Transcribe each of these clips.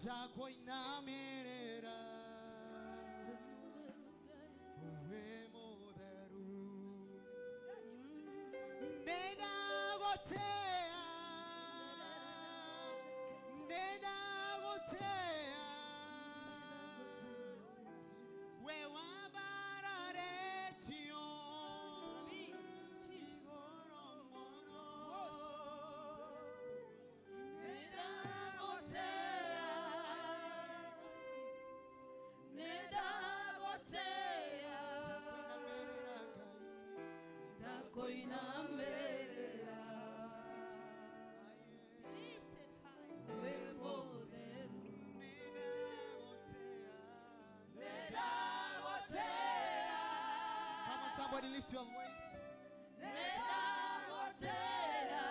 Ndakoinamerera we mutheru. Nĩndagũtĩĩa, nĩndagũtĩĩa, we wambararetio igũrũ mũno. Nĩndagũtĩĩa, Nĩndagũtĩĩa, ndakoinamerera Lifted high. we mutheru. Nĩndagũtĩĩa. Nĩndagũtĩĩa, Come on, somebody lift your voice. nĩndagũtĩĩa,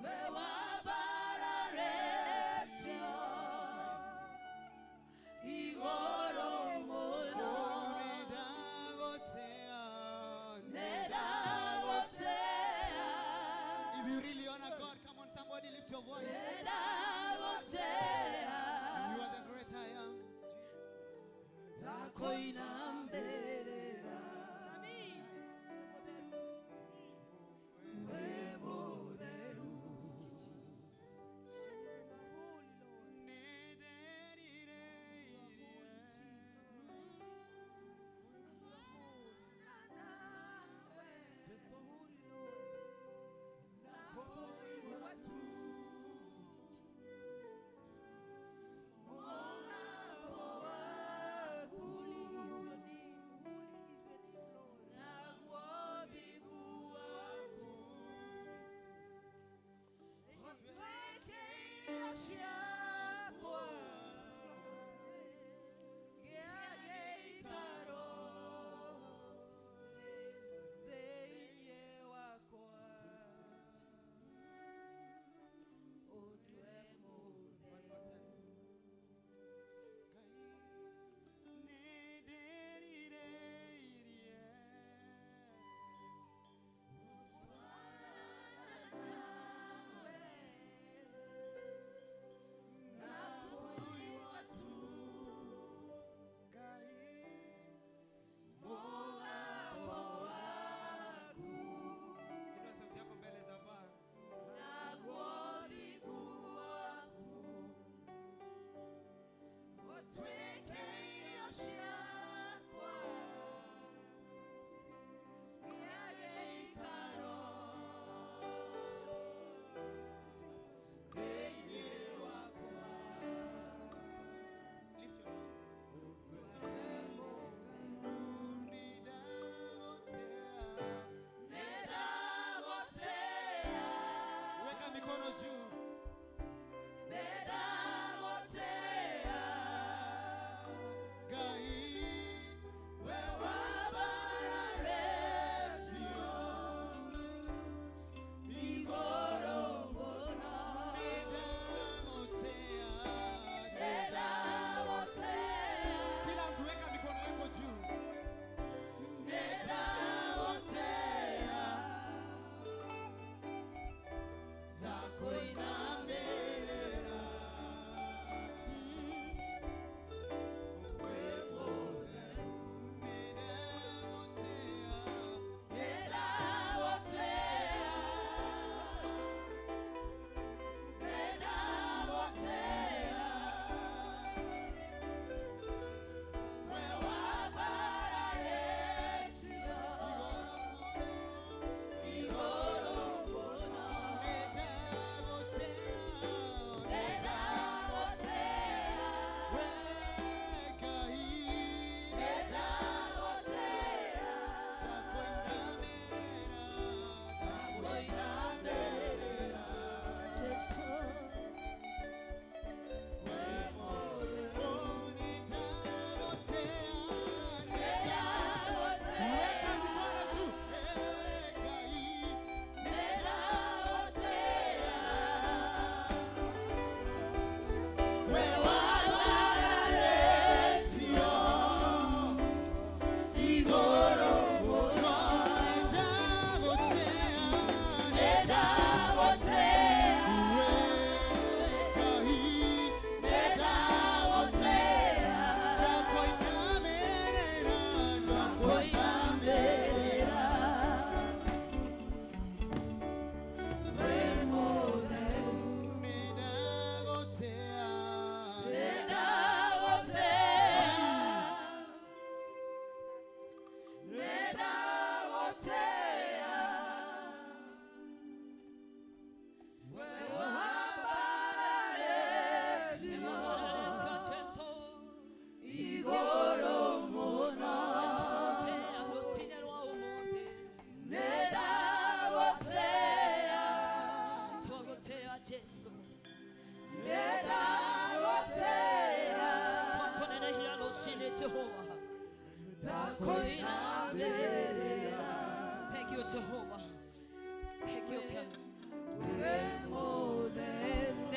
we wambararetio igũrũ mũno. Nĩndagũtĩĩa. Nĩndagũtĩĩa, If you really honor God, come on, somebody lift your voice. nĩndagũtĩĩa, You are the great I am. ndakoinamerera Amen. we mutheru. Holy Lord. Holy Lord. Holy is your name.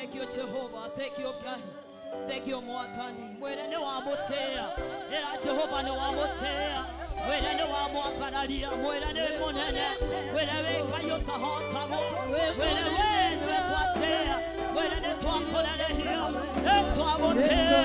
Thank you Jehovah, thank you Ngai, thank you Mwathani. Mwĩre nĩ wamũtĩĩa, ĩra Jehova nĩ wamũtĩĩa, mwĩre nĩ wamwambararia, mwĩre nĩ mũnene, mwĩre wĩ Ngai ũtahotagwo, mwĩre wĩ nĩwe twatĩĩa, mwĩre nĩ twakũrerehia, nĩ twagũtĩĩa,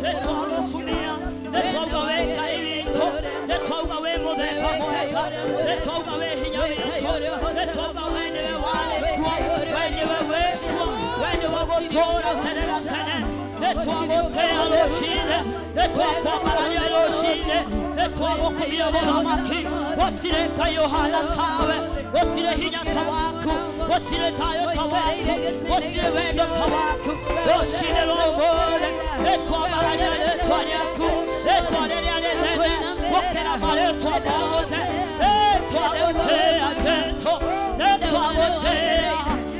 nĩ twagũkumia, nĩ twauga wĩ Ngai witũ, nĩ twauga wĩ mũthemba mwega, nĩ twauga wĩ hinya witũ, nĩ twauga we nĩwe warĩ kuo, we nĩwe wĩ kuo, we nĩwe gũtũũra tene na tene. Nĩ twagũtĩĩa rũciinĩ, nĩ twakwambararia rũciinĩ, nĩ twagũkumia mũthamaki. Gũtirĩ Ngai ũhana tawe, gũtirĩ hinya ta waku, gũtirĩ thayũ ta waku, gũtirĩ wendo ta waku. Rũciinĩ rwa ũmũthĩ nĩ twambararia rĩtwa rĩaku, rĩtwa rĩrĩa rĩnene gũkĩra marĩtwa mothe. Nĩ twagũtĩĩa Jesũ, nĩ twagũtĩĩa,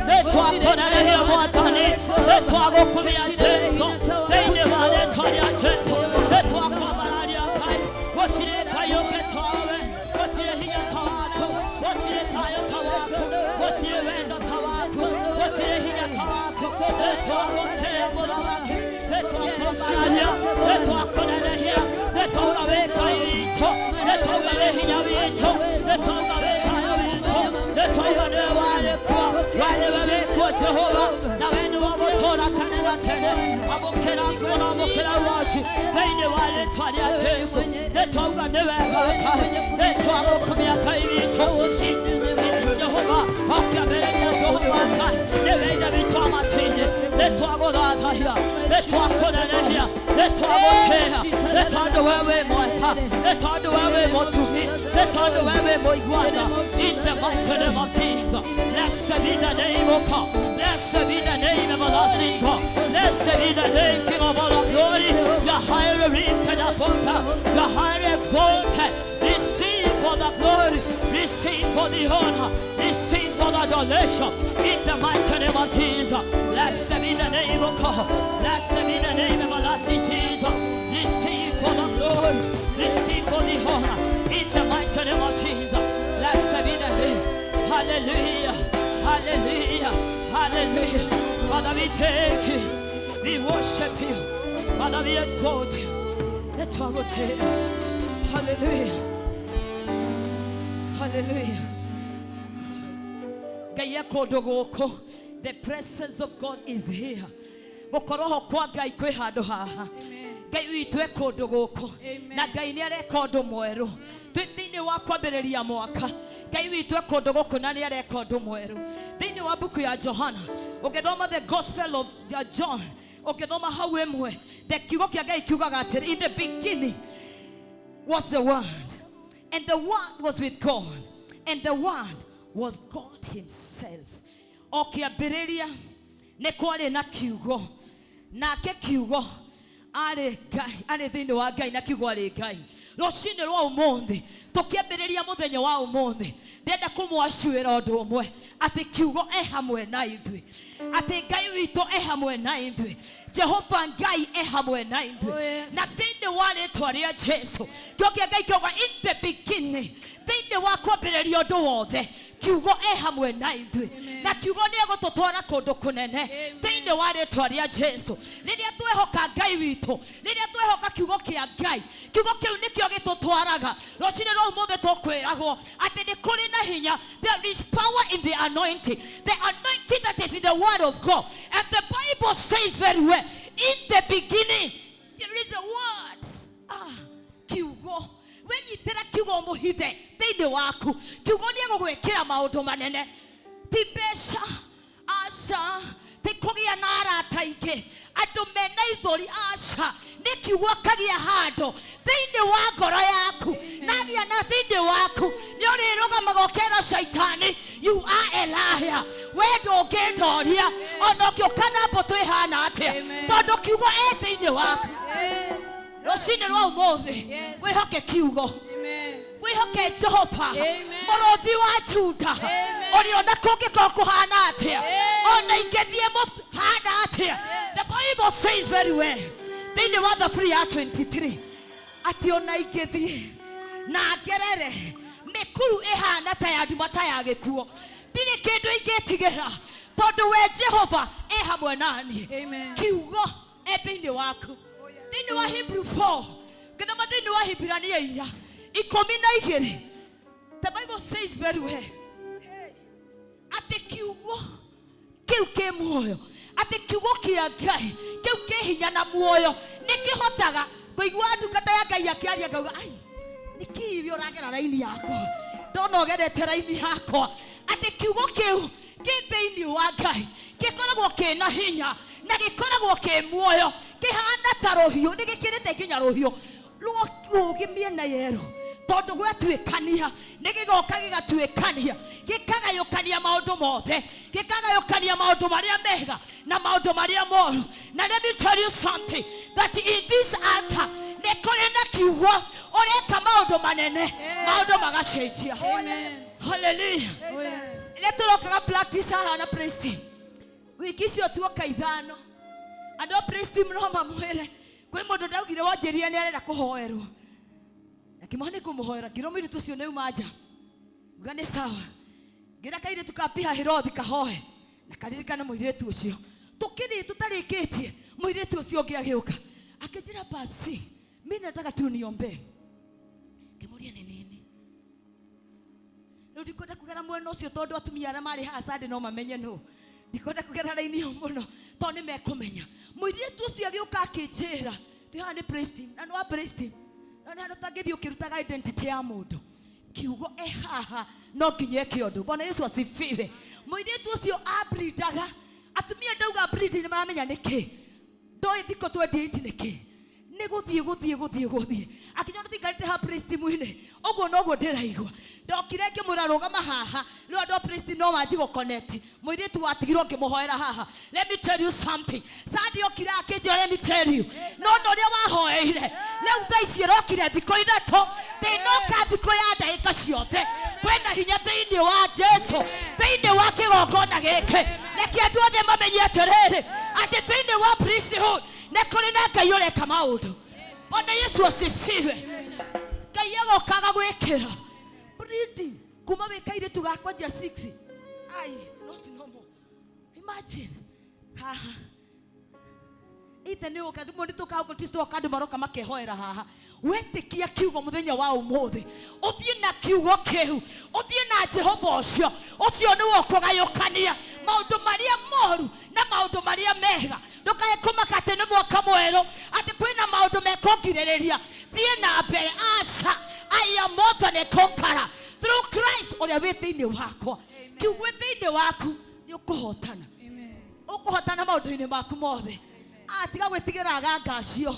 nĩ twakũrerehia Mwathani, nĩ twagũkumia Jesũ, thĩinĩ wa rĩtwa rĩa Jesũ, nĩ twakwambararia Ngai. Gũtirĩ Ngai ũngĩ tawe, gũtirĩ hinya ta waku, gũtirĩ thayũ ta waku, gũtirĩ wendo ta waku, gũtirĩ hinya ta waku. Nĩ twagũtĩĩa mũthamaki, nĩ twakwambararia, nĩ twakũrerehia, nĩ twauga wĩ Ngai witũ, nĩ twauga wĩ hinya witũ, nĩ twauga wĩ thayũ witũ, nĩ twauga nĩwe warĩ kuo, we nĩwe wĩ kuo Jehova, na we nĩwe ũgũtũũra tene na tene. Amũkĩra nguo na amũkĩra waci thĩinĩ wa rĩtwa rĩa Jesũ. Nĩ twauga nĩ wega Ngai, nĩ twagũkumia Ngai witũ. Jehova, ũkĩambĩrĩria Jehova Ngai, nĩwe Ithe witũ wa matu-inĩ. Nĩ twagũthathaiya, nĩ twakũrerehia, nĩ twagũtĩĩa, nĩ tondũ we wĩ mwega, nĩ tondũ we wĩ mũtugi, nĩ tondũ we wĩ mũiguana. In the mighty name of Jesus, blessed be the name of God, blessed be the name everlasting God, blessed be the name King of all the glory. The higher lifted above, the higher exalted. Receive for the glory, receive for the honor, receive for the adoration. In the mighty name of Jesus, blessed be the name of God, blessed be the name everlasting Jesus. Receive for the glory, receive for the honor. In the mighty name of Jesus, blessed be the name. Hallelujah, hallelujah, hallelujah. Father, we thank you, we worship you, Father, we exalt you. Let our take. Hallelujah, hallelujah. Ngai e kũndũ gũkũ. The presence of God is here. Gũkorwo kwa Ngai kwĩ handũ haha. Ngai witũ e kũndũ gũkũ. Na Ngai nĩ areka ũndũ mwerũ. Twĩ thĩinĩ wa kwambĩrĩria mwaka. Ngai witũ e kũndũ gũkũ na nĩ areka ũndũ mwerũ. Thĩinĩ wa mbuku ya Johana, ũngĩthoma the gospel of John, ũngĩthoma hau ĩmwe, the kiugo kĩa Ngai kiugaga atĩrĩ, in the beginning was the Word, and the Word was with God, and the Word was God himself. O kĩambĩrĩria nĩ kwarĩ na kiugo, nake kiugo arĩ Ngai, arĩ thĩinĩ wa Ngai, na kiugo arĩ Ngai. Rũcinĩ rwa ũmũthĩ tũkĩambĩrĩria mũthenya wa ũmũthĩ, ndĩrenda kũmwacuĩra ũndũ ũmwe, atĩ kiugo e hamwe na ithuĩ, atĩ Ngai witũ e hamwe na ithuĩ, Jehova Ngai e hamwe na ithuĩ. Oh, yes. Na thĩinĩ wa rĩtwa rĩa Jesũ, kiugo kĩa Ngai kiuga in the beginning, thĩinĩ wa kwambĩrĩria ũndũ wothe, kiugo e hamwe na ithuĩ, na kiugo nĩ egũtũtwara kũndũ kũnene thĩinĩ wa rĩtwa rĩa Jesũ. Rĩrĩa twehoka Ngai witũ, rĩrĩa twehoka kiugo kĩa Ngai, kiugo kĩu nĩkĩo gĩtũtwaraga. Rũcinĩ rwa ũmũthĩ tũkwĩragwo atĩ nĩ kũrĩ na hinya. There is power in the anointing, the anointing that is in the word of God. And the Bible says very well, in the beginning there is a word. Kiugo wenyitĩra kiugo mũhithe thĩinĩ waku, kiugo nĩ egũgwĩkĩra maũndũ manene. Ti mbeca, aca, ti kũgĩa na arata aingĩ, andũ mena ithũri, aca, nĩ kiugo akagĩa handũ thĩinĩ wa ngoro yaku, na agĩa na thĩinĩ waku, nĩ ũrĩrũgamaga ũkera Shaitani, you are a liar, we ndũngĩndoria ona ũngĩũka na mbũtũ ĩhana atĩa, tondũ kiugo e thĩinĩ waku. Rũcinĩ rwa ũmũthĩ Yes. wĩhoke kiugo, Amen. wĩhoke Jehova Amen. mũrũthi wa Juda, Amen. ũrĩa ona kũngĩkorwo kũhana atĩa, Amen. ona ingĩthiĩ mũhana atĩa. The Bible says very well thĩinĩ wa Thaburi ya 23 atĩ ona ingĩthiĩ na ngerere mĩkuru ĩhana ta ya nduma ta ya gĩkuũ, ndirĩ kĩndũ ingĩtigĩra, tondũ we Jehova e E hamwe nani. Amen. Kiugo e thĩinĩ waku. Thĩinĩ wa Hebrew 4 ngĩthoma thĩinĩ wa Hibrania 4:12, the Bible says very well atĩ kiugo kĩu kĩ muoyo, atĩ kiugo kĩa Ngai kĩu kĩ hinya na muoyo nĩ kĩhotaga kũigua ndungata ya Ngai akĩaria ngauga ai nĩkĩ irio ũragera raini yakwa, ndona ũgerete raini yakwa, atĩ kiugo kĩu kĩ thĩinĩ wa Ngai gĩkoragwo kĩna hinya na gĩkoragwo kĩ muoyo, kĩhana ta rũhiũ, nĩ gĩkĩrĩte nginya rũhiũ rũgĩ mĩena yerũ, tondũ gwatuĩkania nĩ gĩgoka gĩgatuĩkania, gĩkagayũkania maũndũ mothe, gĩkagayũkania maũndũ marĩa mega na maũndũ marĩa moru. Na let me tell you something, that in this altar nĩ kũrĩ na kiugo ũreka maũndũ manene, maũndũ magacenjia. Amen. Hallelujah. Oh, yes. Rĩrĩa tũrokaga practice haha na praise team, wiki icio tuoka ithano, andũ a praise team no mamwĩre kwĩ mũndũ ndaugire wanjĩrire nĩ arenda kũhoerwo, na kĩmwe nĩ kũmũhoera, ngĩrwo mũirĩtu ũcio nĩ auma nja, uga nĩ sawa, ngĩra kairĩtu ka piha Herothi kahoe na karirikane mũirĩtu ũcio, tũkĩrĩ tũtarĩkĩtie mũirĩtu ũcio ũngĩ agĩũka akĩnjĩra, basi mi nataka tu niombee. Ngĩmũria nĩ nini, rĩu ndikwenda kũgera mwena ũcio tondũ atumia arĩa marĩ haha Sunday no mamenye nũ, ndikwenda kũgera raini ĩyo mũno tondũ nĩ mekũmenya. Mũirĩtu ũcio agĩũka akĩnjĩra, twĩ haha nĩ praise team, na nĩ wa praise team, no nĩ handũ ũtangĩthiĩ ũkĩrutaga identity ya mũndũ, kiugo e haha no nginya eke ũndũ. Bwana Yesu asifiwe. Mũirĩtu ũcio abrindaga, atumia ndauga breed nĩ maramenya nĩkĩ, ndoĩ thikũ 28 nĩkĩ, nĩ gũthiĩ gũthiĩ gũthiĩ gũthiĩ, akinya tũtikarĩte ha praise team-inĩ ũguo noguo ndĩraigua. Ndokire ngĩmwĩra rũgama haha, rĩu andũ a praise team no manji gũ-connect, mũirĩtu watigirwo ngĩmũhoera haha. Let me tell you something, Sunday okire akĩnjĩra, let me tell you, no na ũrĩa wahoeire rĩu thaa ici ĩrokire thikũ ithatũ, ndĩnoka thikũ ya ndagĩka ciothe, kwĩna hinya thĩinĩ wa Jesu, thĩinĩ wa kĩgongona gĩkĩ. Reke andũ othe mamenye atĩrĩrĩ, atĩ thĩinĩ wa priesthood nĩ kũrĩ na Ngai ũreka maũndũ. Bwana Yesu asifiwe. Ngai agokaga gwĩkĩra bleeding kuma wĩ kairĩtu ga kwanjia 6. Ai, it's not normal. Imagine haha ithe nĩ ũka mũndũ tũkaga tũka andũ maroka makehoera haha, wetĩkia kiugo mũthenya wa ũmũthĩ, ũthiĩ na kiugo kĩu, ũthiĩ na Jehova ũcio, ũcio nĩwe ũkũgayũkania maũndũ marĩa moru na maũndũ marĩa mega. Ndũkae kũmaka atĩ nĩ mwaka mwerũ, atĩ kwĩna maũndũ mekũngirĩrĩria, thiĩ na mbere. Aca, I am more than a conqueror through Christ ũrĩa wĩ thĩinĩ wakwa. Kiugo thĩinĩ waku nĩ ũkũhotana, ũkũhotana maũndũ-inĩ maku mothe. Tiga gwĩtigĩra aganga acio,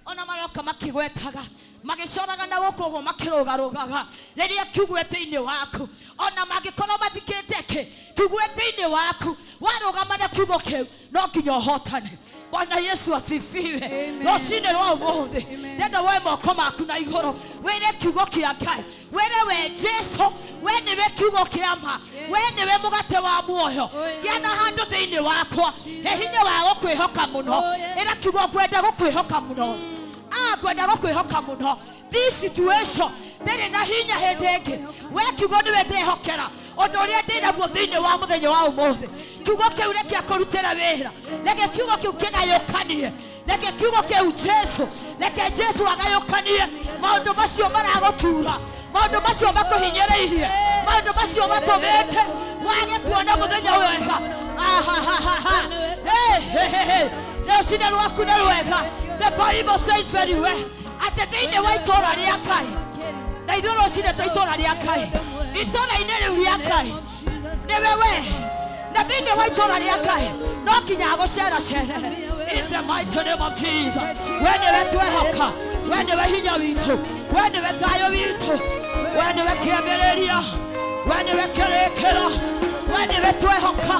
ona maroka makĩgwetaga, magĩcoraga na gũkũ ũguo makĩrũgarũgaga, rĩrĩa kiugo thĩinĩ waku, ona mangĩkorwo mathikĩte kĩ, kiugo thĩinĩ waku, warũgama na kiugo kĩu no nginya ũhotane. Bwana Yesu asifiwe. Rũcinĩ rwa ũmũthĩ ndenda woe moko maku na igũrũ, wĩre kiugo kĩa Ngai, wĩre we Jesu, we nĩwe kiugo kĩa ma, we nĩwe mũgate wa muoyo, gĩa na handũ thĩinĩ wakwa, he hinya wa gũkwĩhoka mũno, ĩra kiugo ngwenda gũkwĩhoka mũno, ngwenda gũkwĩhoka mũno. This situation ndĩrĩ na hinya hĩndĩ ĩngĩ, we kiugo nĩwe ndĩhokera ũndũ ũrĩa ndĩnaguo thĩinĩ wa mũthenya wa ũmũthĩ. Kiugo kĩu reke akũrutĩre wĩra, reke kiugo kĩu kĩgayũkanie, reke kiugo kĩu Jesu, reke Jesu agayũkanie maũndũ macio maragũtura, maũndũ macio makũhinyĩrĩirie, maũndũ macio matũmĩte wage kuona mũthenya wega. Ahahaha. Hey, hey, hey, hey. Rũcinĩ rwaku nĩ rwega. The Bible says very well atĩ thĩinĩ wa itũũra rĩa Ngai, na ithuĩ rũcinĩ twa itũũra rĩa Ngai, itũũra-inĩ rĩu rĩa Ngai nĩwe we, na thĩinĩ wa itũũra rĩa Ngai no nginya agũceracerere. In the mighty name of Jesus, we nĩwe twehoka, we nĩwe hinya witũ, we nĩwe thayũ witũ, we nĩwe kĩambĩrĩria, we nĩwe kĩrĩkĩro, we nĩwe twehoka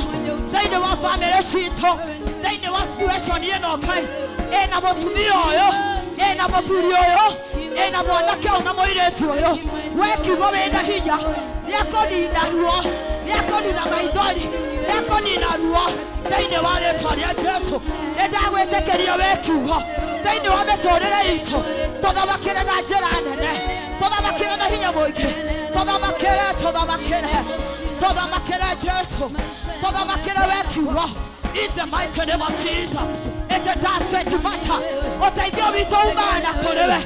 thĩinĩ wa bamĩrĩ citũ, thĩinĩ wa situation ĩno Ngai, ĩna mũtumia ũyũ, ĩna mũthuri ũyũ, ĩna mwanake ũyũ na mũirĩtu ũyũ, we kiugo wĩna hinya nĩekũnina ruo, nĩekũnina maithori, nĩekũnina ruo thĩinĩ wa rĩtwa rĩa Jesu. Nĩ ndagwĩtĩkĩria we kiugo thĩinĩ wa mĩtũrĩre itũ, tũthamakĩre na njĩra nene, tũthamakĩre na hinya mũingĩ, tũthamakĩre, tũthamakĩre, Tũthamakĩre Jesu. Tũthamakĩre we kiugo. In the mighty name of Jesus. It doesn't matter. Ũteithio witũ umaga na kũrĩ we.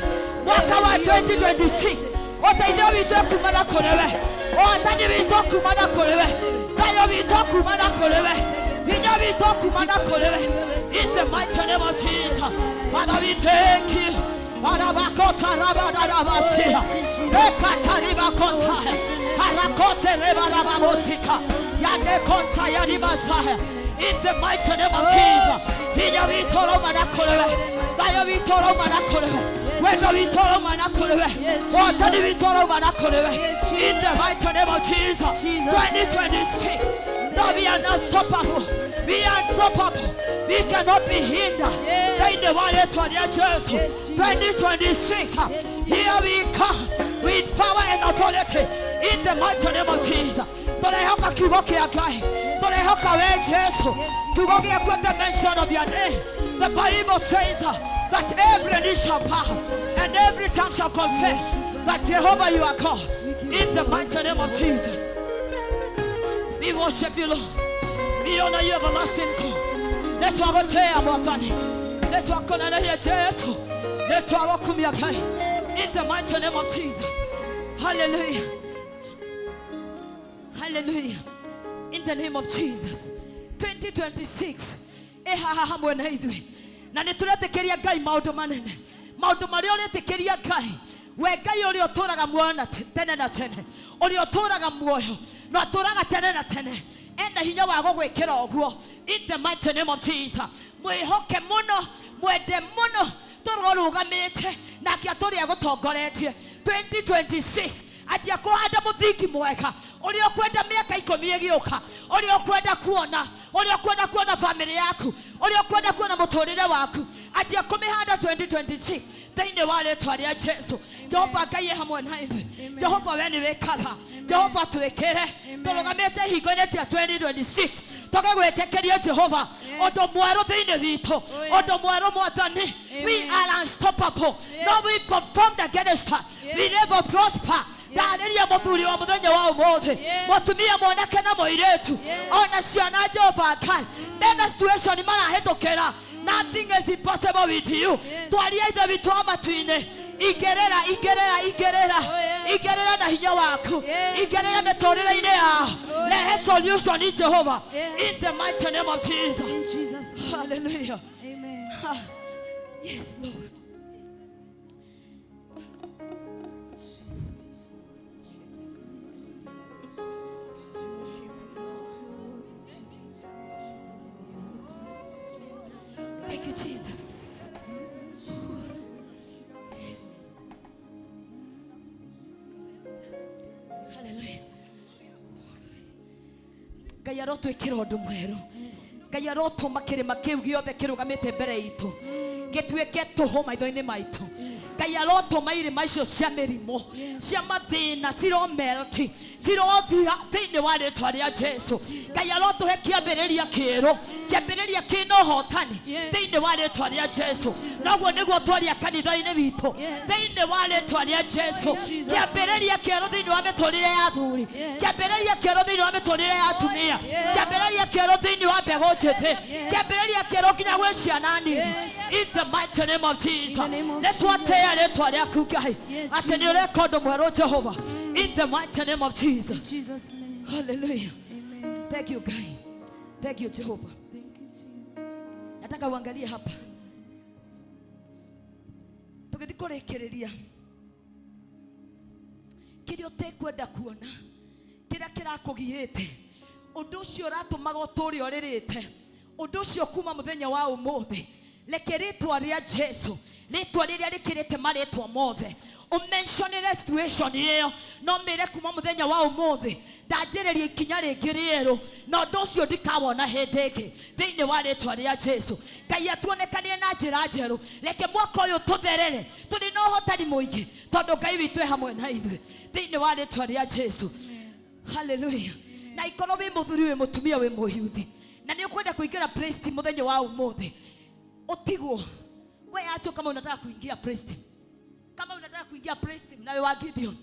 Mwaka wa 2026. Ũteithio witũ kuma na kũrĩ we. Ũhotani witũ kuma na kũrĩ we. Thayũ witũ kuma na kũrĩ we. Hinya witũ kuma na kũrĩ we. In the mighty name of Jesus. Father, we thank you. Arabakota rabadarabasia. Ekataribakonta. Harakote rebarababosika. Yanekonta yaribasahe. In the mighty name of Jesus. Hinya witũ rauma na kũrĩ we. Thayũ witũ rauma na kũrĩ we. Wendo witũ rauma na kũrĩ we. Ũhotani witũ rauma na kũrĩ we. In the mighty name of Jesus. 2026. No, we are not stoppable. We are unstoppable. We cannot be hindered. Thĩinĩ wa rĩtwa rĩa Jesu. 2026. Here we come with power and authority in the mighty name of Jesus. Tũrehoka kiugo kĩa Ngai. Tũrehoka we Jesu. Kiugo gĩaku at the mention of your name. The Bible says that every knee shall bow and every tongue shall confess that Jehovah you are God. In the mighty name of Jesus. We worship you, Lord. We honor you, everlasting God. Nĩtwagũtĩĩa Mwathani. Nĩtwakũnenehia Jesu. Nĩtwagũkumia Ngai. In the mighty name of Jesus. Hallelujah. Hallelujah. In the name of Jesus. 2026. Ĩhaha hamwe na ithuĩ. Na nĩtũretĩkĩria Ngai maũndũ manene. Maũndũ marĩa ũretĩkĩria Ngai. We Ngai ũrĩa ũtũũraga muoyo na tene na tene. Ũrĩa ũtũũraga muoyo na atũũraga tene na tene. Ena hinya wa gũgwĩkĩra ũguo. In the mighty name of Jesus. Mwĩhoke mũno, mwende mũno, tũrorũgamĩte nake atũrĩa gũtongoretie. 2026 atia kũhanda mũthingi mwega ũrĩa ũkwenda mĩaka 10 ĩgĩũka, ũrĩa ũkwenda kuona, ũrĩa ũkwenda kuona bamĩrĩ yaku, ũrĩa ũkwenda kuona mũtũrĩre waku, atia kũmĩhanda 2026 thĩinĩ wa rĩtwa rĩa Jesu. Jehova Ngai hamwe na ithuĩ. Jehova we nĩ wĩkaga. Jehova twĩkĩre. Tũrũgamĩte hingo-inĩ tia 2026 tũgĩgwĩtĩkĩria Jehova ũndũ mwerũ thĩinĩ witũ, ũndũ mwerũ Mwathani. We are unstoppable. No weapon formed against us. We never prosper. Ndarĩria mũthuri wa mũthenya wa ũmũthĩ, mũtumia mwanake na mũirĩtu, ona ciana Jehova Ngai mena situation marahĩtũkĩra. Nothing is impossible with you. Twaria ithe witũ wa matu-inĩ. Igĩrĩra, igĩrĩra, igĩrĩra, igĩrĩra na hinya waku, igĩrĩra mĩtũrĩre-inĩ yao. Rehe solution in Jehovah. In the mighty name of Jesus. In Jesus' name. Hallelujah. Amen. Yes, Lord. Thank you, Jesus. Hallelujah. Ngai arotwĩkĩra ũndũ mwerũ. Ngai arotũma kĩrĩma kĩu gĩothe kĩrũgamĩte mbere itũ gĩtuĩke tũhũ maitho-inĩ maitũ. Ngai arotũma irĩma icio cia mĩrimũ, cia mathĩna ciromelti, cirothira thĩinĩ wa rĩtwa rĩa Jesu. Ngai arotũhe kĩambĩrĩria kĩerũ, kĩambĩrĩria kĩna ũhotani thĩinĩ wa rĩtwa rĩa Jesu. Noguo nĩguo twaria kanitha-inĩ witũ thĩinĩ wa rĩtwa rĩa Jesu. Kĩambĩrĩria kĩerũ thĩinĩ wa mĩtũrĩre ya athuri, kĩambĩrĩria kĩerũ thĩinĩ wa mĩtũrĩre ya atumia, kĩambĩrĩria kĩerũ thĩinĩ wa mbegũ njĩthĩ, kĩambĩrĩria kĩerũ nginya gwĩ ciana nini. In the mighty name of Jesus. Nĩtwatĩĩa rĩtwa rĩaku Ngai atĩ nĩ ũreka ũndũ mwerũ Jehova. In the mighty name of Jesus. In Jesus' name. Hallelujah. Amen. Thank you Ngai. Thank you Jehovah. Thank you, Jesus. Nataka uangalie hapa. Tũgĩthiĩ kũrĩkĩrĩria kĩrĩa ũtekwenda kuona, kĩrĩa kĩrakũgiĩte, ũndũ ũcio ũratũmaga ũtũre ũrĩrĩte, ũndũ ũcio kuma mũthenya wa ũmũthĩ, reke rĩtwa rĩa Jesu, rĩtwa rĩrĩa rĩkĩrĩte marĩtwa mothe, ũmentionĩre situation ĩyo, no mĩre kuma mũthenya wa ũmũthĩ ndanjĩrĩria ikinya rĩngĩ rĩerũ, na ũndũ ũcio ndikawona hĩndĩ ĩngĩ thĩinĩ wa rĩtwa rĩa Jesu. Ngai atuonekanie na njĩra njerũ, reke mwaka ũyũ tũtherere tũrĩ na ũhotani mũingĩ, tondũ Ngai witũ e hamwe na ithuĩ thĩinĩ wa rĩtwa rĩa Jesu. Hallelujah. Na ikorwo wĩ mũthuri, wĩ mũtumia, wĩ mũyuthi, na nĩ ũkwenda kũingĩra praise team mũthenya wa ũmũthĩ, ũtigwo we acho kama unataka kuingia praise team, kama unataka kuingia praise team nawe wa Gideon,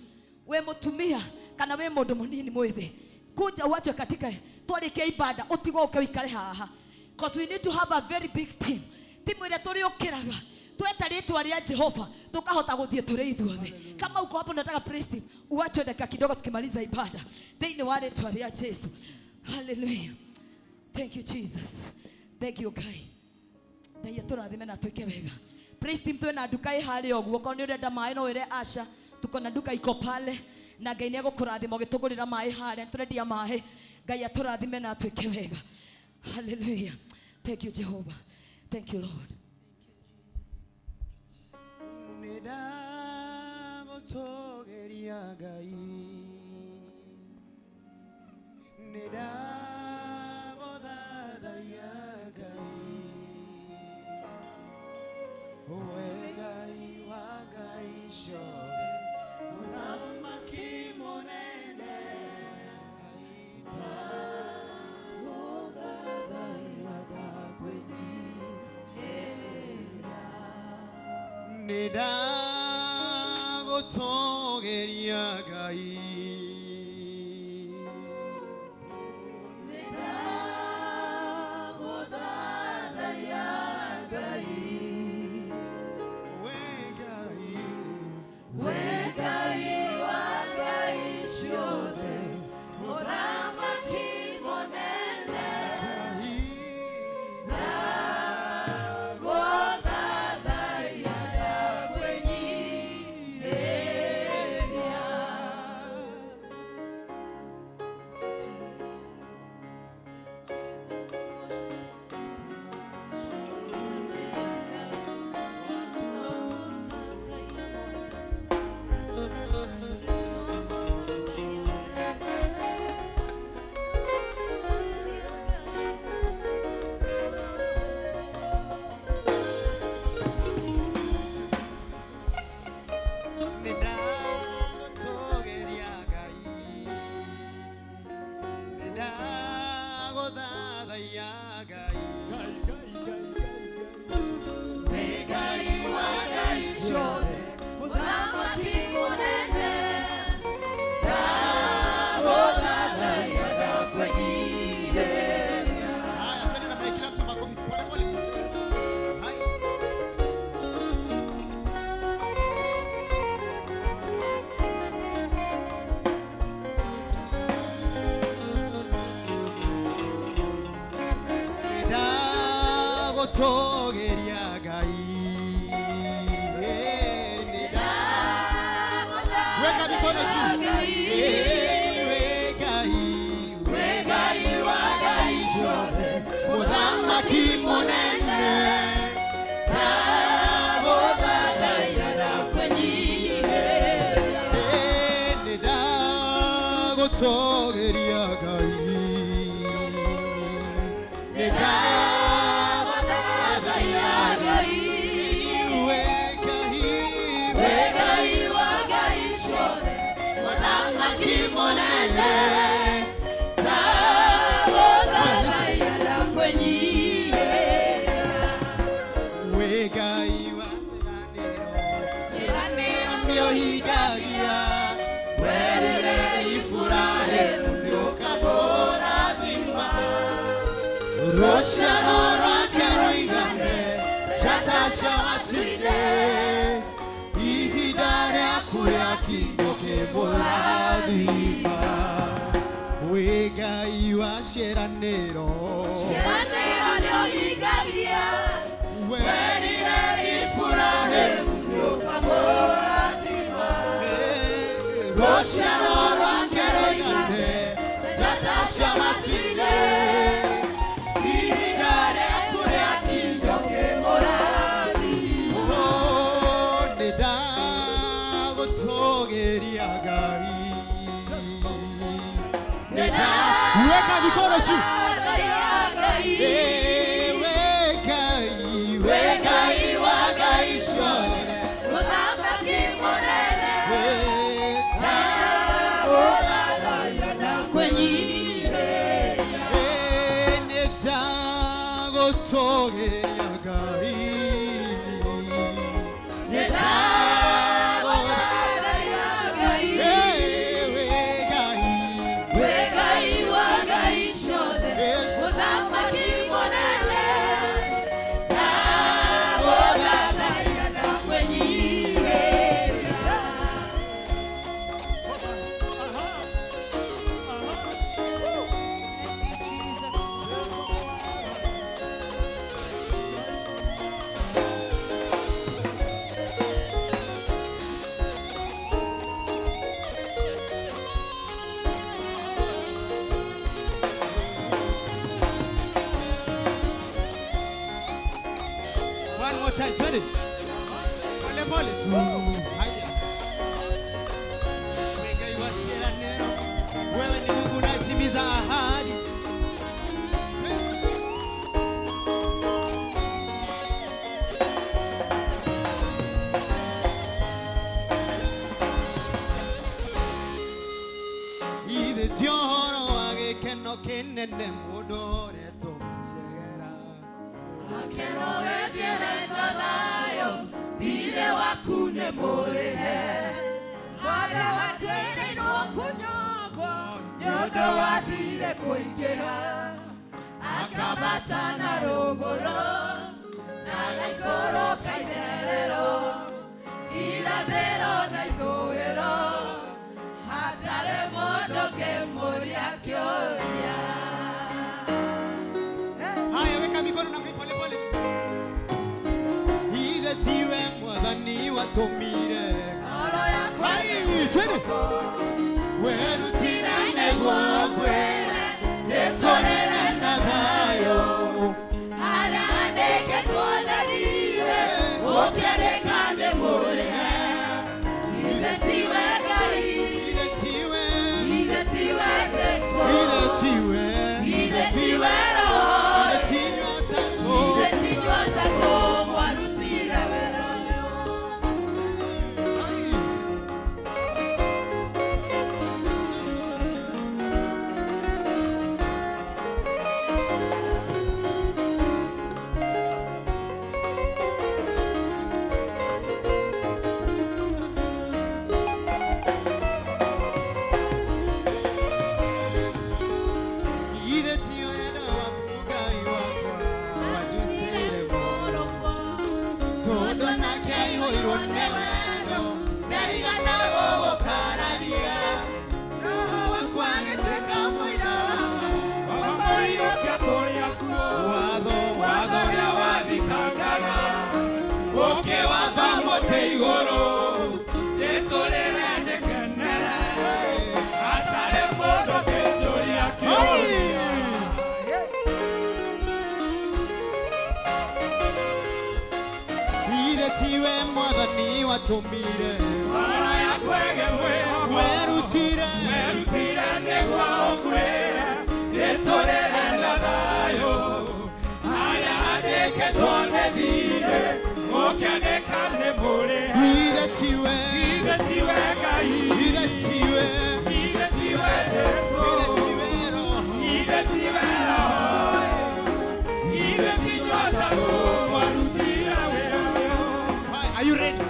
we mutumia kana we mundu munini mwithi, Kuja uachwe katika twarikie ibada utigwo uke wikare haha. Because we need to have a very big team. Timu ĩrĩa tũrĩũkĩraga tweta rĩtwa rĩa Jehova tukahota gũthiĩ tũrĩ ithuothe. Kama uko hapo unataka praise team, uachwe dakika kidogo tukimaliza ibada. Thĩinĩ wa rĩtwa rĩa Jesu. Hallelujah. Thank you Jesus. Thank you Ngai. Ngai atũrathime na twĩke wega. Praise team twĩna nduka ĩ harĩa ũguo, korwo nĩ ũrenda maĩ no wĩre Asha, tuko na nduka iko pale na Ngai nĩ egũkũrathima ũgĩtũgũrĩra maĩ harĩa, tũrendia maĩ. Ngai atũrathime na twĩke wega. Hallelujah. Thank you Jehovah. Thank you Lord. Nĩndagũtũgĩria Ngai, nĩndagũthathaiya Ngai, we Ngai wa Ngai ciothe, Mũthamaki mũnene. Nĩndagũtũgĩria Ngai, we Ngai, We Ngai wa Ngai ciothe, Mũthamaki mũnene. Ndagũthathaiya ndakwĩnyihĩria. Nĩndagũtũgĩria Ngai, nĩndagũthathaiya Ngai, We Ngai wa Ngai ciothe, Mũthamaki mũnene. Ndagũthathaiya ndakwĩnyihĩria. Haya, twende na kila mtu makofi pole pole tu. Haya. Nĩndagũtũgĩria Ngai, weka mikono juu. We Ngai, We Ngai wa Ngai ciothe, Mũthamaki mũnene. Ndagũthathaiya ndakwĩnyihĩria. Nĩndagũtũgĩria Ngai, Ndagũthathaiya Ngai. we Ngai, We Ngai wa Ngai ciothe, Mũthamaki mũnene. Ndagũthathaiya ndakwĩnyihĩria. we Ngai wa ciĩranĩro, Ciĩranĩro nĩũhingagia. Werire Iburahĩmu nĩũkamũrathima. Rũciaro rwake rũigane njata cia matu-inĩ, ihinda rĩaku rĩakinya ũkĩmũrathima. We Ngai wa ciĩranĩro, Ciĩranĩro nĩũhingagia. werire Iburahĩmu nĩũkamũrathima. Rũciaro rwake rũigane njata cia matu-inĩ, ihinda rĩaku rĩakinya Ũkĩmũrathima. Nĩndagũtũgĩria Ngai. Weka mikono juu. Ndagũthathaiya Ngai. We Ngai, We Ngai wa Ngai ciothe, Mũthamaki mũnene. Ndagũthathaiya ndakwĩnyihĩria. Nĩndagũtũgĩria Ngai. Nĩndagũthathaiya Ngai. We Ngai, We Ngai more time, twende. Pole pole tu. Haya. Ngai wa ciĩranĩro, wewe ni Mungu unayetimiza ahadi. Ithe ti ũhoro wa gĩkeno kĩnene mũndũ ũretwo macegera. Akeno wethiĩre thayũ, thirĩ waku nĩ mũrĩhe. Harĩa watuĩrĩirwo kũnyongwo, nĩ ũndũ wa thirĩ kũingĩha. Akambata na rũgũrũ, na agaikũrũka itherero, irathĩro na ithũĩro, hatarĩ mũndũ ũngĩmũria kĩũria. Haya, weka mikono na pole pole. Ithe tiwe mwathani watũmire. Ngoro yakwa Ai, twende. Werutire nĩguo ngwĩre, nĩtũrĩre na thayũ. Harĩa handĩkĩtwo thirĩ, ũkĩandĩka nĩ mũrĩhe. Ithe tiwe Ngai, Ithe tiwe, ithe tiwe Jesũ, ithe tiwe, ithe tiwe Roho, ithe ti inyuĩ atatũ. ithe ti inyuĩ atatũ mwarutire wĩra ũyũ. Ai. Ithe ti wendo waku Ngai wakwa, wanjutĩire tondũ nake aihũirwo nĩ wendo, ndaigana gũgũkararia. Roho wakwa agĩtuĩka mũira watho, watho ũrĩa wathitangaga, ũkĩwamba mũtĩ igũrũ. Ai! Ithe tiwe mwathani watũmire, werutire, ithe tiwe, Ithe tiwe Ngai, ithe tiwe, ithe tiwe Jesũ, ithe tiwe Roho. ithe tiwe Roho, ithe ti inyuĩ atatũ mwarutire wĩra ũyũ. Hi, are you ready?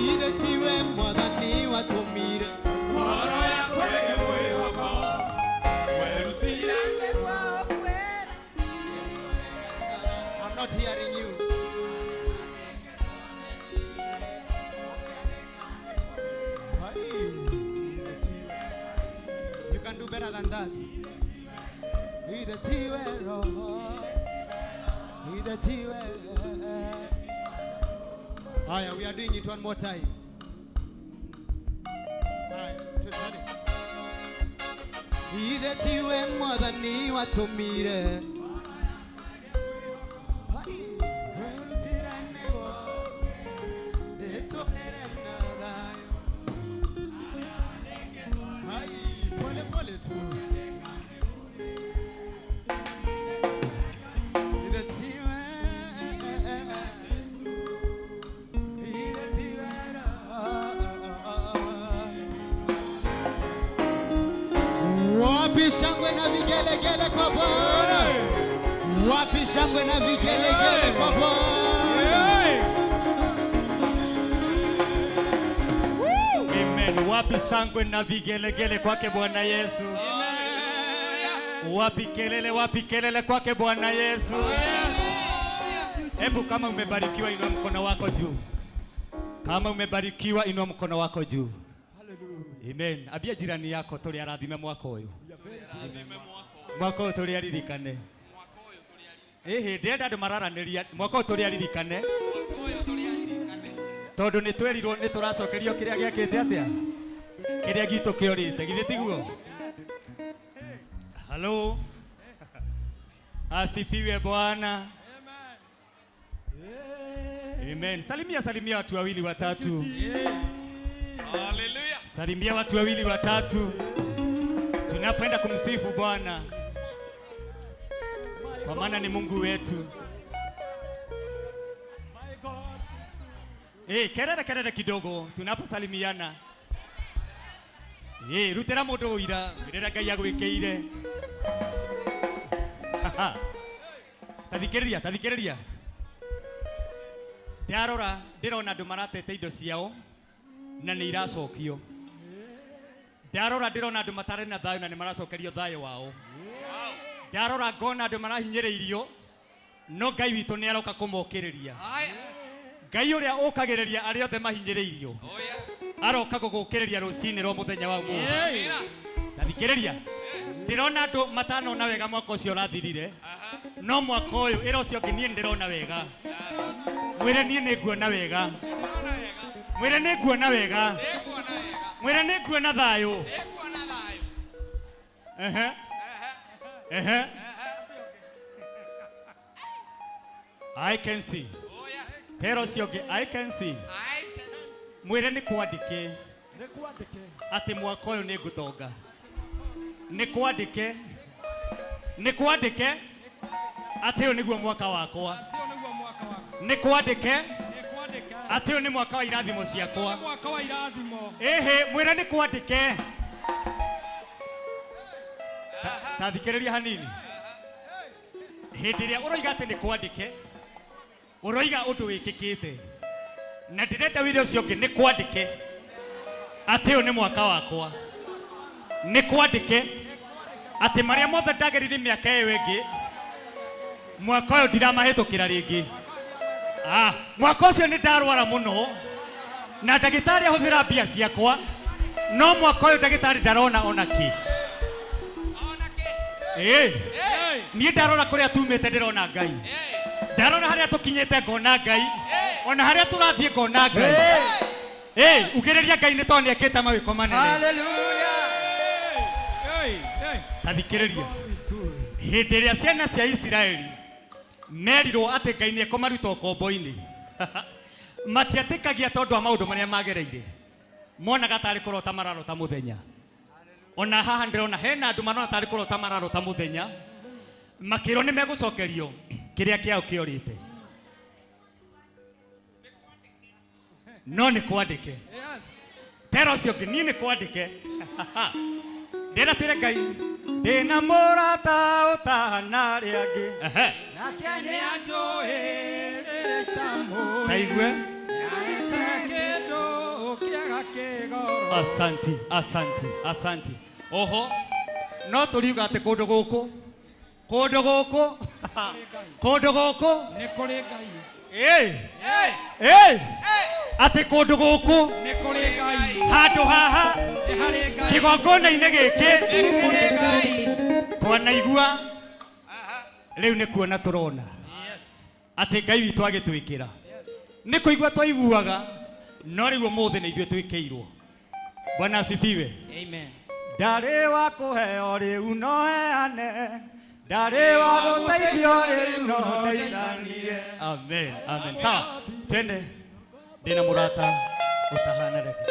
Ithe tiwe mwathani watũmire, Ngoro yakwa ĩgĩ mwĩhoko, werutire I'm not hearing you. Hi, ithe tiwe. You can do better than that. Ithe tiwe Roho. Ithe tiwe. Haya, we are doing it one more time. Haya, twende. Ithe tiwe mwathani watũmire. Hai, werutire nĩguo ndĩtũmĩre na thayũ. Hai, pole pole tu. Ithe tiwe, ithe tiwe Roho. Wapi shangwe na vigelegele kwa Bwana? Wapi shangwe na vigelegele kwa Bwana? Amen. Wapi shangwe na vigelegele kwake Bwana Yesu? Wapi kelele, wapi kelele kwake Bwana Yesu? Hebu kama umebarikiwa inua mkono wako juu. Kama umebarikiwa inua mkono wako juu. Amen. Ambia jirani yako tuli arathime mwaka ũyũ. Mwaka ũyũ tũrĩ aririkane. Ĩhĩ, ndĩrenda andũ mararanĩria mwaka ũyũ tũrĩ aririkane. Tondũ nĩ twerirwo nĩ tũracokerio kĩrĩa gĩakĩte atĩa? Kĩrĩa gitũ kĩorĩte, githĩ tiguo? Hello. Asifiwe Bwana. Amen. Salimia, salimia watu wawili watatu. Hallelujah. Salimia watu wawili watatu. Tunapenda kumsifu Bwana, kwa maana ni Mungu wetu. Kerere kerere kidogo tunaposalimiana. Rutera mundu uira rira Ngai agwikeire. Tathikiriria, tathikiriria. Ndarora ndirona andu maratete indo ciao na ni iracokio. Ndarora ndirona andu matare na thayo na ni maracokerio thayo wao. Ndarora ngona andu marahinyiriirio no Ngai witũ nĩ aroka kũmokĩrĩria. Ngai ũrĩa ũkagĩrĩria arĩa othe mahinyĩrĩirio aroka gũgũkĩrĩria rũcinĩ rwa mũthenya wa ũmũthĩ. Tathikĩrĩria, ndĩrona andũ matanona wega mwaka ũcio ũrathirire, no mwaka ũyũ ĩra ũcio ũngĩ niĩ ndĩrona wega. Mwĩre niĩ nĩ nguona wega. Mwĩre nĩ nguona wega. Mwĩre nĩ nguona thayũ. Ehe. Ehe. I can see. Tero ũcio ũngĩ I can see. Mwĩre nĩ kwandĩke atĩ mwaka ũyũ nĩ ngũtonga. Nĩ kwandĩke, nĩ kwandĩke atĩ ũyũ nĩguo mwaka wakwa. Nĩ kwandĩke atĩ ũyũ nĩ mwaka wa irathimo ciakwa. Ĩhĩ, mwĩre nĩ kwandĩke. Ta thikĩrĩria hanini. Hĩndĩ ĩrĩa ũroiga atĩ nĩ kwandĩke, ũroiga ũndũ wĩkĩkĩte, na ndĩrenda wĩre ũcio ũngĩ nĩ kwandĩke atĩ ũyũ nĩ mwaka wakwa. Nĩ kwandĩke atĩ marĩa mothe ndageririe mĩaka ĩyo ĩngĩ, mwaka ũyũ ndiramahĩtũkĩra rĩngĩ. Mwaka ũcio nĩ ndarwara mũno na ndagĩtarĩ ahũthĩra mbia ciakwa, no mwaka ũyũ ndagĩtarĩ ndarona ona kĩ. Niĩ ndarora kũrĩa tumĩte ndĩrona Ngai. Ndarora harĩa tũkinyĩte ngona Ngai. Ona harĩa tũrathiĩ ngona Ngai. Ugĩrĩria Ngai nĩ tondũ nĩekĩte mawĩko manene. Tathikĩrĩria, hĩndĩ ĩrĩa ciana cia Isiraeli merirwo atĩ Ngai nĩekũmaruta ũkombo-inĩ, matiatĩkagia tondũ wa maũndũ marĩa magereire. Monaga tarĩ kũrota mararota mũthenya. Ona haha ndĩrona hena andũ marona tarĩ kũrota mararota mũthenya, makĩrwo nĩ megũcokerio kĩrĩa kĩao kĩorĩte. No nĩ kwandĩke. Tera ũcio ũngĩ niĩ nĩ kwandĩke. Ndĩra twĩre Ngai ndĩna mũrata ũtahana arĩa angĩ. Taigue. Asanti, asanti, asanti. Oho, no tũriuga atĩ kũndũ gũkũ, kũndũ gũkũ, kũndũ gũkũ nĩ kũrĩ Ngai. Atĩ kũndũ gũkũ nĩ kũrĩ Ngai. Handũ haha nĩ harĩ Ngai. Kĩgongona-inĩ gĩkĩ nĩ kũrĩ Ngai. Twanaigua rĩu nĩ kuona tũrona atĩ Ngai witũ agĩtwĩkĩra. Nĩ kũigua twaiguaga, no rĩu ũmũthĩ nĩ ithuĩ twĩkĩirwo. Bwana asifiwe. Amen. Ndarĩ wa kũheo rĩu no heane, ndarĩ wa gũteithio rĩu no ndeithanie. Amen, amen. Sawa, twende. Ndĩna mũrata ũtahana reke.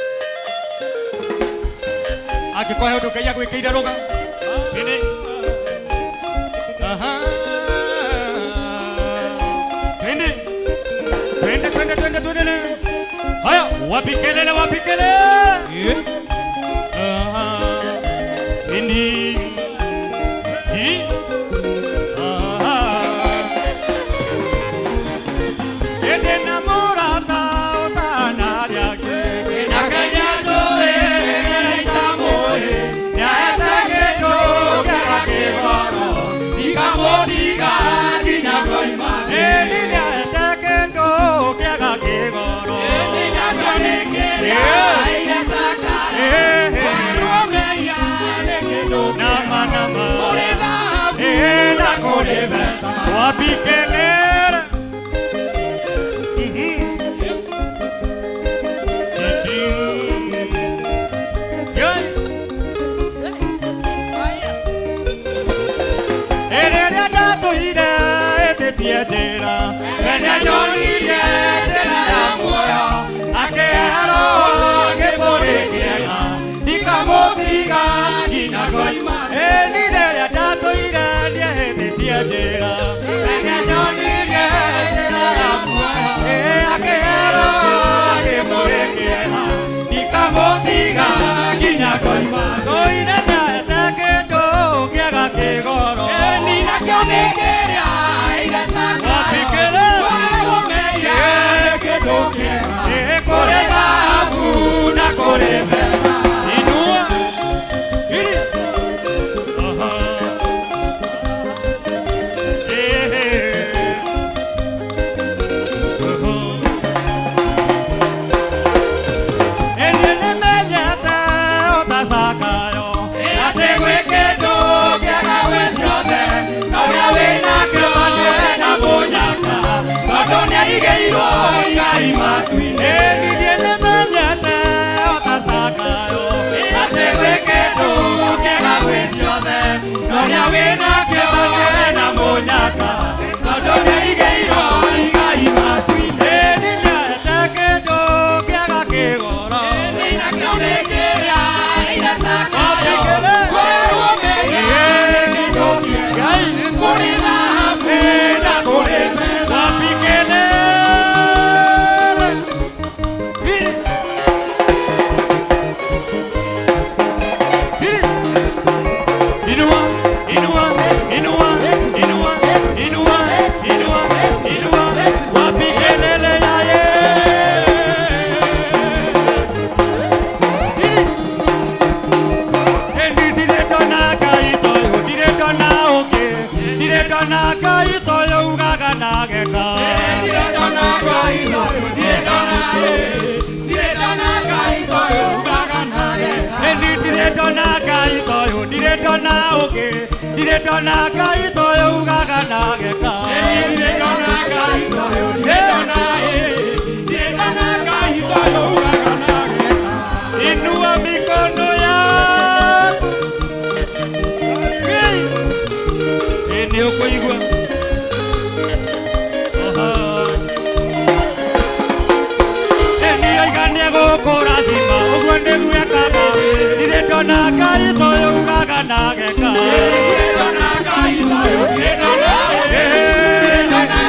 Angĩkorwo he ũndũ Ngai agwĩkĩire rũga. Twende. Aha. Twende. Twende, twende, twende, twende. Haya, wapi kelele, wapi kelele. Aha. Twende. Ti. Aha. Ndĩna mũrata ũtahana arĩa angĩ. Wapi kelele. Nĩahĩtĩtie njĩra we nĩanyonirie njĩra ya muoyo akĩhero kĩbũrĩ kĩega ndikamũtiga nginya ngoima ĩni rĩrĩa ndatũire nĩahĩtĩtie njĩra we nĩanyonirie njĩra ya muoyo akĩhero kĩbũrĩ kĩega ndikamũtiga nginya ngoima tũire nĩahete kĩndũ kĩega kĩgoro ĩni nakĩo nĩ kĩrĩa kũrĩ thahabu na kũrĩ betha inua iri aha ene nĩmenyete o ta Zakayo atĩ gwĩ kĩndũ kĩega gwĩ ciothe na ũrĩa wĩnakĩo nĩena mũnyaka tondũ nĩaigĩirwo igai matu-inĩ niĩ nĩmenyete o ta Zakayo atĩ gwĩ kĩndũ kĩega gwĩ ciothe na ũrĩa wĩnakĩo nĩena mũnyaka tondũ nĩaigĩirwo igai matu-inĩ nĩnyete kĩndũ kĩega kĩgoro nakĩo nĩ kĩrĩa aire Zakayo kũrĩ thahabu na kũrĩ betha wapikelele Iri. Iri. Inua, inua, inua, inua, inua, inua, inua, wapikelele yaye. Iri. Endi ndirĩ ndona Ngai ta ũyũ, ndirĩ ndona ũngĩ, ndirĩ ndona Ngai ta ũyũ ugaga na ageka. Ndirĩ ndona Ngai ta ũyũ, ndirĩ ndona ndirĩ ndona Ngai ta ũyũ ugaga na ageka. Endi ndirĩ ndona Ngai ta ũyũ, ndirĩ ndona ũngĩ, ndirĩ ndona Ngai ta ũyũ ugaga na ageka. Ndirĩ ndona Ngai ta ũyũ, ndirĩ ndona ndirĩ ndona Ngai ta ũyũ ugaga na ageka. Inua mikono yaku. Hey! Nĩ ũkũigua. Aha. Ĩni oiga nĩegũkũrathima, ũguo nĩguo ekaga. Ndirĩ ndona Ngai ta ũyũ ugaga na ageka. Ndirĩ ndona Ngai ta ũyũ, ndirĩ ndona ndirĩ ndona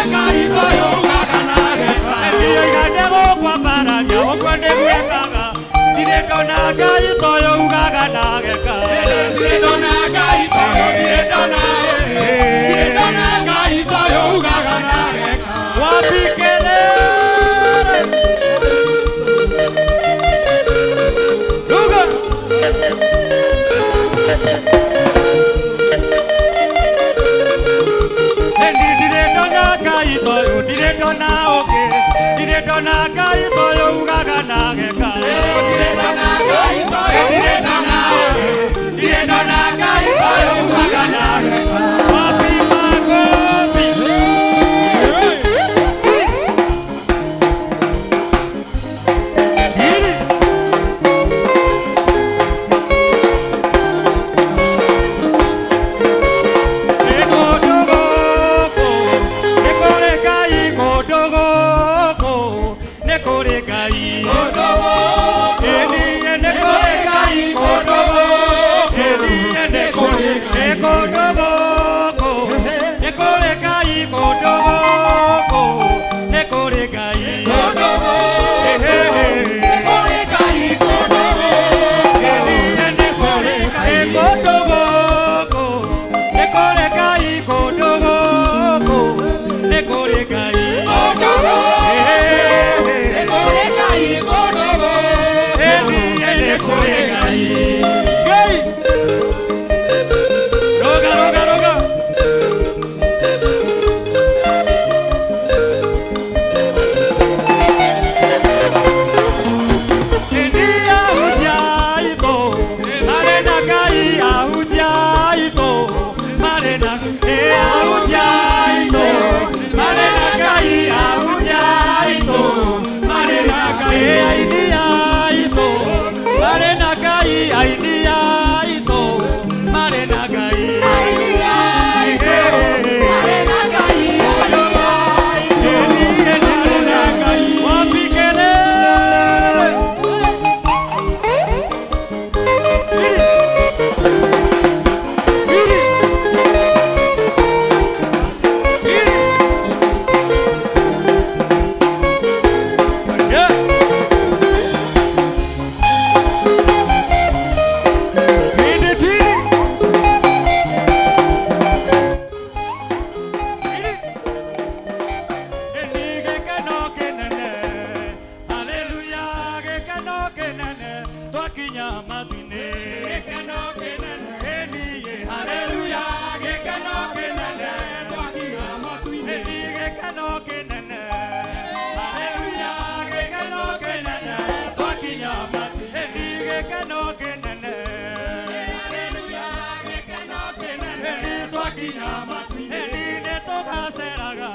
Twakinya matu-inĩ. Ĩni nĩtũgaceraga.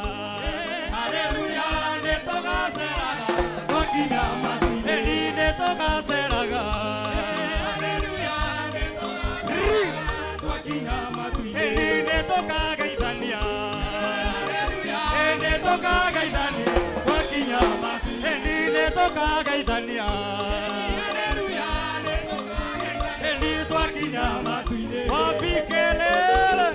Haleluya nĩtũgaceraga. Twakinya matu-inĩ. Ĩni nĩtũgaceraga. Haleluya nĩtũgaceraga. Twakinya matu-inĩ. Ĩni nĩtũkageithania. Haleluya nĩtũkageithania. Twakinya matu-inĩ. Ĩni nĩtũkageithania. Haleluya nĩtũkageithania. Ĩni twakinya matu-inĩ. Wapi kelele?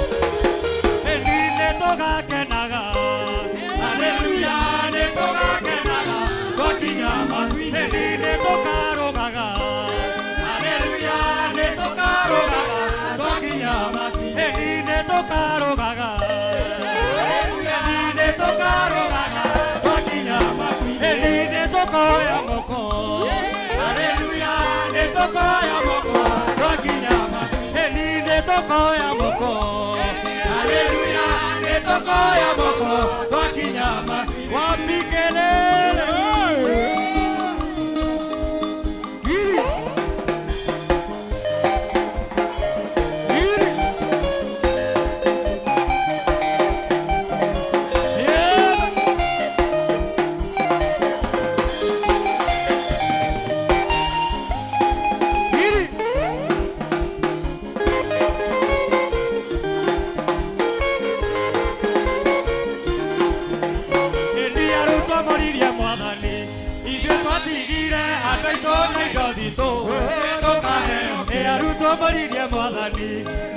Ĩni nĩtũgakenaga. Haleluya nĩtũgakenaga. Twakinya matu-inĩ. Ĩni nĩtũkarũgaga. Haleluya nĩtũkarũgaga. Twakinya matu-inĩ. Ĩni nĩtũkarũgaga. Haleluya nĩtũkarũgaga. Twakinya matu-inĩ. Ĩni nĩtũkoya moko. Haleluya nĩtũkoya moko. Twakinya matu-inĩ. Ĩni nĩtũkoya moko. Haleluya nĩtũkoya moko. Twakinya matu-inĩ. Wapi kelele? Iri. Iri. Yeah. Iri. Ĩni arutwo moririe mwathani ithuĩ twatigire andũ aitũ na indo citũ tũkaheo. Ĩ arutwo moririe mwathani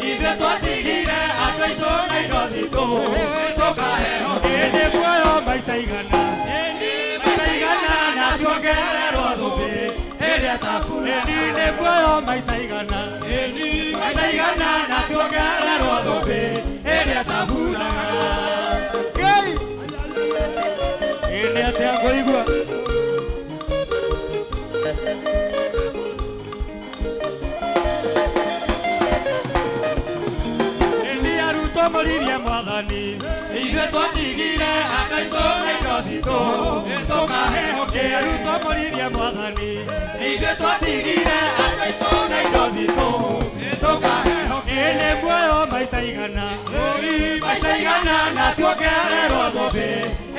ithuĩ twatigire andũ aitũ na indo citũ tũkaheo. Ĩ nĩ muoyo maita igana, maita igana na tuongererwo thũmbĩ ĩrĩa ĩtabuaga. Ĩni nĩ muoyo maita igana, maita igana na tuongererwo thũmbĩ ĩrĩa ĩtabuaga. Ngai! Ĩni atĩa ngũigua? Ĩni arutwo moririe mwathani ithuĩ twatigire andũ aitũ na indo citũ tũkaheo. Ĩ arutwo moririe mwathani ithuĩ twatigire andũ aitũ na indo citũ tũkaheo. Ĩ nĩ muoyo maita igana, maita igana na tuongererwo thũmbĩ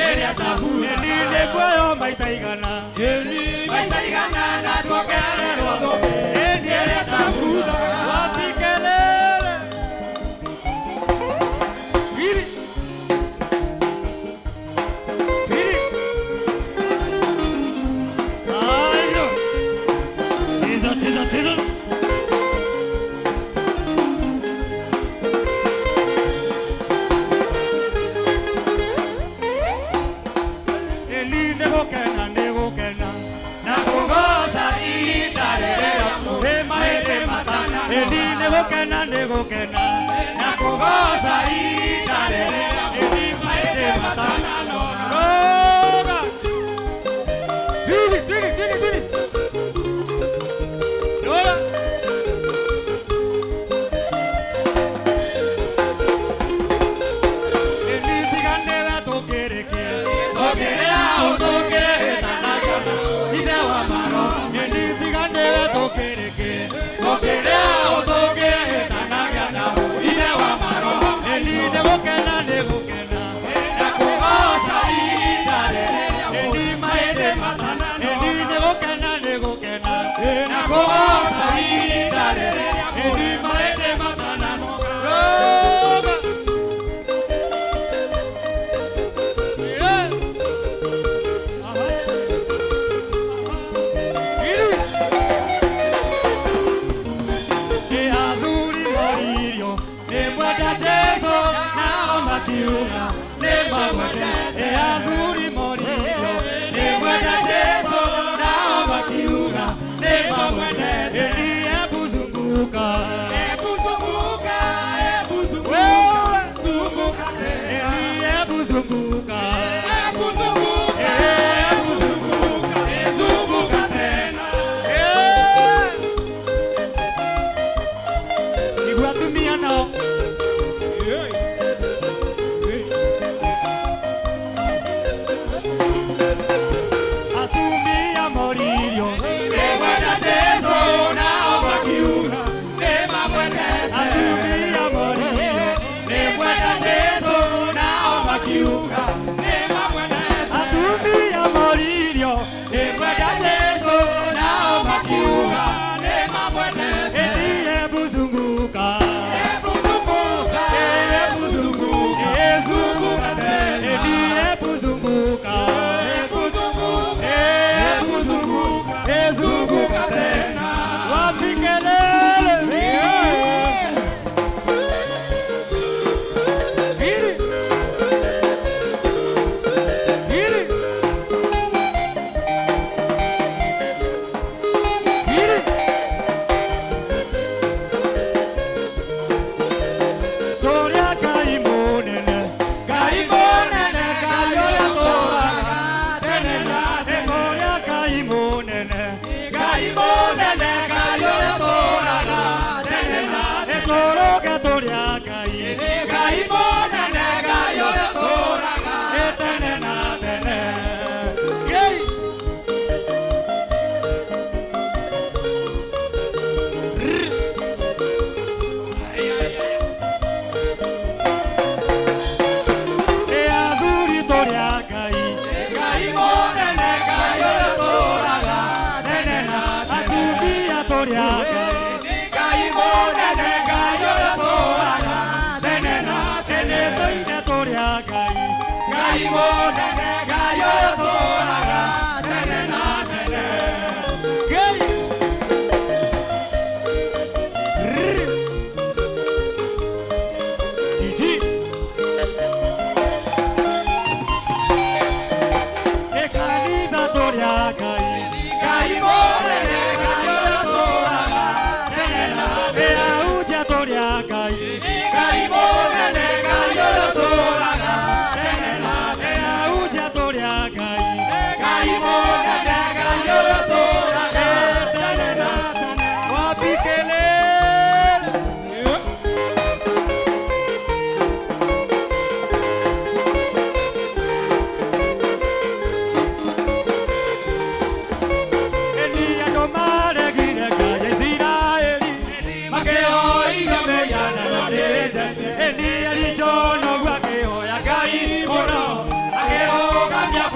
ĩrĩa ĩtabuaga. Ĩni nĩ muoyo maita igana, maita igana na tuongererwo thũmbĩ ĩrĩa ĩtabuaga. Wapi kelele? Iri. Iri. Ayo. Cheza, cheza, cheza. Ĩni nĩgũkena nĩgũkena na kũgoca ihinda rĩrĩa ĩ mahĩndĩ matana. Ĩni nĩgũkena nĩgũkena na kũgoca ihinda rĩrĩa ĩni mahĩndĩ matana. Rũga. Tigi, tigi, tigi, tigi. Rũga. Ĩni tiganĩra tũkĩrĩkia tũkĩrĩa ũtũkĩhĩtanagia ithe wa maroho. Ĩni tiganĩra tũkĩrĩkia tũkĩrĩa ũtũkĩhĩtanagia ithe wa maroho. Ĩni nĩgũkena nĩgũkena na kũgoca ihinda rĩrĩa ĩni mahĩndĩ matana. Ĩni nĩgũkena nĩgũkena na kũgoca ihinda rĩrĩa ĩni mahĩndĩ matana. Rũga. Yeah.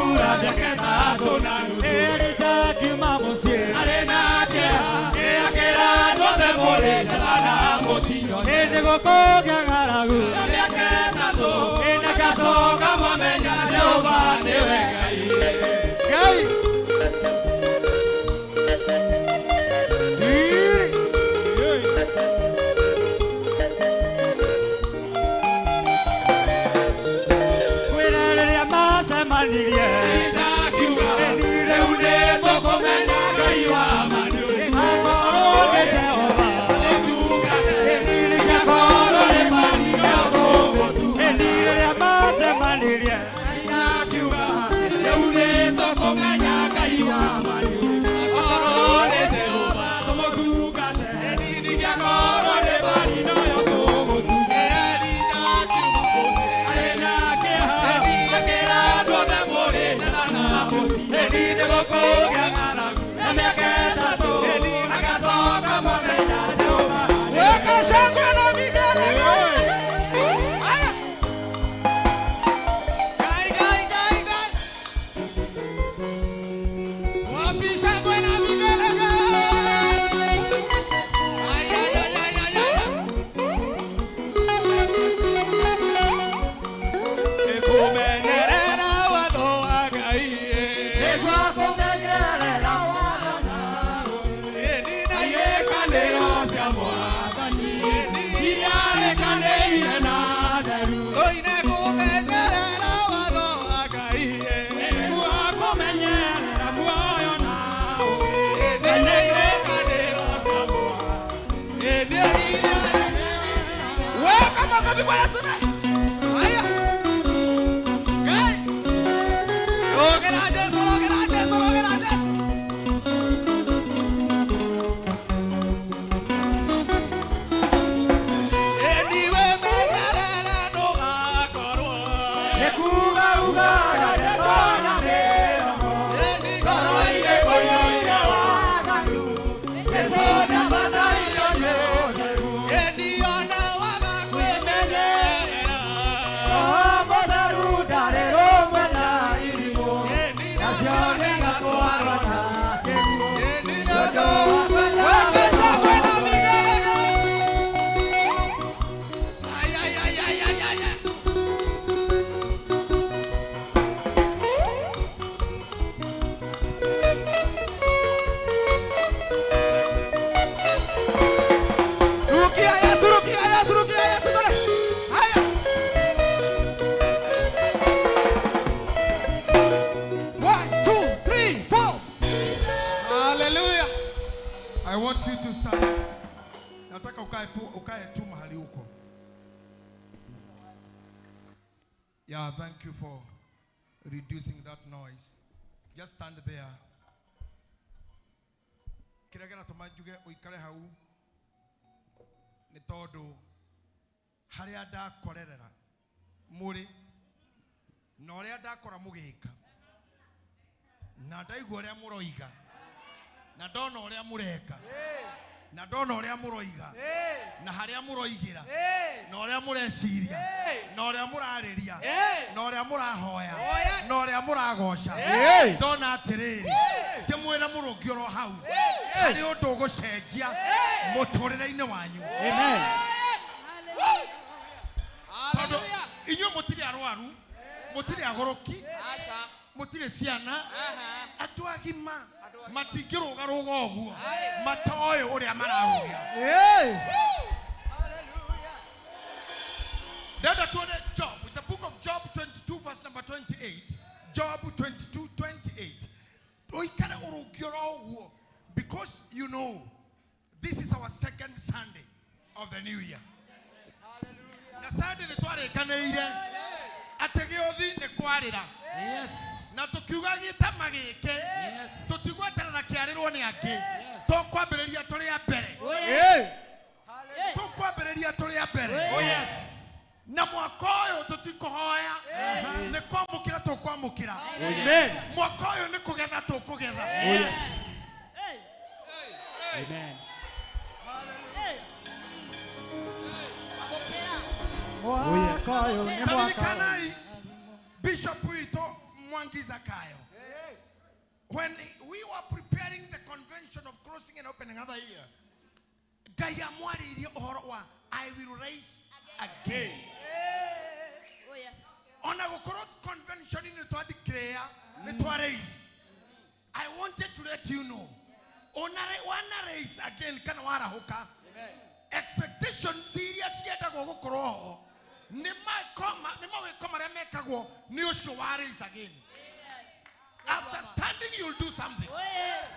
mbura mĩaka ĩtatũ na nuthu. Elijah akiuma mũciĩ arĩ na kĩeha, akĩra andũ othe mũrĩ njetha na mũtinyone. Ĩndĩ gũkũgĩa ng'aragu ya mĩaka ĩtatũ, na ngacoka mwamenya Jehova nĩwe Ngai. Ngai. Yeah, thank you for reducing that noise. Just stand there. Kĩrĩa kĩratũma njuge ũikare hau nĩ tondũ harĩa ndakorerera mũrĩ na ũrĩa ndakora mũgĩka na ndaigua ũrĩa mũroiga na ndona ũrĩa mũreka na ndona ũrĩa mũroiga na harĩa mũroigĩra na ũrĩa mũreciria na ũrĩa mũrarĩria na ũrĩa mũrahoya na ũrĩa mũragoca ndona atĩrĩrĩ ndĩmwĩra mũrũngi oro hau harĩ ũndũ ũgũcenjia mũtũrĩre-inĩ wanyu. Tondũ inyuĩ mũtirĩ arwaru, mũtirĩ agũrũki, mũtirĩ ciana, andũ agima matingĩrũgarũga ũguo matoĩ ũrĩa mararũgĩra. Ndenda tuone Job, the book of Job 22 verse number 28. Job 22 28. Ũikare ũrũngĩ oro ũguo because you know this is our second Sunday of the new year. Na Sunday nĩ twarĩkanĩire atĩ gĩũthi nĩ kwarĩra. Na tukiuga gĩtama gĩkĩ tũtigweterera kĩarĩrwo nĩ angĩ, tũkwambĩrĩria tũrĩ a mbere. Tũkwambĩrĩria tũrĩ a mbere. Na mwaka ũyũ tũtikũhoya, nĩ kwamũkĩra tũkwamũkĩra. Mwaka ũyũ nĩ kũgetha tũkũgetha. Amen. Mwaka ũyũ nĩ mwaka. Taririkanai Bishop witũ Mwangi Zakayo. When we were preparing the convention of crossing and opening another year, Ngai amwarĩirie ũhoro wa I will rise again. Oh yes. Ona gũkorwo convention nĩ twa declare, nĩ twa raise. I wanted to let you know. Ona wana raise again kana warahũka. Expectations iria ciendagwo gũkorwo ho nĩ mawĩko marĩa mekagwo nĩ ũcio wa raise again. After standing you'll do something. Oh yes.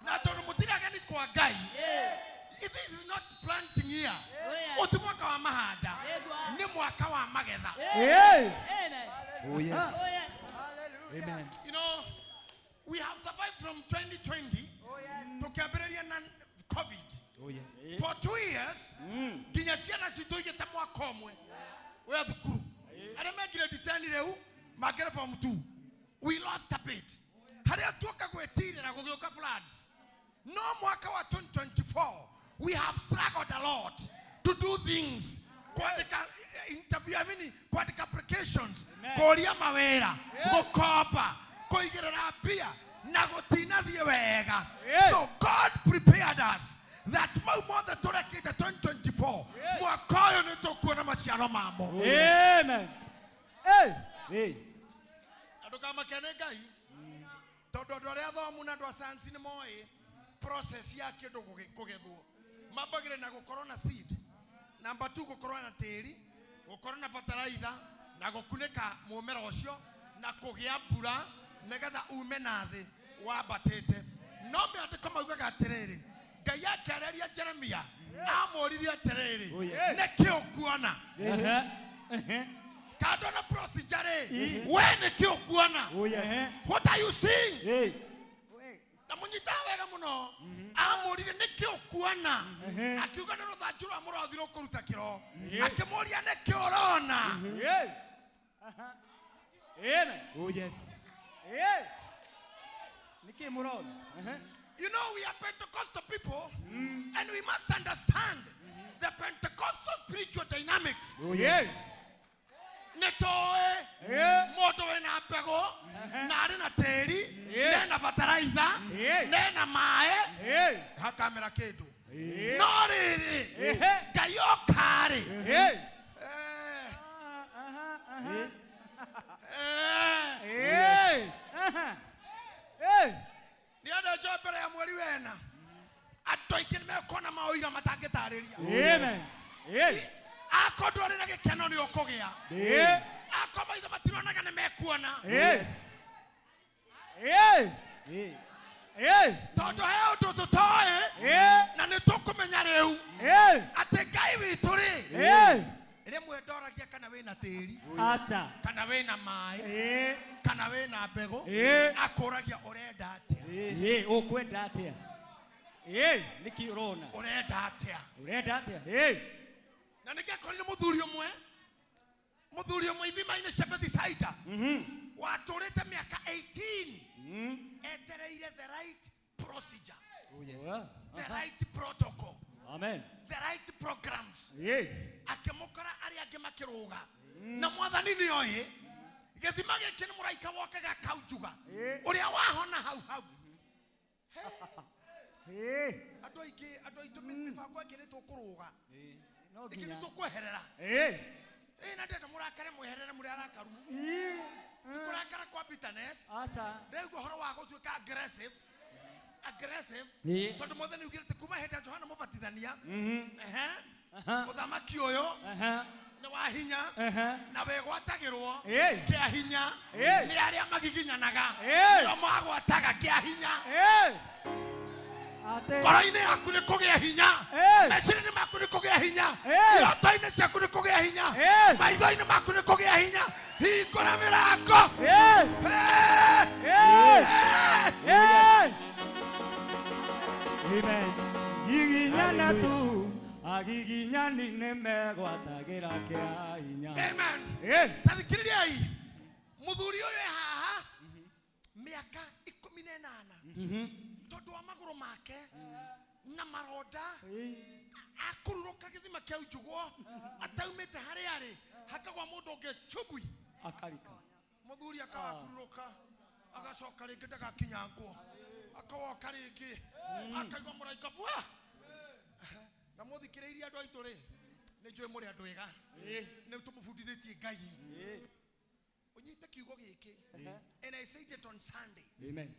Na tondũ mũtirageni kwa Ngai. Yes. This is not planting here. Oh yes. Ũti mwaka wa mahanda. Yegwa. Nĩ mwaka wa magetha. Hey. Amen. Oh yes. Oh yes. Amen. You know, we have survived from 2020 tukiambĩrĩria na COVID. Oh yes. For 2 years, nginya ciana citũ igĩte mwaka ũmwe wa thukuru. Arĩa me grade 10 rĩu mangĩre form 2. We lost a bit. Harĩa tuoka gwĩtirĩra gũgĩũka floods. No mwaka wa 2024, we have struggled a lot to do things. Kwandĩka interview, I mean, kwandĩka applications, kũria mawĩra, gũkomba, kũigĩrĩra mbia, na gũtinathiĩ wega. So God prepared us that mau mothe tũrekĩte 2024, mwaka ũyũ nĩ tũkuona maciaro mamo. Amen. Hey. Hey. Ndũkamake nĩ Ngai, tondũ andũ arĩa athomu na andũ a sayansi nĩ moĩ process ya kĩndũ kũgethwo. Mambagĩrĩria na gũkorwo na seed. Number 2 gũkorwo na tĩri, gũkorwo na fertilizer, na gũkunĩka mũmera ũcio, na kũgĩa mbura nĩgetha ume na thĩ wambatĩte. No maandĩko maugaga atĩrĩrĩ, Ngai akĩarĩria Jeremia amũririe atĩrĩrĩ, nĩkĩ ũkuona? Kando na procedure rĩ, we nĩkĩ ũkuona? Oh yes. What are you seeing? Hey. Na mũnyitaga wega mũno, amũririe nĩkĩ ũkuona? Akiuga nĩ rũthanju rwa mũrothi rũkũruta kĩro. Akĩmũria nĩkĩ ũrona? Hey. Amen. Oh yes. Hey. Niki mũrona. You know, we are Pentecostal people, and we must understand the Pentecostal spiritual dynamics. Oh yes. Nĩ tũĩ Yeah. mũndũ wĩna mbegũ na arĩ na tĩri Yeah. nena bataraitha Yeah. nena maĩ Hey. hakamera kĩndũ. Yeah. No rĩrĩ, Yeah. Ngai oka-rĩ, Hey. eh, Hey. Hey. nĩ andũ njũĩ mbere ya mweri wena andũ aingĩ nĩ mekuona maũira matangĩtarĩria. Amen. Hey. Akorwo ndwarĩ na gĩkeno nĩ ũkũgĩa. Yeah. Akorwo maitho matironaga nĩ mekuona. Hey. Hey. Hey. Hey. Tondũ he ũndũ tũtoĩ Hey. na nĩ tũkũmenya rĩu Hey. atĩ Ngai witũ rĩ, Hey. rĩmwe ndoragia kana wĩna tĩri, Acha. kana wĩna maĩ, Hey. kana wĩna mbegũ, Hey. akũragia ũrenda atĩa? Hey, ũkwenda atĩa? Hey, nĩkĩ ũrona? Ũrenda atĩa? Ũrenda atĩa? Hey. Na nĩngĩakorire mũthuri ũmwe ithima-inĩ cia Bethisaida watũrĩte mĩaka 18 etereire the right procedure, Oh yes. the right protocol, Amen. the right programs. Hey. Akĩmũkora arĩa angĩ makĩrũga na mwathani nĩ oĩ gĩthima gĩkĩ nĩ mũraika wokaga akaunjuga ũrĩa wahona hau hau. Hey. Andũ aingĩ, andũ aitũ mĩbango ĩngĩ nĩ tũkũrũga, No ĩngĩ nĩ nginya. tũkweherera. Hey. Ĩ na ndĩrenda mũrakare mweherere mũrĩ arakaru. Ti kũrakara kwa bitterness. Acha. Ndĩraigua ũhoro wa gũtuĩka aggressive. Aggressive. Ĩ. Tondũ mwathani augĩte kuma hĩndĩ ya Johana Mũbatithania, ehe, mũthamaki ũyũ nĩ wa hinya na wĩgwatagĩrwo Hey. kĩa hinya Hey. nĩ arĩa magiginyanaga Hey. nĩo magwataga kĩa hinya. Hey. Ate. Ngoro-inĩ yaku nĩ kũgĩa hinya, Hey. meciria-inĩ maku nĩ kũgĩa hinya, Hey. iroto-inĩ ciaku nĩ kũgĩa hinya, Hey. maitho-inĩ maku nĩ kũgĩa hinya. Hingũra mĩrango. Hey. Hey. Hey. Hey. Hey. Amen. Giginyana tu, agiginyani nĩ megwatagĩra kĩa hinya. Amen. Hey. Ta thikĩrĩriai, mũthuri ũyũ e haha mĩaka 18 tondũ wa magũrũ make na maronda akũrurũka gĩthima kĩa njugwo ataumĩte harĩa arĩ hakagwa mũndũ ũngĩ chubui Akarika. Muthuri akawakurũka agacoka rĩngĩ ndagakinyangwo akawoka rĩngĩ akaigua mũraika bwa na mũthikĩrĩirie andũ aitũ rĩ nĩ njũĩ mũrĩ andũ ega nĩ tũmũbundithĩtie Ngai ũnyite kiugo gĩkĩ. And I said it on Sunday. Amen.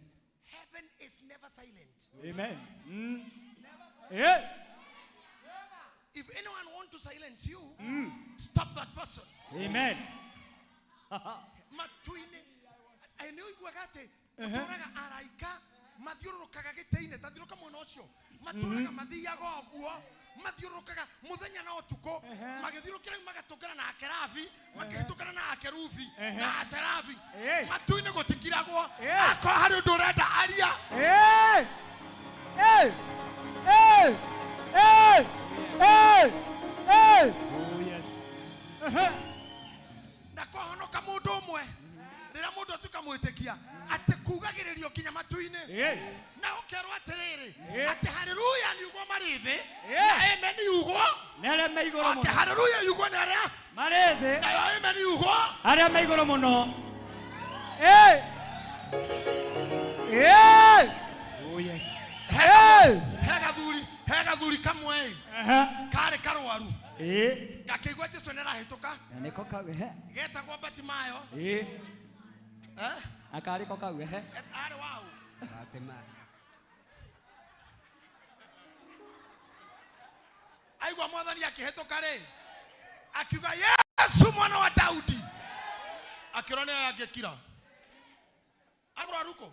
Heaven is never silent. Amen. Never. If anyone want to silence you, stop that person. Amen. Matuine nĩ ũiguaga atĩ matũraga araika mathiũrũrũkaga gĩtĩ-inĩ ta thiũrũka mwena ũcio matũraga mathiaga ũguo mathiũrũrũkaga mũthenya na ũtukũ magĩthiũrũkĩra magatũngana na akerabi makĩhĩtũkana na akerubi na aserabi matu-inĩ gũtikiragwo akorwo harĩ ũndũ ũrenda aria. Na kwahonoka mũndũ ũmwe rĩrĩa mũndũ atuĩka mwĩtĩkia atĩ kugagĩrĩrio nginya matu-inĩ na ũkerwo atĩrĩrĩ atĩ haleluya nĩ ugwo marĩ thĩ na amen yugwo nĩ arĩa me igũrũ mũno. Atĩ haleluya yugwo nĩ arĩa marĩ thĩ nayo amen yugwo arĩa me igũrũ mũno. He gathuri kamwe karĩ karwaru gakĩigua Jesũ nĩ arahĩtũka nĩko kau getagwo Batimayo. Akarĩ ko kau arĩ wau Batimayo aigua mwathani akĩhĩtũka rĩ akiuga Yesu mwana wa Daudi akĩrwo nĩ aya angĩkira arwaru kũ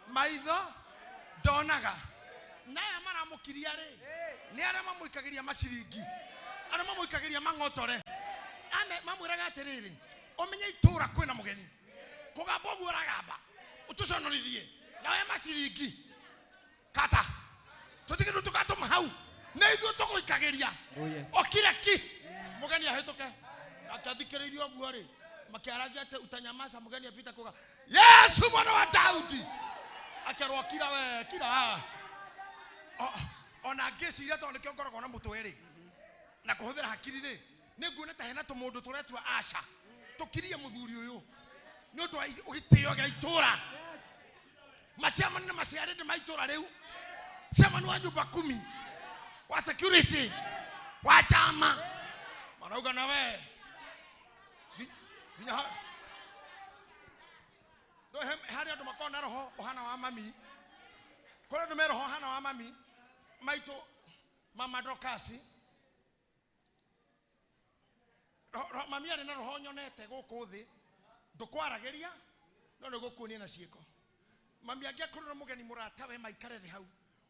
maitho ndonaga na aya maramũkiria rĩ nĩ arĩa mamũikagĩria maciringi arĩa mamũikagĩria mang'otore mamwĩraga atĩrĩrĩ ũmenye itũra kwĩna mũgeni kũgamba ũguo ũragamba ũtũconorithie nawe maciringi kata tũtigĩ tũgatũma hau nĩ ithuĩ tũgũikagĩria ũkire ki mũgeni ahĩtũke akĩathikĩrĩirio ũguo rĩ makĩaragia atĩ utanyamaza mũgeni apita kuga Yesu mwana wa Daudi akerwo kira we kira ona ngĩciria tondũ nĩkĩo ngoragwo na mũtwe rĩ na kũhũthĩra hakiri rĩ nĩ nguona ta hena tũmũndũ tũretua aca tũkirie mũthuri ũyũ nĩ ũndũ wa gĩtĩo gĩa itũra maciamani na maciarĩndĩ ma itũra rĩu ciamani wa nyumba kumi wa security wa chama marauga na we nginya harĩ andũ makoragwo na roho ũhana wa mami kũrĩ andũ me roho ũhana wa mami maitũ mama Dorcas mami arĩ na roho nyonete gũkũ thĩ ndũkwaragĩria no nĩ gũkuonia na ciĩko mami angĩakorwo mũgeni mũratawe maikare thĩ hau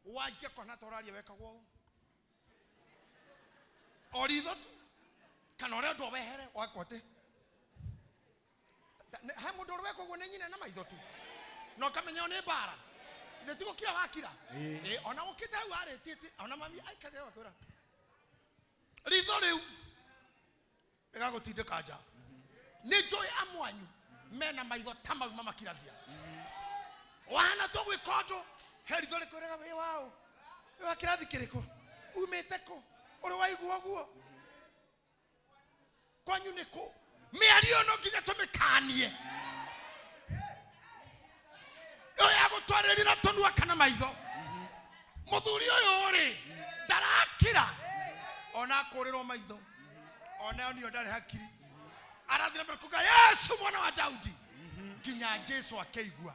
wanjie kona ta ũraria wekagwo ũũ o ritho tu kana ũrĩa ũndũ wehere wakwo atĩ he mũndũ ũrĩ weka ũguo nĩ nyina na maitho tu na ũkamenya nĩ mbara ithe ti gũkira wakira ona gũkĩte hau arĩtie ona mami aikarire akwĩra ritho rĩu rĩgagũtindĩka nja nĩ njũĩ amwanyu mena maitho ta mau mamakiragia wahana tũgwĩka ũndũ he ritho rĩkwĩraga wĩ waũ wĩ wa kĩrathi kĩrĩkũ umĩte kũ ũrĩ waigua ũguo kwanyu nĩ kũ mĩario no nginya tũmĩkanie ĩyo ya gũtwarĩria na tũnua kana maitho mũthuri ũyũ rĩ ndarakira ona akũrĩrwo maitho ona onio ndarĩ hakiri arathiĩ na mbere kuga Yesu mwana wa Daudi nginya Jesu akĩigua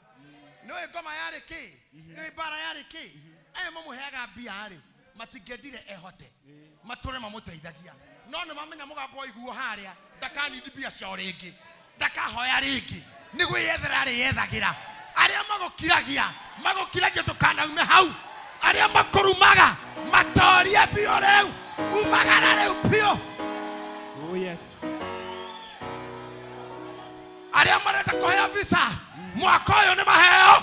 nĩũĩ ngoma yarĩ kĩ nĩũĩ mbara yarĩ kĩ aya mamũheaga mbia rĩ matingĩendire ehote matũre mamũteithagia no nĩ mamenya mũgambo waiguo harĩa ndakanindi mbia ciao rĩngĩ ndakahoya rĩngĩ nĩ gwĩyethera arĩyethagĩra arĩa magũkiragia magũkiragia ndũkanaume hau arĩa makũrumaga matorie biũ rĩu umagara rĩu biũ. Arĩa marenda kũheo visa mwaka ũyũ nĩ maheo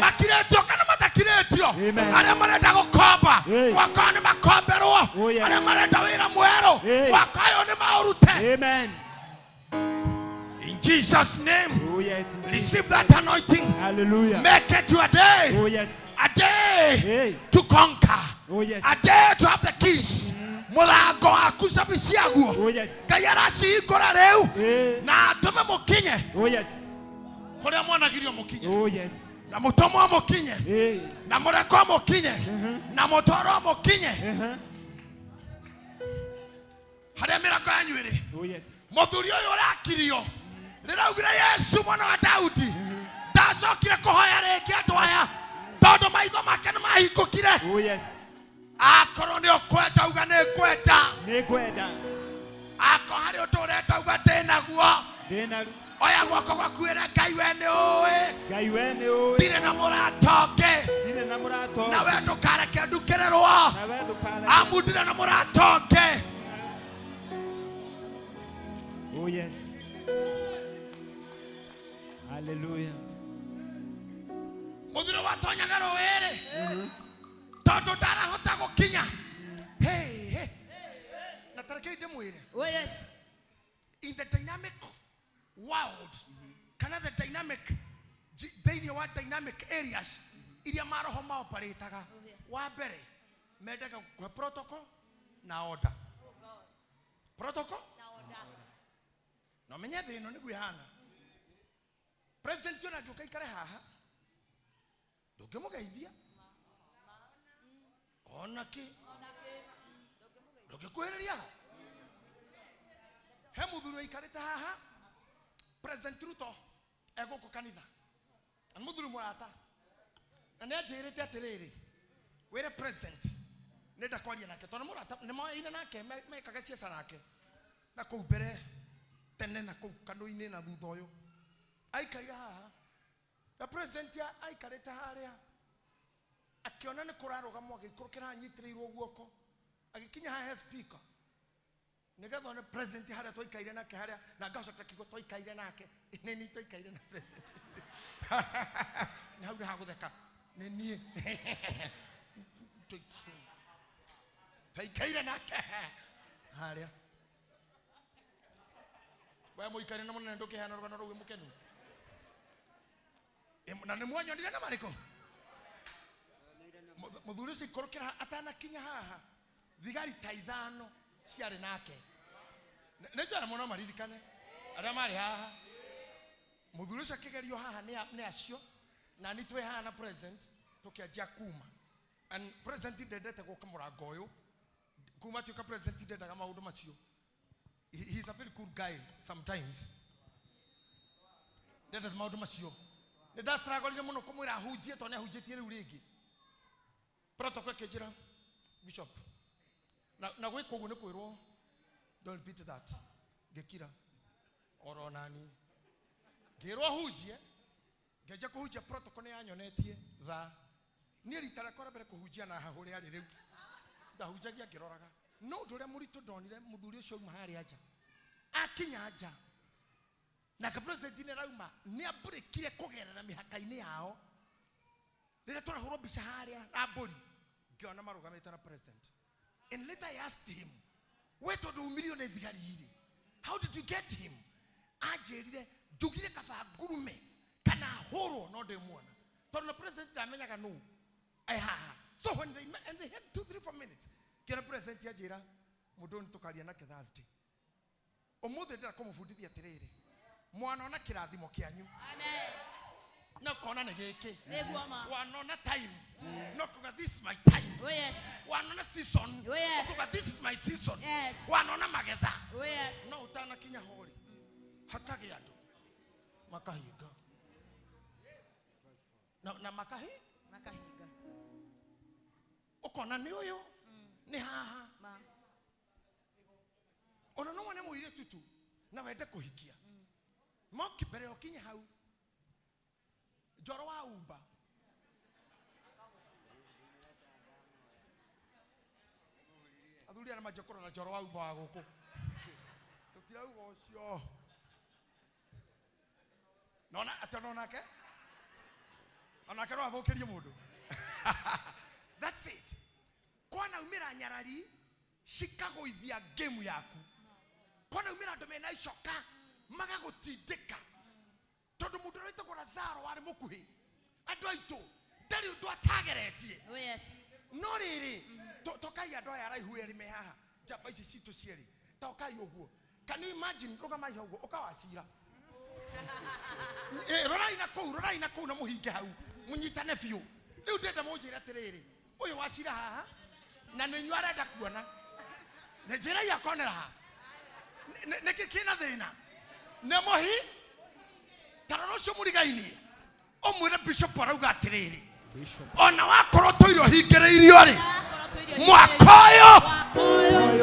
makirĩtio kana matakirĩtio arĩa marenda gũkomba mwaka ũyũ nĩ makomberwo arĩa marenda wĩra mwerũ mwaka ũyũ nĩ maũrute. In Jesus' name, receive that anointing. Hallelujah. Make it your day. A day to conquer. A day to have the keys. Mũrango waku cabi ciaguo. Oh yes. Ngai aracihingũra rĩu. Eh. Na atũme mũkinye. Oh yes. Kũrĩa mwanagirio mũkinye. Oh yes. Na mũtũmwo mũkinye. Eh. Na mũrekwo mũkinye. Na mũtwarwo mũkinye. Harĩa mĩrango yanyu ĩrĩ. Oh yes. Mũthuri ũyũ ũrakirio. Rĩraugire Yesu mwana wa Daudi. Ndacokire kũhoya rĩngĩ andũ aya. Tondũ maitho make nĩ mahingũkire. Oh yes. Akorwo nĩ ũkwenda uga nĩ ngwenda. Nĩ ngwenda. Akorwo harĩ ũndũ ũrenda uga ndĩnaguo. Ndĩna Oya guoko gwaku wĩre Ngai we nĩ ũĩ. Ngai we nĩ ũĩ. Ndirĩ na mũrata ũngĩ. Ndirĩ na mũrata ũngĩ. Na we ndũkareke ndukĩrĩrwo. Na we ndũkareke. Amu ndirĩ na mũrata ũngĩ. Oh yes. Hallelujah. Mũthuri watonyaga rũĩ-rĩ. Tondũ ndarahota gũkinya. Hey, hey. Na ta rekei ndĩmwĩre. Oh yes. In the dynamic world, kana the dynamic thĩinĩ wa dynamic areas iria maroho maoparĩtaga. Wa mbere mendaga gũkũhe protocol na order. Protocol na order. Na ũmenye thĩ ĩno nĩguo ĩhana. President ona angĩũka aikare haha ndũngĩmũgeithia ona kĩ ndũngĩkuhĩrĩria ho. He mũthuri ũikarĩte haha President Ruto egũkũ kanitha na nĩ mũthuri mũrata na nĩ anjĩrĩte atĩrĩrĩ wĩre president nĩ ndakwaria nake tondũ mũrata nĩ moyaine nake mekaga ciaca nake na kũu mbere tene na kũu kanũ-inĩ na thutha ũyũ aikaire haha na president aikarĩte harĩa akĩona nĩ kũrarũgamwo agĩikũrũkĩra anyitĩrĩirwo guoko agĩkinya haha he speaker nĩgetha one president harĩa twaikaire nake harĩa na ngacoka kiugo twaikaire nake nĩ niĩ twaikaire na president nĩ hau nĩ hagũtheka nĩ niĩ twaikaire nake harĩa we mũikaire na mũnene ndũkĩheana rũgano rũu wĩ mũkenu. Na nĩ mwanyonire na marĩkũ mũthuri ũcio ikũrũkĩra atanakinya haha thigari ta ithano ciarĩ nake. Nĩ njũĩ mũno maririkane arĩa marĩ haha. Mũthuri ũcio akĩgerio haha nĩ acio na nĩ twĩ haha na president tũkĩanjia kuma. And president ndendete gũka mũrango ũyũ kuma tuĩka president ndendaga maũndũ macio. He's a very cool guy sometimes. Ndendete maũndũ macio. Nĩ ndastragorire mũno kũmwĩra ahunjie tondũ nĩ ahunjĩtie rĩu rĩngĩ. Protocol ĩkĩnjĩra bishop na gwĩka ũguo nĩ kwĩrwo don't repeat that. Ngĩkira oro nani ngĩrwo hunjie ngĩanjia kũhunjia protocol nĩ yanyonetie thaa. Niĩ rita rĩakwa rĩa mbere kũhunjia na haha ũrĩa arĩ rĩu ndahunjagia ngĩroraga. No ũndũ ũrĩa mũritũ ndonire mũthuri ũcio auma harĩa nja akinya nja nake president nĩ arauma nĩ ambũrĩkire kũgerera mĩhaka-inĩ yao. Rĩrĩa tũrahũrwo mbica harĩa na mbũri ngĩona marũgamĩte na president. And later I asked him, we tondũ umirio nĩ thigari irĩ, how did you get him? Anjĩrire njugire kaba ngurume kana hũrwo no ndĩmuona tondũ na president ndamenyaga nũ e haha. So when they met, and they had 2, 3, 4 minutes, ngĩona president anjĩra mũndũ ũyũ nĩtũkaria nake Thursday. Ũmũthĩ ndĩrenda kũmũbundithia atĩrĩrĩ mwanona kĩrathimo kĩanyu. Amen. Na ũkona nĩ gĩkĩ. Nĩguo ma. Wanona time. No kuga this is my time. Oh yes. Wanona season. Oh yes. Kuga this is my season. Yes. Wanona magetha. Oh yes. No utanakinya hori hakagĩa andũ makahinga na makahinga ũkona nĩ ũyũ nĩ haha. Ona no wone mũirĩtu tu na wende kũhikia moki mbere ya ũkinye hau njoro wa umba athuri arĩa manjia kũrora njoro wa umba wa gũkũ tũtirauga ũcio. Nona atĩ onake onake no athũkĩrie mũndũ. That's it. Kwanaumĩra nyarari cikagũithia game yaku. Kwanaumĩra andũ mena icoka magagũtindĩka tondũ mũndũ ũrĩa wĩtagwo Lazaro warĩ mũkuhĩ andũ aitũ ndarĩ ũndũ atageretie. Oh yes. No rĩrĩ tokai andũ aya araihu erĩ me haha. Njamba ici citũ cierĩ. Ta ũkai ũguo. Can you imagine rũgamai hau ũguo ũka Wacira. Rorai na kũu na mũhinge hau. Mũnyitane biũ. Rĩu ndĩrenda mũnjĩre atĩrĩrĩ. Ũyũ Wacira haha na nĩ inyuĩ arenda kuona. Nĩ njĩra akonera haha. Nĩkĩ kĩna thĩna? Nĩ mũhi tarora ũcio mũrigainie. Ũmwĩre bishop arauga atĩrĩrĩ. Ona wakorwo tũirio hingĩrĩirio rĩ, mwaka ũyũ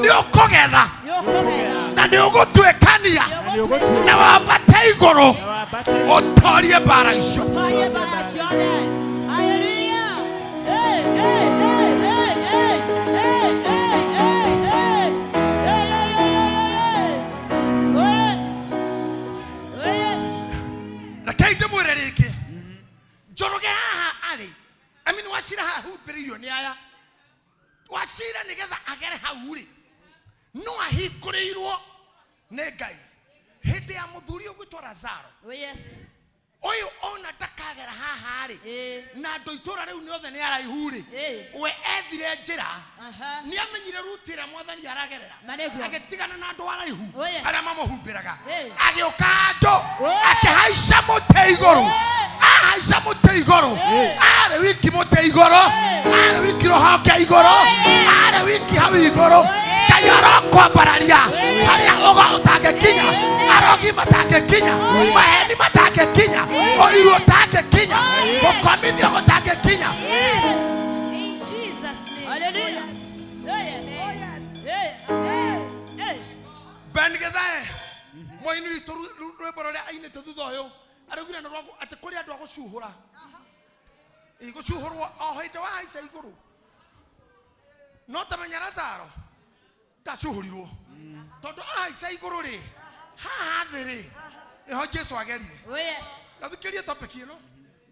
nĩ ũkũgetha na nĩ ũgũtuĩkania na wambate igũrũ ũtorie mbara icio. Rekei ndĩmwĩre rĩngĩ. Njoroge haha arĩ. I mean Wacira haha humbĩrĩirio nĩ aya. Wacira nĩgetha agere hau rĩ, no ahingũrĩirwo nĩ Ngai. Hĩndĩ ya mũthuri ũgwĩtwo Lazaro. Oh yes. Ũyũ ona ndakagera haha rĩ, na andũ itũra rĩu nĩ othe nĩ araihu rĩ, we ethire njĩra. Nĩ amenyire ruti ĩrĩa mwathani aragerera. Agĩtigana na andũ araihu arĩa mamũhumbĩraga. Agĩũka handũ akĩhaica mũtĩ igũrũ. Ahaica mũtĩ igũrũ. Arĩ wiki mũtĩ igũrũ. Arĩ wiki rũhonge igũrũ. Arĩ wiki hau igũrũ. Ngai arokwambararia harĩa ũtangĩkinya. Arogi matangĩkinya. Maheni matangĩkinya. Ũiru ũtangĩkinya. Gũkomithio gũtangĩkinya. In Jesus' name. Hallelujah. Ben Githae moini witũ rwĩmbo rũrĩa ainĩte thutha ũyũ araugire nĩ rwa atĩ kũrĩ andũ a gũcuhũra. Gũcuhũrwo o hĩndĩ wahaica igũrũ. No tamenya Lazaro ndacuhũrirwo tondũ ahaica igũrũ rĩ, haha thĩ rĩ nĩho Jesu agerire. Na thikĩrie topic ĩno,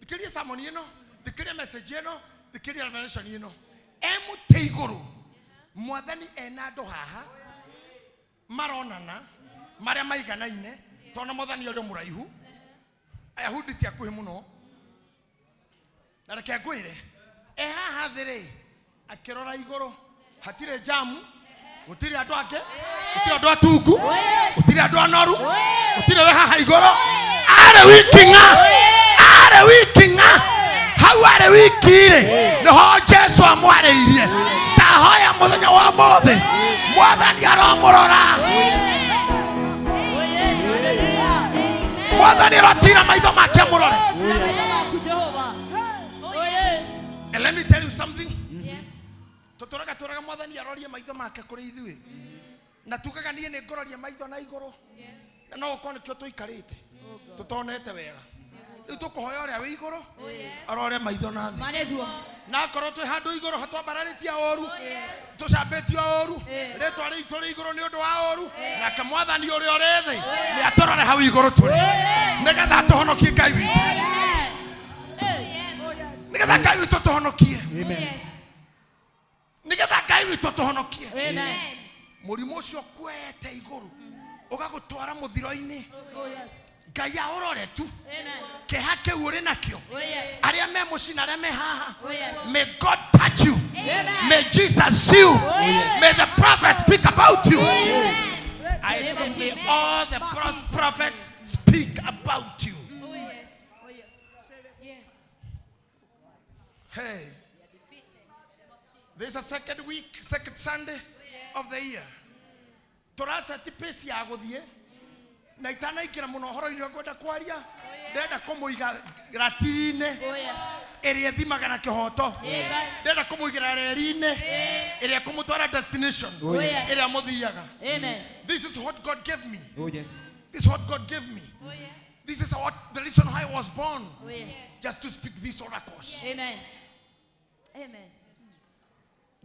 thikĩrie sermon ĩno, thikĩrie message ĩno, thikĩrie revelation ĩno. E mũtĩ igũrũ mwathani ena andũ haha maronana marĩa maiganaine tondũ mwathani ũrĩ mũraihu. Ayahudi ti akuhĩ mũno. Na reke ngwĩre, e haha thĩ rĩ akĩrora igũrũ hatirĩ jamu, gũtirĩ andũ angĩ, gũtirĩ andũ atungu, gũtirĩ andũ anoru, gũtirĩ we haha igũrũ. Arĩ wiki ng'a, arĩ wiki ng'a, hau arĩ wiki rĩ nĩho Jesu amwarĩirie. Ndahoya mũthenya wa ũmũthĩ mwathani aromũrora. Mwathani arotira maitho make amũrore. And let me tell you something. Yes. Tũtũraga tũraga mwathani arorie maitho make kũrĩ ithuĩ. Na tugaga niĩ nĩ ngũroria maitho na igũrũ. Na no gũkorwo nĩkĩo tũikarĩte tũtonete wega. Rĩu tũkũhoya ũrĩa wĩ igũrũ arore maitho na thĩ. Na akorwo twĩ handũ igũrũ hatwambararĩtie ũru, tũcambĩtio ũru, rĩtwa rĩitũ rĩ igũrũ nĩ ũndũ wa ũru, nake mwathani ũrĩa ũrĩ thĩ nĩ atũrore hau igũrũ tũrĩ nĩgetha atũhonokie Ngai witũ. Nĩgetha Ngai witũ tũhonokie. Nĩgetha Ngai witũ tũhonokie. Mũrimũ ũcio ũkuete igũrũ ũgagũtwara mũthiro-inĩ. Ngai aũrore tu kĩeha kĩu ũrĩ nakĩo. Arĩa me mũciĩ na arĩa me haha. May God touch you. May Jesus see you. May the prophets speak about you. I say may all the prophets speak about you. Oh yes. Oh yes. Yes. Hey. This is a second week, second Sunday of the year. Tũraceti pace ya gũthiĩ na itanaingĩra mũno ũhoro-inĩ ngwenda kwaria, ndĩrenda kũmũiga ratiri-inĩ ĩrĩa ĩthimaga na kĩhoto, ndĩrenda kũmũigĩra reri-inĩ ĩrĩa ĩkũmũtwara destination ĩrĩa mũthiaga. This is what God gave me. Oh yes. This is what God gave me. Oh yes. This is what the reason why I was born. Oh yes. Just to speak these oracles. Amen. Amen.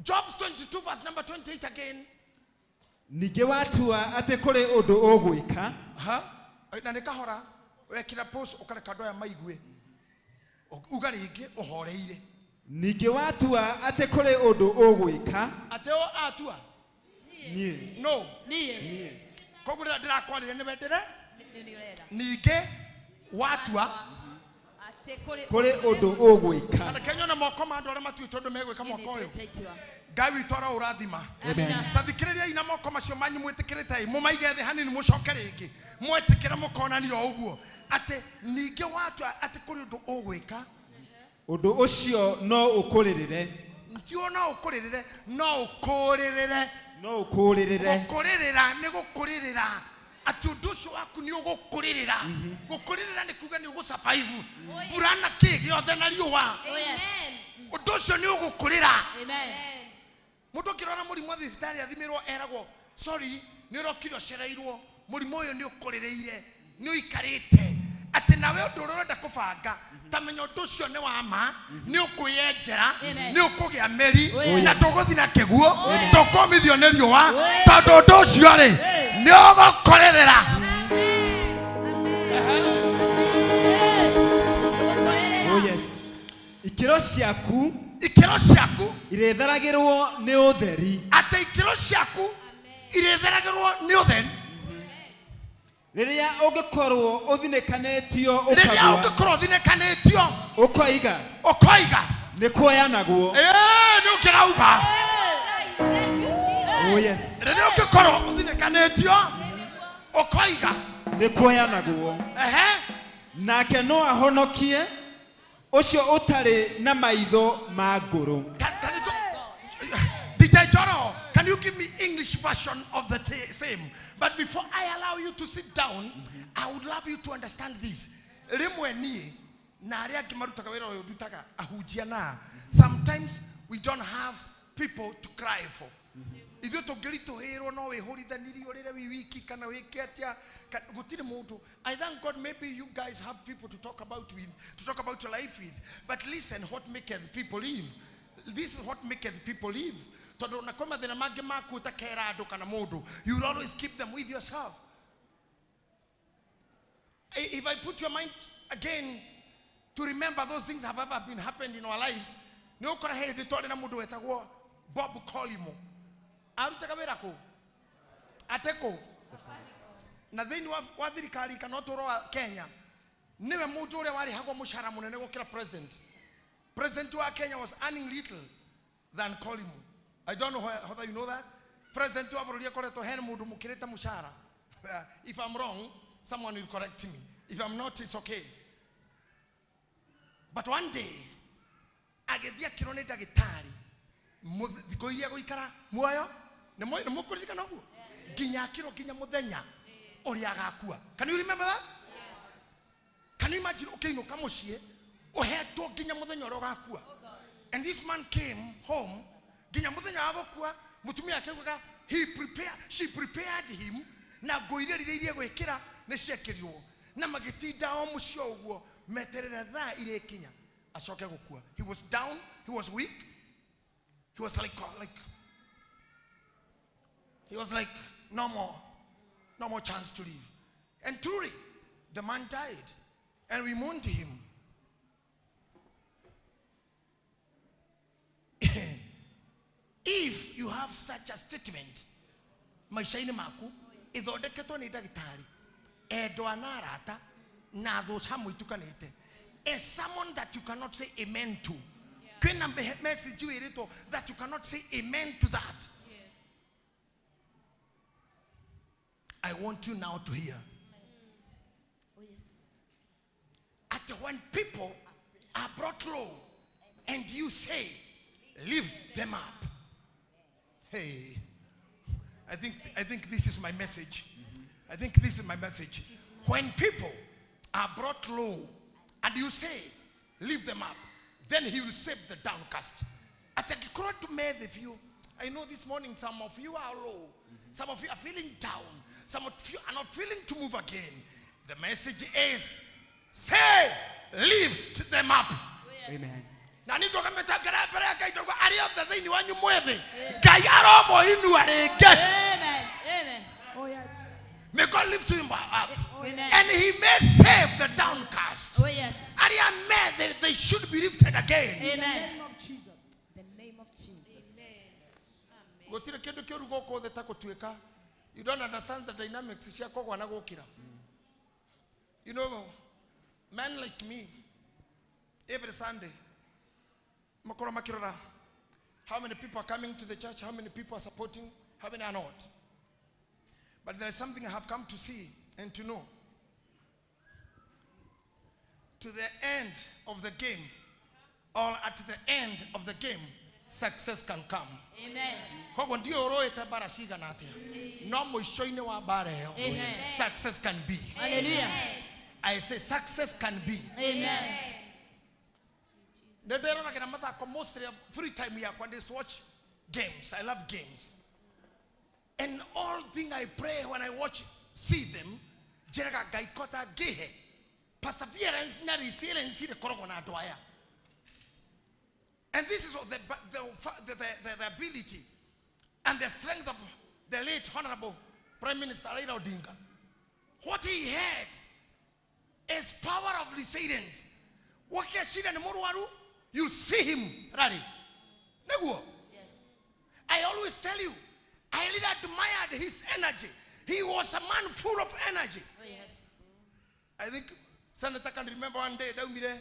Job 22 verse number 28 again. Ningĩ watua atĩ kũrĩ ũndũ ũgwĩka. Ha? Na nĩ kahora wekĩra post ũkareka andũ aya maigue. Uga rĩngĩ ũhoreire. Ningĩ watua atĩ kũrĩ ũndũ ũgwĩka. Atĩ o atua? Niĩ. No. Niĩ. Koguo ndĩrakwarĩria nĩwe ndĩre? Ningĩ watua atĩ kũrĩ ũndũ ũgwĩka. Reke nyone moko ma andũ arĩa matuĩte ũndũ megwĩka mwaka ũyũ. Ngai witũ aroũrathima. Tathikĩrĩriai na moko macio manyu mwĩtĩkĩrĩte mũmaige thĩ hanini mũcoke rĩngĩ mwetĩkĩra mũkonania o ũguo atĩ ningĩ watua atĩ kũrĩ ũndũ ũgwĩka ũndũ ũcio no ũkũrĩrĩre. Ntio no ũkũrĩrĩre, no ũkũrĩrĩre, no ũkũrĩrĩre. Gũkũrĩrĩra nĩ gũkũrĩrĩra atĩ ũndũ ũcio waku nĩ ũgũkũrĩrĩra. Gũkũrĩrĩra nĩ kuga nĩ ũgũsurvive mbura na kĩ gĩothe na riũa. Ũndũ ũcio nĩ ũgũkũrĩra. Mũndũ ũngĩrwara mũrimũ thibitarĩ athimirwo eragwo sorry nĩ ũrokire ũcereirwo mũrimũ ũyũ nĩ ũkũrĩrĩire nĩ ũikarĩte atĩ nawe ũndũ ũrĩa ũrenda kũbanga ta menya ũndũ ũcio nĩ wa ma nĩ ũkwĩyenjera nĩ ũkũgĩa mĩri na ndũgũthiĩ na kĩguo ndũkũmithio nĩ riũa tondũ ũndũ ũcio rĩ nĩ ũgũkũrĩrĩra. Oh yes. Ikĩro ciaku, ikĩro ciaku irĩtheragĩrwo nĩ ũtheri. Atĩ ikĩro ciaku irĩtheragĩrwo nĩ ũtheri. Rĩrĩa ũngĩkorwo ũthinĩkanĩtio ũkagwa, rĩrĩa ũngĩkorwo ũthinĩkanĩtio ũkoiga, ũkoiga nĩ kuoyanagwo. Nĩ ũkĩrauga. Oh yes. Rĩrĩa ũngĩkorwo ũthinĩkanĩtio ũkoiga nĩ kuoyanagwo. Nake no ahonokie ũcio ũtarĩ na maitho ma ngũrũ. DJ Joro, can you give me English version of the same? But before I allow you to sit down, I would love you to understand this. Rimwe ni na aria angĩ marutaga wĩra ũyũ ndutaga ahunjia na sometimes we don't have people to cry for. Ithuĩ tũngĩritũhĩrwo no wĩhũrithanirie ũrĩre wĩ wiki kana wĩke atĩa gũtirĩ mũndũ. I thank God maybe you guys have people to talk about with, to talk about your life with. But listen, what maketh people live? This is what maketh people live. Tondũ na kwĩ mathĩna mangĩ maku ũtakera andũ kana mũndũ, you will always keep them with yourself. If I put your mind again to remember those things have ever been happened in our lives, nĩ ũkora hĩndĩ twarĩ na mũndũ wetagwo Bob Collymore. Arutaga wĩra kũ? Ate kũ? Na thĩinĩ wa thirikari kana ũtũũro wa Kenya, nĩwe mũndũ ũrĩa warĩhagwo mũcara mũnene gũkĩra president. President wa Kenya was earning little than Collymore. I don't know whether you know that. President wa bũrũri akoretwo hena mũndũ mũkĩrĩte mũcara. If I'm wrong, someone will correct me. If I'm not, it's okay. But one day, agĩthiĩ akĩrwo nĩ ndagĩtarĩ thikũ iria gũikara muoyo nĩ mũkũririkana ũguo nginya akĩrwo nginya mũthenya ũrĩa agakua. Can you remember that? Yes. Can you imagine ũkĩinũka mũciĩ ũhetwo nginya mũthenya ũrĩa ũgakua? And this man came home nginya mũthenya wa gũkua mũtumia akĩugaga he prepared, she prepared him na nguo iria iria gwĩkĩra nĩ ciekĩrirwo na magĩtinda o mũciĩ ũguo meterere thaa irĩkinya acoke gũkua. He was down, he was weak, he was like he was like no more chance to live. And truly the man died and we mourned him. If you have such a statement maisha-inĩ maku ithondeketwo nĩ ndagĩtarĩ endwa na arata na thũ hamwe itukanĩte, a sermon that you cannot say amen to. Kwĩna message wĩrĩtwo that you cannot say amen to that. Yes. I want you now to hear. Oh, yes. At when people are brought low and you say, lift them up. Hey, I think this is my message. I think this is my message. When people are brought low and you say, lift them up, then he will save the downcast. I know this morning some of you are low. Some of you are feeling down. Some of you are not feeling to move again. The message is, say, lift them up. Amen. Na nĩ ndũgamĩte ngara mbere ya Ngai ndauga arĩa othe thĩinĩ wanyu mwĩthĩ Ngai aromoinua rĩngĩ. Amen. Amen. Oh, yes. May God lift him up. Amen. And he may save the downcast. Oh, yes. Arĩa methe, they should be lifted again. Amen. In the name of Jesus. The name of Jesus. Gũtirĩ kĩndũ kĩũru gũkũ thĩ ta gũtuĩka. You don't understand the dynamics cia kũgwa na gũkĩra. You know, men like me, every Sunday, makorwo makĩrora How many people are coming to the church, how many people are supporting, how many are not. But there is something I have come to see and to know. To the end of the game, or at the end of the game, success can come. Amen. Koguo ndio ũrũĩte mbara cigana atĩa, no mũico-inĩ wa mbara ĩyo Amen. Success can be. Hallelujah. I say success can be. Amen. Nĩ ndĩroragĩra mathako mostly of free time yakwa ndĩ watch games. I love games. And all thing I pray when I watch, see them, njĩraga Ngai kota ngĩhe perseverance na resilience ĩrĩkoragwo na andũ aya. And this is what the ability and the strength of the late Honorable Prime Minister Raila Odinga. What he had is power of resilience. Wakiashira ni mũrwaru, you'll see him rally. Nĩguo? I always tell you, I really admired his energy. He was a man full of energy. Oh, yes. I think Senator can remember one day, ndaumire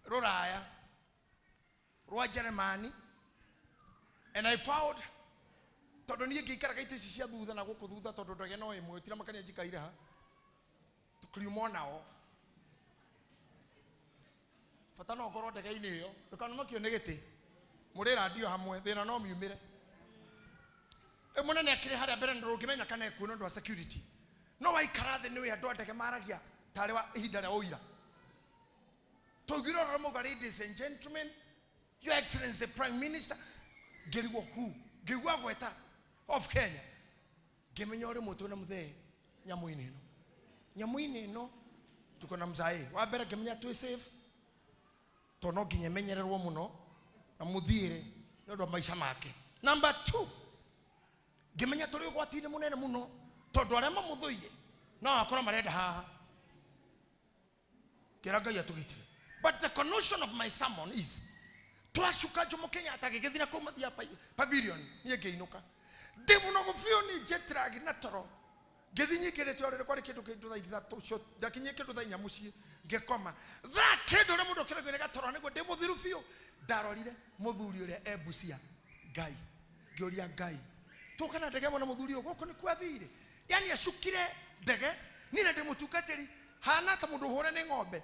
rũraya rwa Jeremani, and I found tondũ niĩ ngĩikaraga itĩ ici cia thutha na gũkũ thutha tondũ ndege no ĩmwe tiramakania njikaire ha tũkiriuma nao bata no ngorwo ndege-inĩ ĩyo ndũkanomakio nĩ gĩtĩ mũrĩ radio hamwe thĩna no miumĩre. Rĩu mũnene akĩrĩ harĩa mbere ndũngĩmenya kana ekuo nĩ ũndũ wa security, no waikara thĩ nĩũĩ andũ a ndege maragia tarĩ wa ihinda rĩa ũira. Tũiguire ũrĩa mauga, ladies and gentlemen, Your Excellency the Prime Minister, ngĩrigwo who, ngĩigua gweta of Kenya, ngĩmenya ũrĩ mũtwe na mũthee nyamũ-inĩ ĩno, nyamũ-inĩ ĩno tuko na mzae wa mbere ngĩmenya twĩ safe tondũ no nginya emenyererwo mũno na mũthiĩre nĩ ũndũ wa maica make. Number 2, ngĩmenya tũrĩ ũgwati-inĩ mũnene mũno tondũ arĩa mamũthũire no akorwo marenda haha. Ngĩra Ngai atũgitĩre. But the conclusion of my sermon is twacuka Jomo Kenyatta gĩgĩthiĩ na kũu mathia pavilion, niĩ ngĩinũka ndĩ mũnogu biũ nĩ jet lag na toro ngĩthiĩ nyingĩrĩte ũrĩrĩ kwarĩ kĩndũ kĩndũ thaa ithatũ ũcio ndakinyie kĩndũ thaa inya mũciĩ ngĩkoma thaa kĩndũ ũrĩa mũndũ ũkĩragio nĩ gatoro nĩguo ndĩ mũthiru biũ. Ndarorire mũthuri ũrĩa e Busia, Ngai ngĩũria Ngai tũka na ndege ĩmwe na mũthuri ũyũ gũkũ nĩkuo athire, yani acukire ndege niĩ na ndĩ mũtungatĩri hana ta mũndũ ũhũre nĩ ng'ombe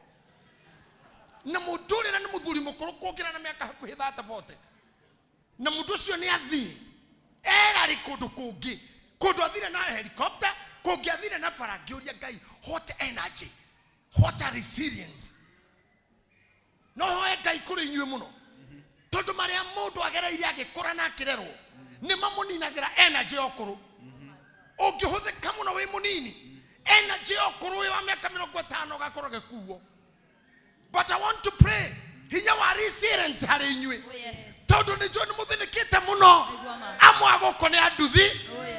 na mũndũ ũrĩa nĩ mũthuri mũkũrũ kuongerera na mĩaka hakuhĩ 30 40 na mũndũ ũcio nĩ athiĩ erarĩ kũndũ kũngĩ, kũndũ athire na helicopter, kũngĩ athire na bara. Ngĩũria Ngai, what energy, what a resilience. No hoe Ngai kũrĩ inyuĩ mũno tondũ marĩa mũndũ agereire agĩkũra na akĩrerwo nĩ mamũninagĩra energy ya ũkũrũ. Ũngĩhũthĩka mũno wĩ mũnini, energy ya ũkũrũ wĩ wa mĩaka 50 ũgakorwo gĩkuo. But I want to pray hinya wa resilience harĩ inyuĩ tondũ nĩ njũĩ nĩ mũthĩnĩkĩte mũno. Amwe a gũkũ nĩ anduthi,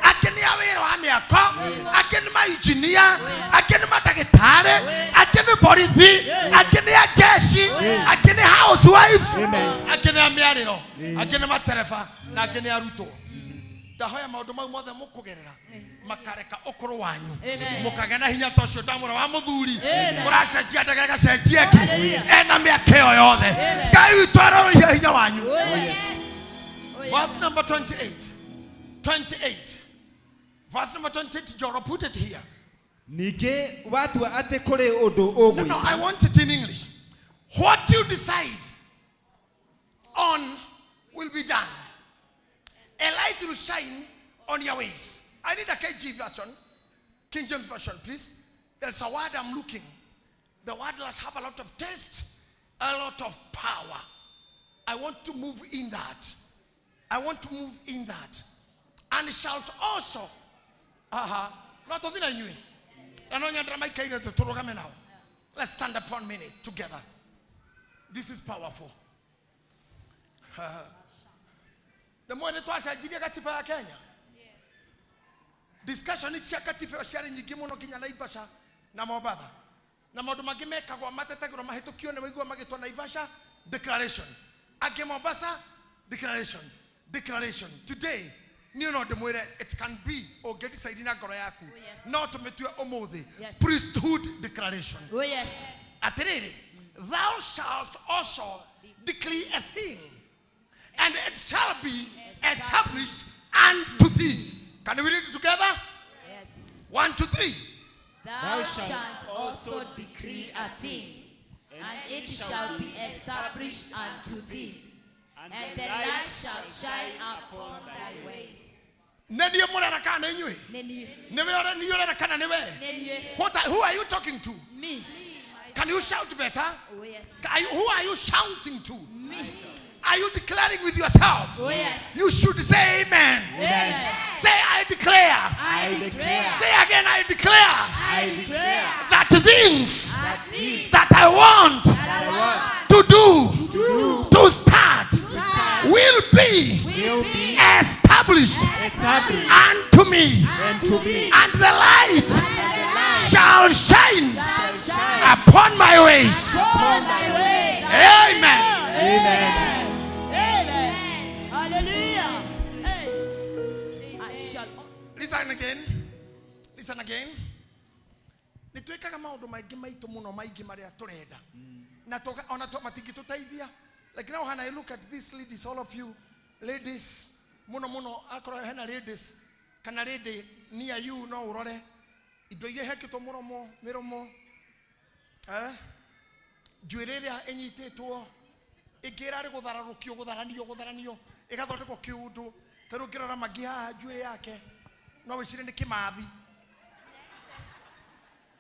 angĩ nĩ a wĩra wa mĩako, angĩ nĩ mainjinia, angĩ nĩ mandagĩtarĩ, angĩ nĩ borithi, angĩ nĩ a jeshi, angĩ nĩ housewives, angĩ nĩ a mĩarĩro, angĩ nĩ matereba na angĩ nĩ arutwo. Ndahoya maũndũ mau mothe mũkũgerera makareka ũkũrũ wanyu mũkagĩa na hinya ta ũcio ndamũra wa mũthuri ũracenjia ndege ĩgacenjia ĩngĩ ena mĩaka ĩyo yothe. Ngai witũ arorĩhia hinya wanyu. Verse number 28. 28. Verse number 28, Joro, put it here. Ningĩ watua atĩ kũrĩ ũndũ ũgwĩka. No, I want it in English. What you decide on will be done. A light will shine on your ways. I need a KG version, King James version, please. There's a word I'm looking. The word that have a lot of taste, a lot of power. I want to move in that. I want to move in that. And shalt also, not only now. Let's stand up for a minute together. This is powerful. The more twacenjirie gatiba ya Kenya, discussion cia katiba ĩyo ciarĩ nyingĩ mũno nginya Naivasha na Mombatha na maũndũ mangĩ mekagwo matetagĩrwo mahĩtũkio nĩ waigua magĩtwo Naivasha declaration, angĩ Mombasa declaration, declaration. Today niĩ no ndĩmwĩre it can be ũngĩdecide na ngoro yaku no tũmĩtue ũmũthĩ priesthood declaration. Oh, yes. Atĩrĩrĩ, thou shalt also decree a thing, and it shall be established unto thee. Can we read it together? Yes. 1, 2, 3. Thou shalt also decree a thing, and it shall be established unto thee, and the light shall shine upon thy ways. Nenie murera kana inyui? Nenie. Niwe ore ni urera kana niwe? Nenie. Who are you talking to? Me. Can you shout better? Oh, yes. Who are you shouting to? Me. Are you declaring with yourself? Oh, yes. You should say amen. Amen. Say, I declare. I declare. Say again, I declare. I declare. That things that I want to do, to start, will be established unto me, and the light shall shine upon my ways. Amen. Amen. Amen. Hallelujah. Hey. I shall. Listen again. Listen again. Nitwikaga maundu maingi maitu muno maingi maria turenda. Na ona matingituteithia. Like now when I look at these ladies, all of you ladies, muno muno akorwo hena ladies kana lady near you no urore indo iria hekitwo muromo miromo njuĩrĩ ĩrĩa ĩnyitĩtwo ĩngĩ ĩrarĩ gũthararũkio gũtharanio ĩgathondekwo kĩũndũ ta rĩu ũngĩrora Magi haha njuĩrĩ yake no wĩcirie nĩ kĩmathi,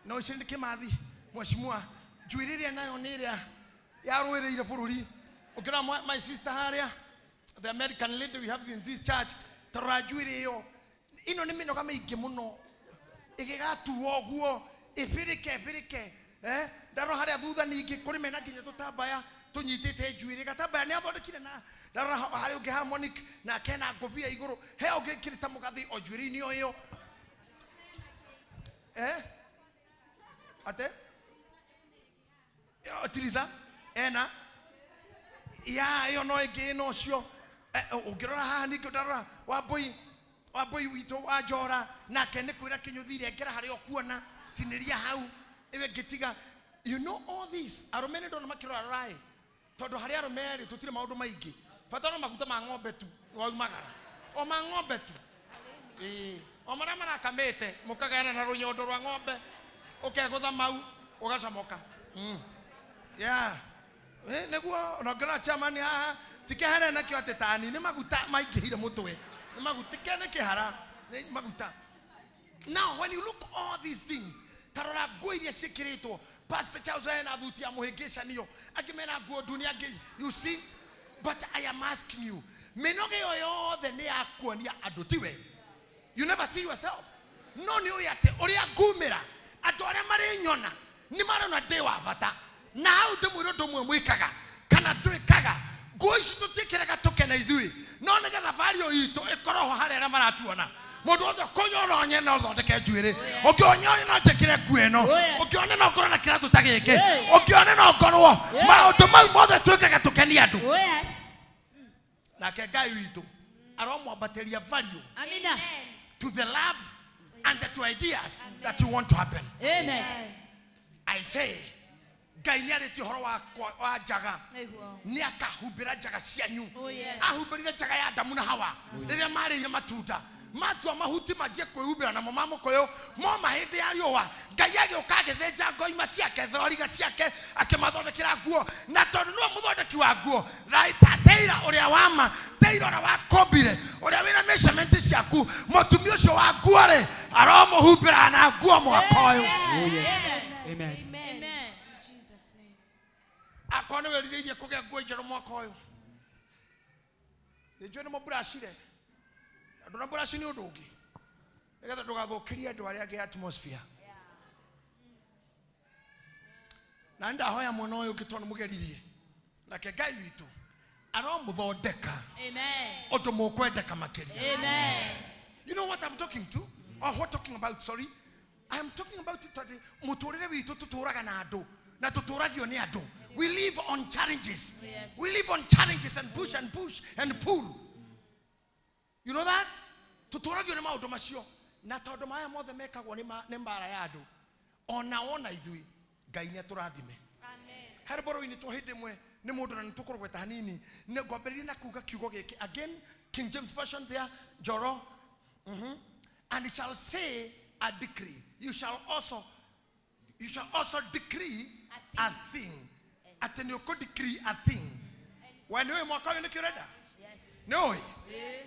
no wĩcirie nĩ kĩmathi mheshimiwa. Njuĩrĩ ĩrĩa nayo nĩ ĩrĩa yarũĩrĩire bũrũri. Ũngĩrora my sister harĩa, the American lady we have in this church, tarora njuĩrĩ ĩyo ĩno nĩ mĩnoga mĩingĩ mũno ĩgĩgatuo ũguo ĩbĩrĩke ndarora harĩa thutha ningĩ kũrĩ mena nginya tũtambaya tũnyitĩte njuĩrĩ. Gatambaya nĩ athondekire na ndarora harĩ ũngĩ harmonic na kena ngũbia igũrũ, he ũngĩ kĩrĩ ta mũgathĩ o njuĩrĩ-inĩ o ĩyo ate Tiriza ena ya ĩyo no ĩngĩ ĩno ũcio. Ũngĩrora haha ningĩ ndarora Wambui witũ wa Njora nake nĩ kwĩra kĩnyũthi rengera harĩa ũkuona tinĩria hau ĩwe ngĩtiga. You know all this arũme nĩ ndona makĩrora roraĩ tondũ harĩ arũme erĩ tũtirĩ maũndũ maingĩ, bata no maguta ma ng'ombe tu waumagara o ma ng'ombe tu o marĩa marakamĩte mũkagayana na rũnyondo rwa ng'ombe ũkegũtha mau ũgacomoka. Yeah. Nĩguo ona ũngĩrora chairman haha ti kĩhara nakĩo atĩ tani nĩ maguta maingĩhire mũtwe, nĩ maguta nĩ kĩhara nĩ maguta. Now when you look all these things, tarora nguo iria ciĩkĩrĩtwo, Pastor Charles ena thuti ya mũhĩngĩcanio, angĩ mena nguo ndune, angĩ, you see. But I am asking you, mĩnoga ĩyo yothe nĩ ya kuonia andũ tiwe. You never see yourself. No nĩ ũĩ atĩ ũrĩa ngumĩra andũ arĩa marĩnyona nĩ marona ndĩ wa bata. Na hau ndĩmwĩre ũndũ ũmwe mwĩkaga kana twĩkaga, nguo ici tũtiĩkĩraga tũkena ithuĩ, no nĩgetha value itũ ĩkorwo ho harĩa arĩa maratuona. Mũndũ wothe ũkũnyona onye no ũthondeke njuĩrĩ, ũngĩona no njĩkĩre nguo ĩno, ũngĩona no ngorwo na kĩratũ ta gĩkĩ, ũngĩona no ngorwo maũndũ mau mothe twĩkaga tũkenie andũ. Nake Ngai witũ aromwambatĩria value Amina to the love and the two ideas that you want to happen. Amen. I say Ngai nĩ arĩtie ũhoro wa njaga, nĩ akahumbĩra njaga cianyu. Ahumbĩrire njaga ya Adamu na Hawa rĩrĩa marĩire matunda matua mahuti manjie kwĩhumbĩra namo ma mũkũyũ moma hĩndĩ ya riũa. Ngai agĩũka agĩthĩnja ngoima ciake thoriga ciake akĩmathondekera nguo, na tondũ nĩwe mũthondeki wa nguo raita teira ũrĩa wama teira ũrĩa wakombire ũrĩa wĩna measurement ciaku, mũtumia ũcio wa nguo rĩ aromũhumbĩra na nguo mwaka ũyũ. Amen. Amen. Akorwo nĩ wĩrirĩirie kũgĩa nguo njerũ mwaka ũyũ, nĩnjũĩ nĩ mũmburacire andũ na mburaci nĩ ũndũ ũngĩ nĩgetha ndũgathũkĩrie andũ arĩa angĩ atmosphere. Na nĩndahoya mwena ũyũ ũngĩ tondũ mũgeririe, nake Ngai witũ aromũthondeka ũndũ mũkwendeka makĩria. Amen. You know what I'm talking to or what talking about, sorry, I'm talking about it atĩ mũtũrĩre witũ tũtũraga na andũ na tũtũragio nĩ andũ. We live on challenges. Yes. We live on challenges and push and push and pull. You know that? Tũtũragio nĩ maũndũ macio na tondũ maya mothe mekagwo nĩ mbara ya andũ ona wona ithuĩ Ngai nĩ atũrathime. Amen. Harĩ boro-inĩ two hĩndĩ ĩmwe Nĩ mũndũ na nĩ tũkũrũgweta hanini. Nĩ ngwambĩrĩria na kuga kiugo gĩkĩ. Again, King James Version there, Njoro. And it shall say a decree. You shall also decree a thing. Atĩ nĩ ũkũ decree a thing. We nĩ ũĩ mwaka ũyũ nĩkĩ ũrenda? Yes. Nĩ ũĩ?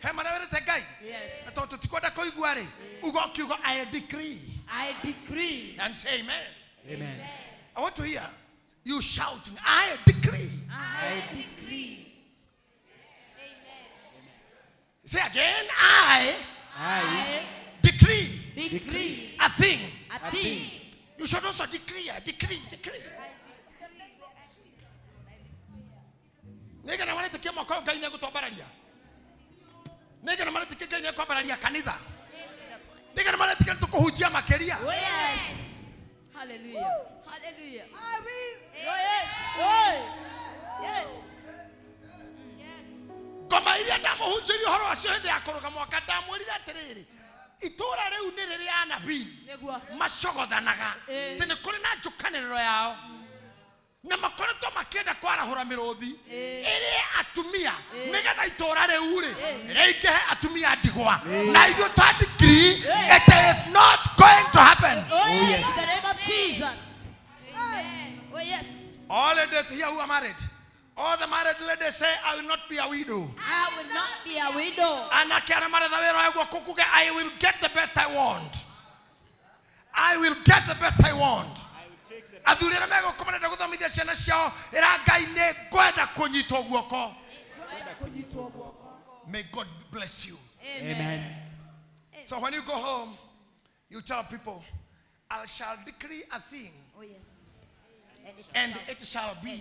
He marĩa wĩrĩte Ngai? Yes. Na tondũ tũtikwenda kũigua rĩ, uga ũkiuga I decree. I decree. And say amen. Amen. I want to hear you shouting, I decree. I decree. Say again, I I decree decree a thing. a thing. You should also decree, decree, decree. Nĩgana maretĩkia mwaka ũyũ Ngai nĩegũtwambararia. Nĩgana maretĩkia Ngai nĩekwambararia kanitha. Nĩgana maretĩkia nĩtũkũhunjia makĩria. Oh yes. Hallelujah. Hallelujah. Oh yes. Oh. Yes. Ngoma iria ndamũhunjĩirie ũhoro wacio hĩndĩ ya kũrũga mwaka ndamwĩrire atĩrĩrĩ, itũũra rĩu nĩ rĩrĩa anabii Nĩguo. macogothanaga atĩ nĩ kũrĩ na njũkanĩrĩro yao na makoretwo makĩenda kwarahũra mĩrũthi ĩrĩe atumia nĩgetha itũũra rĩu rĩ rĩingĩhe atumia ndigwa na ithuĩ twa decree it is not going to happen. Oh yes. In the name of Jesus. Oh yes. All ladies here who are married, all the married ladies, say, "I will not be a widow." I will not be a widow. Anake arĩa maretha wĩra wa guoko kuge, "I will get the best I want. I will get the best I want." Athuri arĩa megũkũ marenda gũthomithia ciana ciao, ĩra Ngai nĩ ngwenda kũnyitwo guoko. May God bless you. Amen. So when you go home, you tell people, "I shall decree a thing Oh yes. And it and shall it shall be,"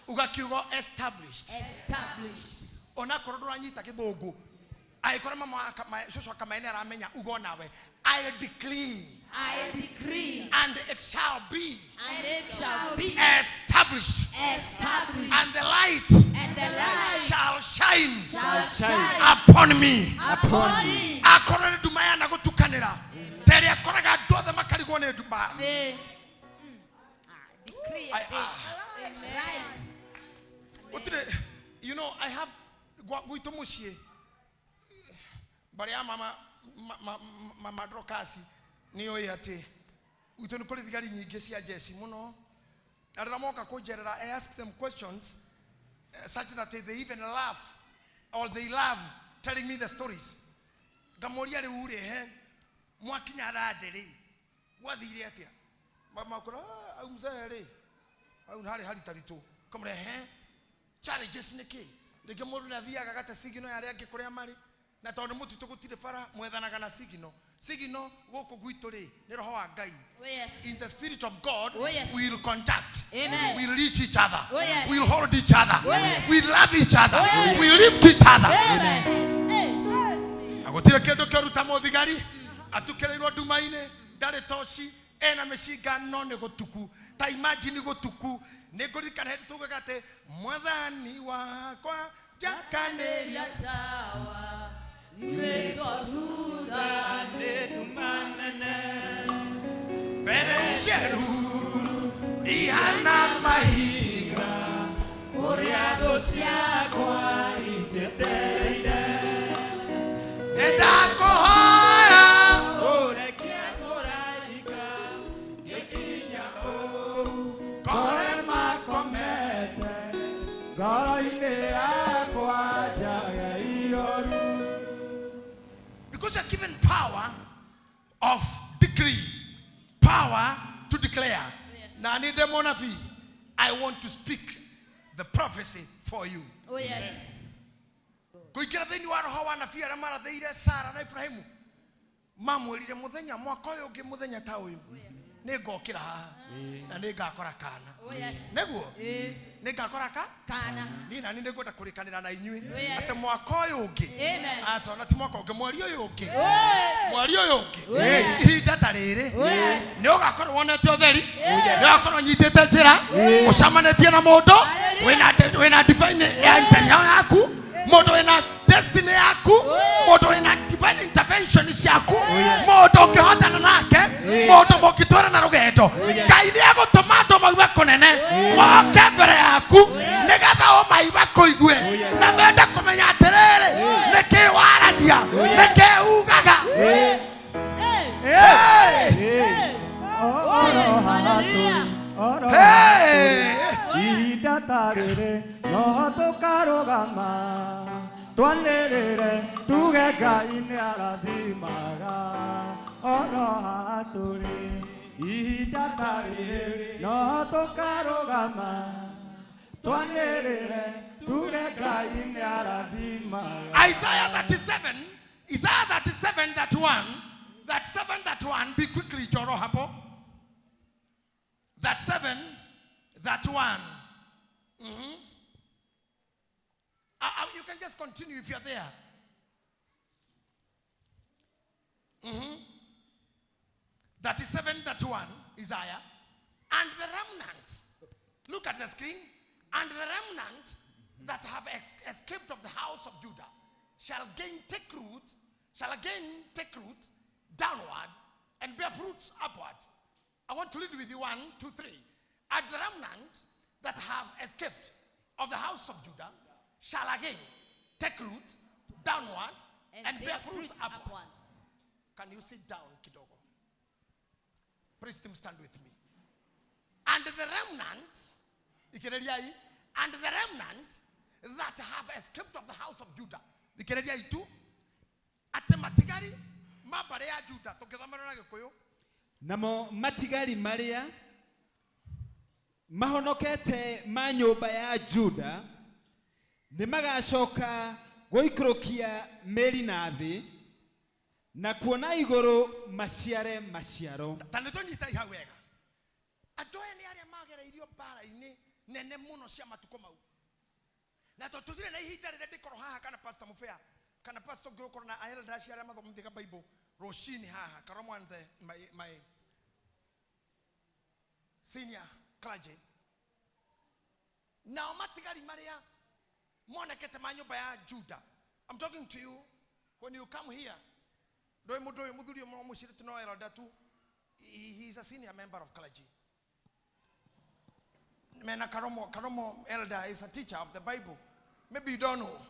ugakiugo established. Established. Onakorwo ndũranyita gĩthũngũ, angĩkorwo mama wa cũcũ akamaĩ nĩ aramenya, ugo nawe, "I decree I decree and it shall be and it shall be established established and the light and the light shall shine shall shine upon me." Upon me. Akorwo nĩ nduma yana gũtukanĩra ta ĩrĩa akoraga andũ othe makarigwo nĩ nduma. Eh. Decree a thing. Right. Gũtirĩ, I have gwitũ mũciĩ mbarĩ ya mama mama Dorcas nĩ ũĩ atĩ gwitũ nĩ kũrĩ thigari nyingĩ cia jeshi mũno, na rĩrĩa moka kũnjerera, I ask them questions such that they even laugh or they love telling me the stories. Ngamoria, rĩu rĩ, he mwakinya rande rĩ, gwathire atĩa? Makora au mzee rĩ au harĩ haritaritũ kamũre he challenges nĩ kĩ? Rĩngĩ mũndũ nĩ athiaga agate signal ya arĩa angĩ kũrĩa marĩ, na tondũ nĩ mũtitũ gũtirĩ bara, mwethanaga na signal. Signal gũkũ gwitũ rĩ nĩ roho wa Ngai. Oh yes. In the spirit of God, Oh, yes. we will contact. Amen. We will reach each other. Oh, yes. We will hold each other. Oh, yes. We love each other. Oh, yes. We lift each other. Amen. Eh. Na gũtirĩ kĩndũ kĩoruta mũthigari atukĩrĩirwo nduma-inĩ, ndarĩ toci, ena mĩcinga, no nĩ gũtuku. Ta imagine gũtuku. Nĩ ngũririkana hĩndĩ tugaga atĩ mwathani wakwa njakanĩria Tawa nimetwa thutha mbere cieru ihana mahiga ũrĩa thũ ciakwa ijetereire. Nĩndakũhoya ũrekie mũraika gĩkinya ũũ kore makomete ngoro-inĩ yakwa njage ihoru. Because you're given power of decree, power to declare. Na nĩ ndĩ mũnabii, I want to speak the prophecy for you. Oh yes. Kũingĩra thĩinĩ wa roho wa nabii arĩa marathĩire Sara na Ibrahimu, mamwĩrire mũthenya mwaka ũyũ ũngĩ mũthenya ta ũyũ nĩ ngokĩra haha na nĩ ngakora kana. Oh yes. Nĩguo Eh. nĩ ngakora ka Kana. Niĩ nani nĩ ngwenda kũrĩkanĩra na inyuĩ Oh, yes. atĩ mwaka ũyũ ũngĩ, Amen. aca ona ti mwaka ũngĩ, mweri ũyũ ũngĩ, Yes. mweri ũyũ ũngĩ, Yes. ihinda ta rĩrĩ, Yes. nĩ ũgakorwo wonete ũtheri, nĩ ũgakorwo ũnyitĩte njĩra, ũcamanĩtie na mũndũ wĩna divine ya intention yaku, mũndũ wĩna destiny yaku, mũndũ wĩna divine intervention ciaku, mũndũ ũngĩhotana nake, mũndũ mũngĩtwarana rũgendo. Ngai nĩ egũtũma andũ maume kũnene moke mbere yaku. Ihinda ta rĩrĩ noho tũkarũgama twanĩrĩre tuge Ngai nĩarathimaga ono haha tũrĩ. Ihinda ta rĩrĩ noho tũkarũgama twanĩrĩre tuge Ngai nĩarathimaga. Isaiah 37, Isaiah 37, that one, that 7, that 1, be quickly, Joro hapo. That 7, that 1. You can just continue if you're there. 37, that 1, Isaiah. And the remnant, look at the screen, and the remnant that have escaped of the house of Judah shall again take root, shall again take root downward and bear fruits upwards. I want to lead with you 1, 2, 3. And the remnant that have escaped of the house of Judah shall again take root downward and bear fruits upwards. Can you sit down, kidogo? Praise him, stand with me. And the remnant, and the remnant that have escaped of the house of Judah. Thikĩrĩria itu atĩ matigari ma mbarĩ ya Juda tũngĩthomera na Gĩkũyũ. Namo matigari marĩa mahonokete ma nyũmba ya Juda nĩmagacoka gũikũrũkia mĩri na thĩ na kuona igũrũ maciare maciaro. Ta nĩtũnyitai hau wega. Andũ aya nĩ arĩa magereirio mbara-inĩ nene mũno cia matukũ mau. Na tondũ tũtirĩ na ihinda rĩrĩa ndĩkorwo haha kana Pastor Mubea kana Pastor ngĩgũkorwo na elders arĩa mathomithagia Bible rũcinĩ haha Karomo and my senior clergy. Nao matigari marĩa monekete ma nyũmba ya Juda. I'm talking to you when you come here. Ndũĩ mũndũ ũyũ mũthuri ũmwe mũcirĩtu no elder tu. He is a senior member of clergy. Mena Karomo, Karomo elder is a teacher of the Bible. Maybe you don't know.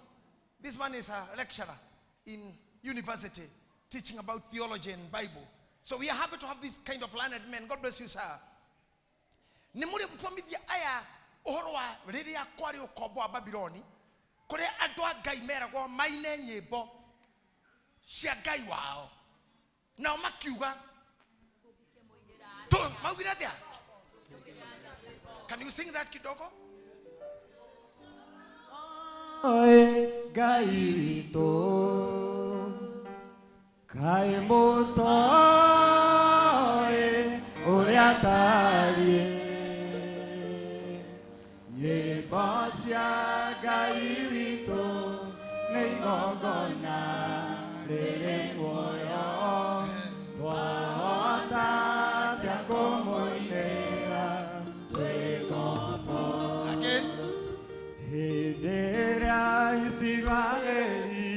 This man is a lecturer in university teaching about theology and Bible. So we are happy to have this kind of learned men. God bless you, sir. Nĩ mũrĩ gũthomithia aya ũhoro wa rĩrĩa kwarĩ ũkombo wa Babyloni, kũrĩa andũ a Ngai meragwo maine nyĩmbo cia Ngai wao. Nao makiuga, maugire atĩa? Can you sing that kidogo? Oe Ngai witũ kaĩ mũtoĩ ũrĩa atariĩ nyĩmbo cia Ngai witũ nĩ igongona rĩrĩ muoyo twahota atĩa kũmũinĩra twĩ ngombo. Again. Hĩndĩ ĩrĩa Isiraeli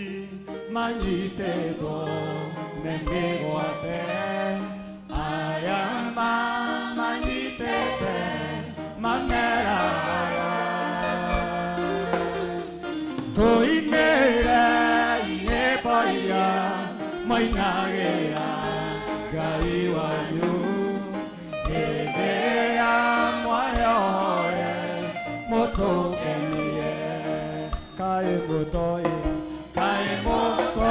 manyitĩtwo nĩ mĩgwate arĩa mamanyitĩte mameraga tũinĩre nyĩmbo iria mainagĩra Ngai wanyu hĩndĩ ĩrĩa mwarĩohore mũtũkenie kaĩ mũtoĩ kaĩ mũtoĩ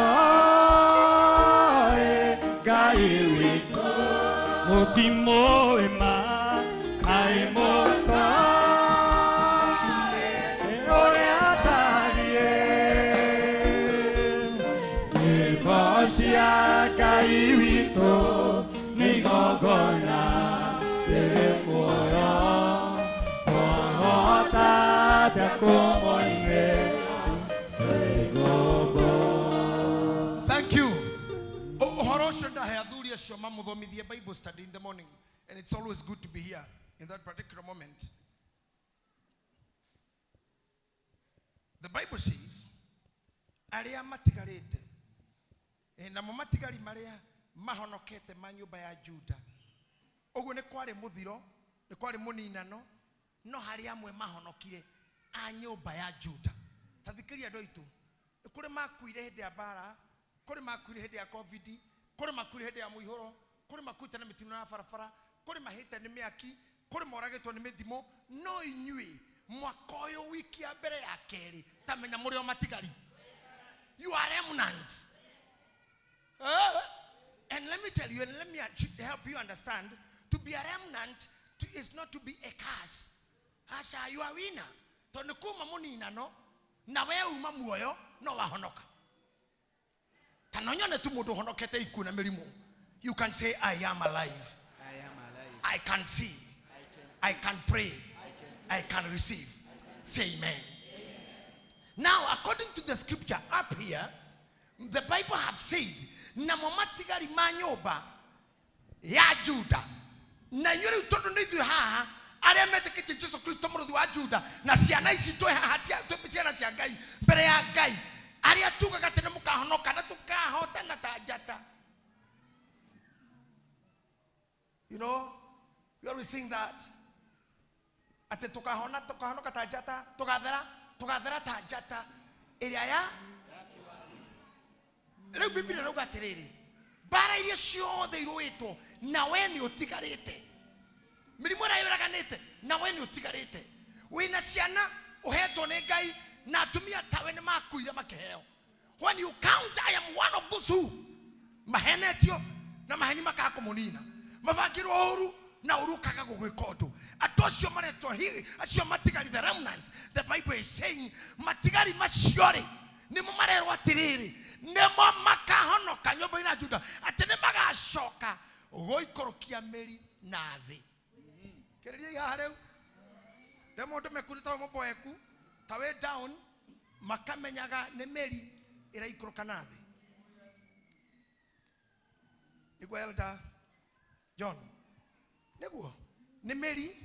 Ngai witũ mũtimũĩ ma kaĩ mũtoĩ ũrĩa atariĩ nyĩmbo cia Ngai witũ nĩ igongona rĩrĩ muoyo twahota atĩa kũmũinĩra twĩ ngombo. Thank you. Ũhoro ũcio ndahe athuri acio mamũthomithie Bible study in the morning, and it's always good to be here in that particular moment. The Bible says, arĩa matigarĩte, namo matigari marĩa mahonokete ma nyũmba ya Juda. Ũguo nĩ kwarĩ mũthiro, nĩ kwarĩ mũninano, no harĩ amwe mahonokire a nyũmba ya Juda. Ta thikĩrĩria andũ aitũ, nĩ kũrĩ makuire hĩndĩ ya mbara, kũrĩ makuire hĩndĩ ya COVID, kũrĩ makuire hĩndĩ ya mũihũro, kũrĩ makuĩte na mĩtino ya barabara, kũrĩ mahĩte nĩ mĩaki, kũrĩ moragĩtwo nĩ mĩthimo, no inyuĩ Mwaka ũyũ wiki ya mbere ya kerĩ, tamenya mũrĩ o matigari. You are remnants. And let me tell you, and let me help you understand, to be a remnant is not to be a curse. Asha, you are winner. Tondũ kuma mũninano, na we uma muoyo, no wahonoka. Ta no nyone tu mũndũ ũhonokete ikuũ na mĩrimũ. You can say, I am alive. I am alive. I can see. I can pray. I can receive. Say amen. Now, according to the scripture up here, the Bible have said, namo matigari ma nyũmba ya Juda. Na inyuĩ rĩu tondũ nĩ ithuĩ haha arĩa metĩkĩtie Jesu Kristo mũrũthi wa Juda, na ciana ici twĩ haha twĩ ciana cia Ngai mbere ya Ngai, arĩa tugaga atĩ nĩ mũkahonoka na tũkahotana ta njata. You know, you always sing that. Atĩ tũkahona, tũkahonoka ta njata, tũgathera, tũgathera ta njata ĩrĩa ya rĩu Biblia ĩrauga atĩrĩrĩ, mbara iria ciothe irũĩtwo na we nĩ ũtigarĩte, mĩrimũ ĩrĩa yũraganĩte na we nĩ ũtigarĩte, wĩna ciana ũhetwo nĩ Ngai na atumia tawe nĩ makuire makĩheo. When you count, I am one of those who mahenetio na maheni makaga kũmũnina, mabangĩrwo ũru na ũru ũkaga gũgwĩka ũndũ. Andũ acio maretwo hihi, acio matigari, the remnants, the Bible is saying matigari macio rĩ nĩmo marerwo atĩrĩrĩ, nĩmo makahonoka nyũmba-inĩ ya Juda, atĩ nĩ magacoka gũikũrũkia mĩri na thĩ. Kĩrĩriai haha rĩu, rĩu mũndũ mekuune ta wĩ mũboeku, ta wĩ down, makamenyaga nĩ mĩri ĩraikũrũka na thĩ. Nĩguo Elder John, nĩguo nĩ mĩri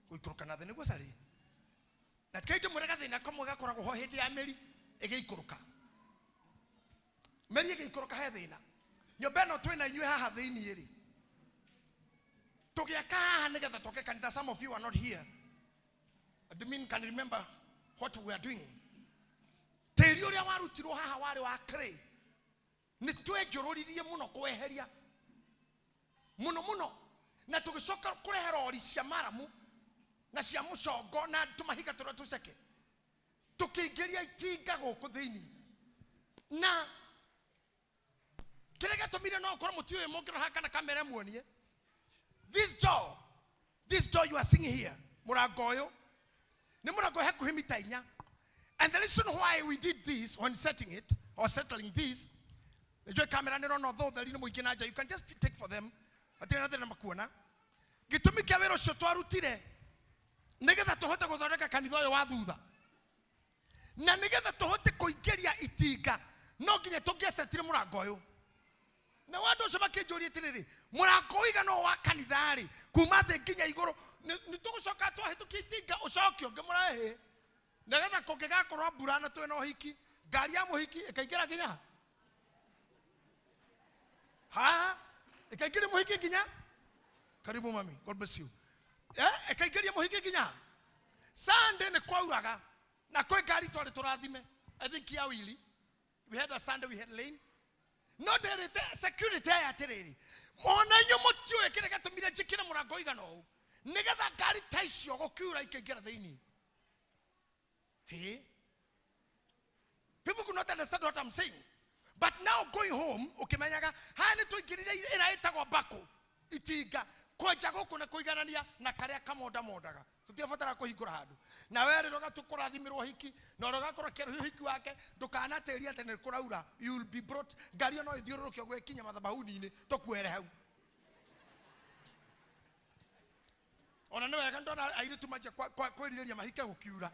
gũikũrũka na thĩ, nĩguo carĩ. Na tikai ndĩmwĩre gathĩna kamwe gakoragwo ho hĩndĩ ya mĩri ĩgĩikũrũka. Mĩri ĩgĩikũrũka he thĩna. Nyũmba ĩno twĩna inyuĩ haha thĩiniĩ rĩ, tũgĩaka haha nĩgetha tũke kanitha. Some of you are not here. Admin can remember what we are doing. Tĩri ũrĩa warutirwo haha warĩ wa clay. Nĩ twenjũrũririe mũno kweheria mũno mũno, na tũgĩcoka kũrehe rori cia maramu na cia mũcongo na tũmahiga tũrĩa tũceke, tũkĩingĩria itinga gũkũ thĩiniĩ. Na kĩrĩa gĩatũmire no ũkorwo mũtiũĩ, mũngĩrora haha kana kamera muonie, this door you are seeing here, mũrango ũyũ nĩ mũrango hakuhĩ mita inya. And the reason why we did this when setting it or settling this, nĩnjũĩ kamera nĩ ĩrona ũthũ ũtheri nĩ mũingĩ na nja, you can just take for them, hatirĩ na thĩna makuona. Gĩtũmi kĩa wĩra ũcio twarutire nĩgetha tũhote gũthondeka kanitha ũyũ wa thutha, na nĩgetha tũhote kũingĩria itinga no nginya tũngĩacetire mũrango ũyũ. Na andũ acio makĩnjũria atĩrĩrĩ, mũrango ũigana ũũ wa kanitha rĩ, kuma thĩ nginya igũrũ, nĩ tũgũcoka twahĩtũkia itinga ũcokio? Ngĩmũra ĩhĩ, nĩgetha kũngĩgakorwo mbura na twĩna ũhiki, ngari ya mũhiki ĩkaingĩra nginya haha, ĩkaingĩria mũhiki nginya. Karibu mami, God bless you. Ĩkaingĩria mũhiki nginya Sunday nĩ kwauraga na kwĩ ngari twarĩ tũrathime. I think ya wili we had a Sunday, we had lane. No nderĩte security aya atĩrĩrĩ, ona inyuĩ mũtiũĩ kĩrĩa gĩatũmire njĩkĩre mũrango ũigana ũũ, nĩgetha ngari ta icio gũkiura ikaingĩra thĩiniĩ. Hey, people could not understand what I'm saying. But now going home, ũkĩmenyaga haha nĩ tũingĩrire ĩrĩa ĩtagwo mbakũ itinga kwenja gũkũ na kũiganania na karĩa kamondamondaga, tũtiabatara kũhingũra handũ. Na we rĩrĩa ũgatũkũrathimĩrwo hiki na ũrĩa ũgakorwo kĩerũhio hiki wake, ndũkanatĩrie atĩ nĩ kũraura, you will be brought. Ngari ĩyo no ĩthiũrũrũke ũguo ĩkinye mathabahuni-inĩ tũkuere hau. Ona nĩ wega ndona airĩtu manjia kwĩrirĩria mahike gũkiura,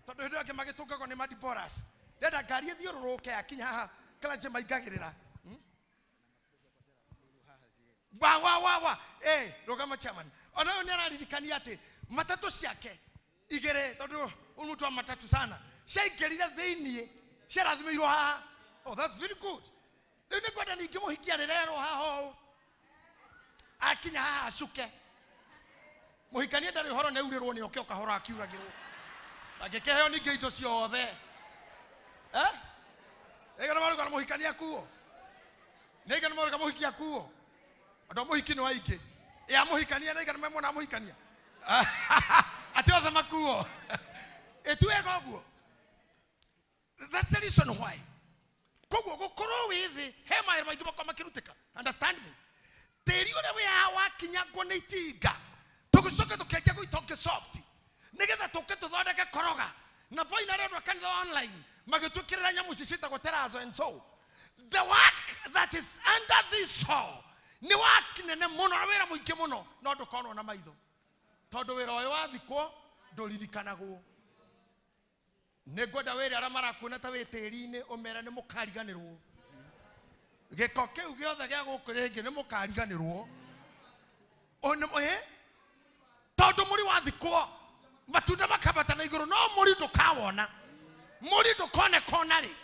tondũ hĩndĩ ĩyo angĩ magĩtũngagwo nĩ madiboras. Ndĩrenda ngari ĩthiũrũrũke yakinya haha clergy maingagĩrĩra. Wa wa wa wa, rũgama chairman. Ona ũyũ nĩ araririkania atĩ matatũ ciake igĩrĩ, tondũ ũyũ mũtu wa matatu sana, ciaingĩrire thĩiniĩ, ciarathimĩirwo haha. Oh, that's very good. Rĩu nĩ ngwenda ningĩ mũhiki arĩrerwo haha ũũ, akinya haha acuke. Mũhikania ndarĩ ũhoro nĩ aurĩrwo nĩ oke o kahora akiuragĩrwo, angĩkĩheo ningĩ indo ciothe. Ĩgana maruga na mũhikania akuo, nĩ igana maruga mũhiki akuo, andũ a mũhiki nĩ waingĩ, ya mũhikania nĩ igana memwona mũhikania. Atĩ othe makuo. Ĩ wega ũguo. That's the reason why. Koguo gũkorwo wĩ thĩ he mawĩra maingĩ makorwo makĩrutĩka. Understand me? Tĩri ũrĩa wĩ haha wakinyangwo nĩ itinga tũgĩcoke tũkĩanjia gũita soft nĩgetha tũke tũthondeke koroga na finally andũ a kanitha online magĩtwĩkĩrĩra nyamũ ici ciĩtagwo terrazzo. And so the work that is under this soil nĩ work nene mũno na wĩra mũingĩ mũno, no ndũkonwo na maitho tondũ wĩra ũyũ wathikwo ndũririkanagwo. Nĩ ngwenda wĩra arĩa marakuona ta wĩ tĩri-inĩ ũmere nĩ mũkariganĩrwo. Gĩko kĩu gĩothe gĩa gũkũ rĩngĩ nĩ mũkariganĩrwo. Tondũ mũri wathikwo matunda makambata na igũrũ, no mũri ndũkawona, mũri ndũkoneka ona rĩ.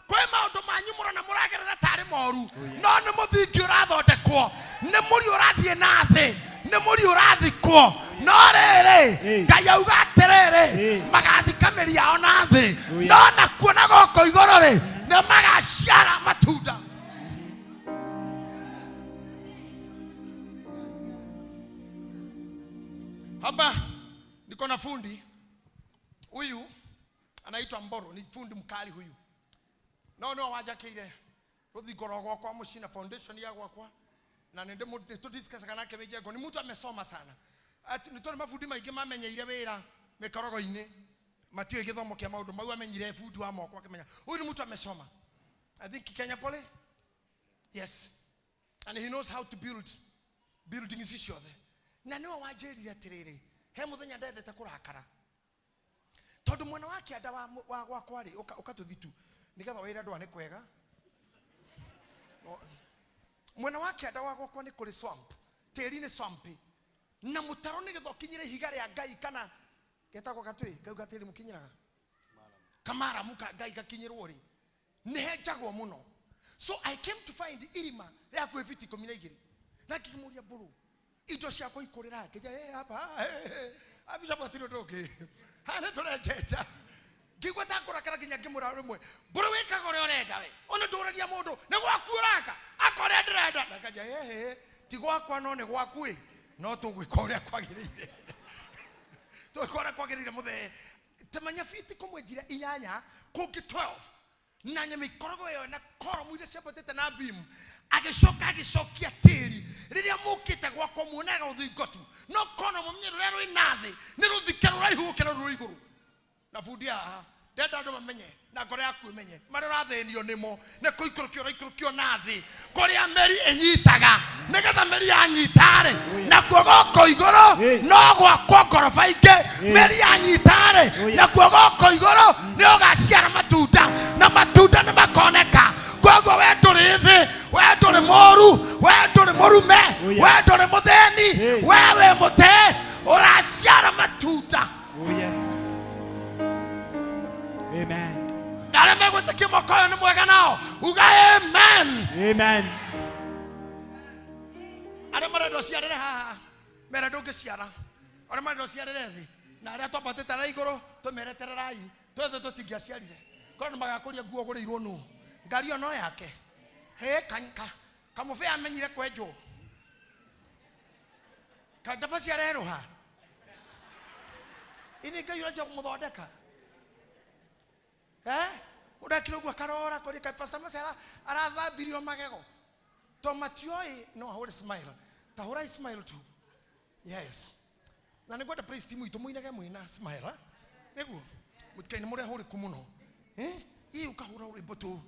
Kwĩ maũndũ manyu mũrona mũragerera tarĩ moru, no nĩ mũthingi ũrathondekwo, nĩ mũri ũrathiĩ na thĩ, nĩ mũri ũrathikwo. No rĩrĩ Ngai auga atĩrĩrĩ, magathika mĩri yao na thĩ, no nakuo na gũkũ igũrũ rĩ nĩ magaciara matunda. Hapa niko na fundi huyu anaitwa Mboro, ni fundi mkali huyu. No no wajakire ruthingo rwa gwakwa muciĩ na foundation ya gwakwa na nĩ tũdiscussaga nake mĩjengo. Ni mtu amesoma sana. Ati nĩ tondũ mabundi maingĩ mamenyeire wĩra mĩkorogo-inĩ matiũĩ gĩthomo kĩa maũndũ mau, amenyire bundi wa moko akĩmenya. Huyu ni mtu amesoma. I think Kenya Poly. Yes. And he knows how to build buildings ciothe. Na nĩwe wanjĩrire atĩrĩrĩ, he mũthenya ndendete kũrakara tondũ mwena wa kĩanda wa gwakwa rĩ ũka tũthitu nĩgetha wĩre andũ nĩ kwega. Mwena wa kĩanda wa gwakwa nĩ kũrĩ swamp, tĩri nĩ swamp na mũtaro nĩgetha ũkinyĩre ihiga rĩa Ngai kana getagwo gatwĩ kau gatĩri mũkinyĩraga kamaramu ka Ngai gakinyĩrwo rĩ nĩ henjagwo mũno. So I came to find irima rĩa hakuhĩ fiti 12 na ngĩkĩmũria Mbũrũ, indo ciakwa ikũrĩra ngĩnja hapa abisha gũtirĩ ũndũ ũngĩ haha nĩ tũrenjenja. Ngĩigua ta ngũrakara nginya ngĩmwĩra rĩmwe, Mbũrũ wĩkaga ũrĩa ũrenda we, ona ndũragia mũndũ nĩ gwaku ũraka aka ũrĩa ndĩrenda. Na nganja ti gwakwa no nĩ gwaku ĩ, no tũgwĩka ũrĩa kwagĩrĩire, tũgwĩka ũrĩa kwagĩrĩire mũthee. Tamenya fiti kũmwenjira 8 kũngĩ 12 na nyama ikorogo ĩyo na koromu iria ciambatĩte na beam. Agĩcoka agĩcokia tĩri rĩrĩa mũkĩte gwakwa muonaga rũthingo tu, no kona mũmenye rũrĩa rwĩ na thĩ nĩ rũthike rũraihu gũkĩra rũrĩ igũrũ. Na bundi haha ndenda andũ mamenye na ngoro yaku ĩmenye marĩa ũrathĩnio nĩmo nĩ kũikũrũkio ũraikũrũkio na thĩ kũrĩa mĩri ĩnyitaga, nĩgetha mĩri yanyita-rĩ nakuo gũkũ igũrũ no gwakwo ngoroba ingĩ. Mĩri yanyita-rĩ nakuo gũkũ igũrũ nĩ ũgaciara matunda na matunda nĩ makoneka. Koguo we ndũrĩ thĩ, we ndũrĩ mũru, we ndũrĩ mũrume, we ndũrĩ mũthĩni, we wĩ mũtĩ ũraciara matunda. Oh yes. Amen. Na arĩa megwĩtĩkia mwaka ũyũ nĩ mwega nao uga amen. Amen. Arĩa marenda ũciarĩre haha mere ndũngĩciara, arĩa marenda ũciarĩre thĩ na arĩa twambatĩte na igũrũ tũmeretererai twethe tũtingĩaciarire korwo nĩ magakũria nguo ũgũrĩirwo nũ ngari ĩyo no yake. He kamũbĩa amenyire kwenjwo kandaba ciarerũha ini Ngai ũranjia kũmũthondeka. Ũndakire ũguo akarora kũrĩ ka pastor Mercy arathambirio magego to matioĩ no ahũre smile ta hũra smile tu. Yes. Na nĩ ngwenda praise team itũ mũinage mwĩna smile nĩguo mũtikaine mũrĩa hũrĩku mũno. Ii ũkahũra rwĩmbo tu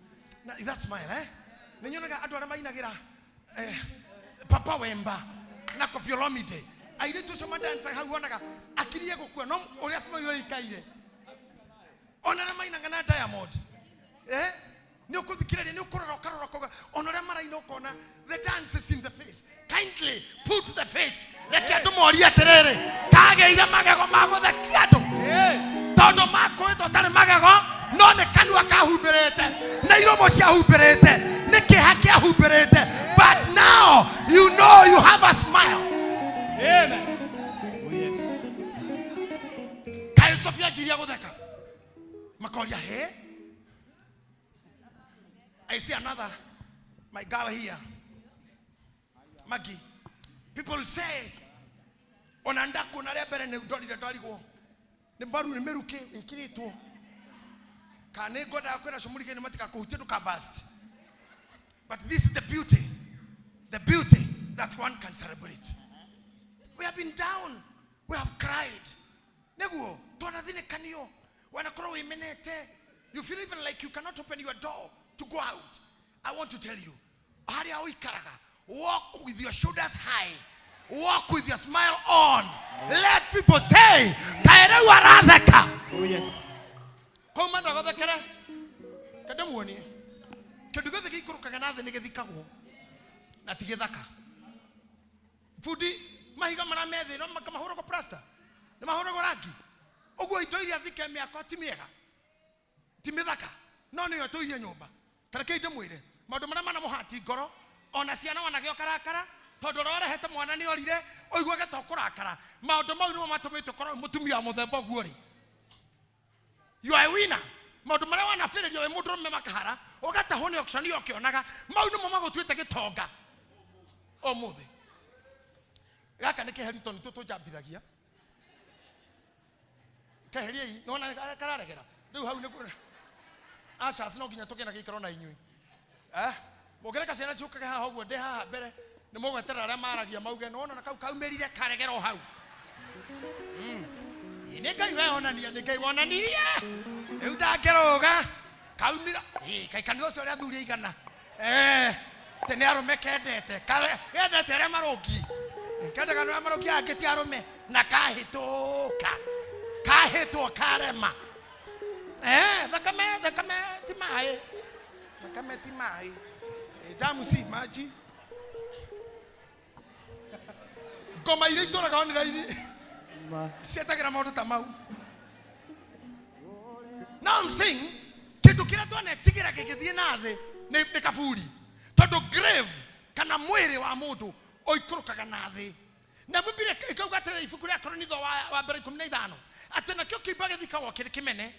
na that smile. Nĩ nyonaga andũ arĩa mainagĩra Papa Wemba na Koffi Olomide airĩtu acio mandancaga hau wonaga akirie gũkua no ũrĩa smile ĩikaire. Ona arĩa mainaga na Diamond nĩ ũkũthikĩrĩria nĩ ũkũrora ũkarora ũkauga ona ũrĩa maraina ũkona the dance is in the face. Kindly put the face. Reke andũ morie atĩrĩrĩ, kagĩire magego ma gũthekia andũ tondũ makũĩtwo ũtarĩ magego no nĩ kanua kahumbĩrĩte na iromo ciahumbĩrĩte nĩ kĩeha kĩahumbĩrĩte, but now you know you have a smile. Amen. Oh yes. Kaĩ Sofia anjirie gũtheka makoria he. I see another my girl here, Maggie. People say Ona ndakuona rĩa mbere nĩ ndorire ndarigwo nĩ mbaru nĩ mĩrukĩ ĩkĩrĩtwo kana nĩ ngwendaga kwĩra cũmũrige nĩ matigakũhutie ndũkabast. But this is the beauty that one can celebrate. We have been down, we have cried. Neguo twanathinĩkanio wanakorwo wĩmenete. You feel even like you cannot open your door to go out. I want to tell you, harĩa ũikaraga, walk with your shoulders high, walk with your smile on. Let people say, kaĩ rĩu aratheka. Oh yes. Kauma ndagathekere kende muonie kĩndũ gĩothe gĩikũrũkaga na thĩ nĩ gĩthikagwo na ti gĩthaka. Bundi mahiga marĩa me thĩ no mahũragwo plaster, nĩ mahũragwo rangi. Ũguo indo iria thike mĩako ti mĩega, ti mĩthaka, no nĩyo ĩtũirie nyũmba. Ta rekei ndĩmwĩre maũndũ marĩa manamũhati ngoro, ona ciana wanagĩoka rakara tondũ ũrĩa warehete mwana nĩ orire ũiguage ta ũkũrakara. Maũndũ mau nĩmo matũmĩte ũkorwo wĩ mũtumia wa mũthemba ũguo rĩ. You are a winner. Maũndũ marĩa wanabĩrĩria wĩ mũndũrũme makahara ũgatahwo nĩ auction ũkĩonaga, mau nĩmo magũtuĩte gĩtonga ũmũthĩ. Gaka nĩ keheri tondũ nĩtuo tũnjambithagia. Keheriei, nĩwona kararegera rĩu hau nĩkuo ashas no nginya tũgĩe na gĩikaro na inyuĩ. Mũngĩreka ciana ciũkage haha ũguo ndĩ haha mbere nĩ mũgweterera arĩa maragia mauge nĩwona na kau kaumĩrire karegera o hau. Nĩ Ngai weyonania, nĩ Ngai wonanirie rĩu ndangĩrũga kaumĩra. Kaĩ kanitha ũcio ũrĩa athuri aigana tĩ nĩ arũme kendete, kendete arĩa marũngi, kendaga arĩa marũngi angĩ ti arũme, na kahĩtũka kahĩtwo karema. Thakame thakame ti maĩ, thakame ti maĩ, damu si maji. Ngoma iria itũraga online cietagĩra maũndũ ta mau. Now I'm saying kĩndũ kĩrĩa twanetigĩra gĩgĩthiĩ na thĩ nĩ kaburi, tondũ grave kana mwĩrĩ wa mũndũ ũikũrũkaga na thĩ. Na Biblia ĩkauga atĩrĩ ibuku rĩa Korinitho wa mbere 15 atĩ nakĩo kĩimba gĩthikagwo kĩrĩ kĩmene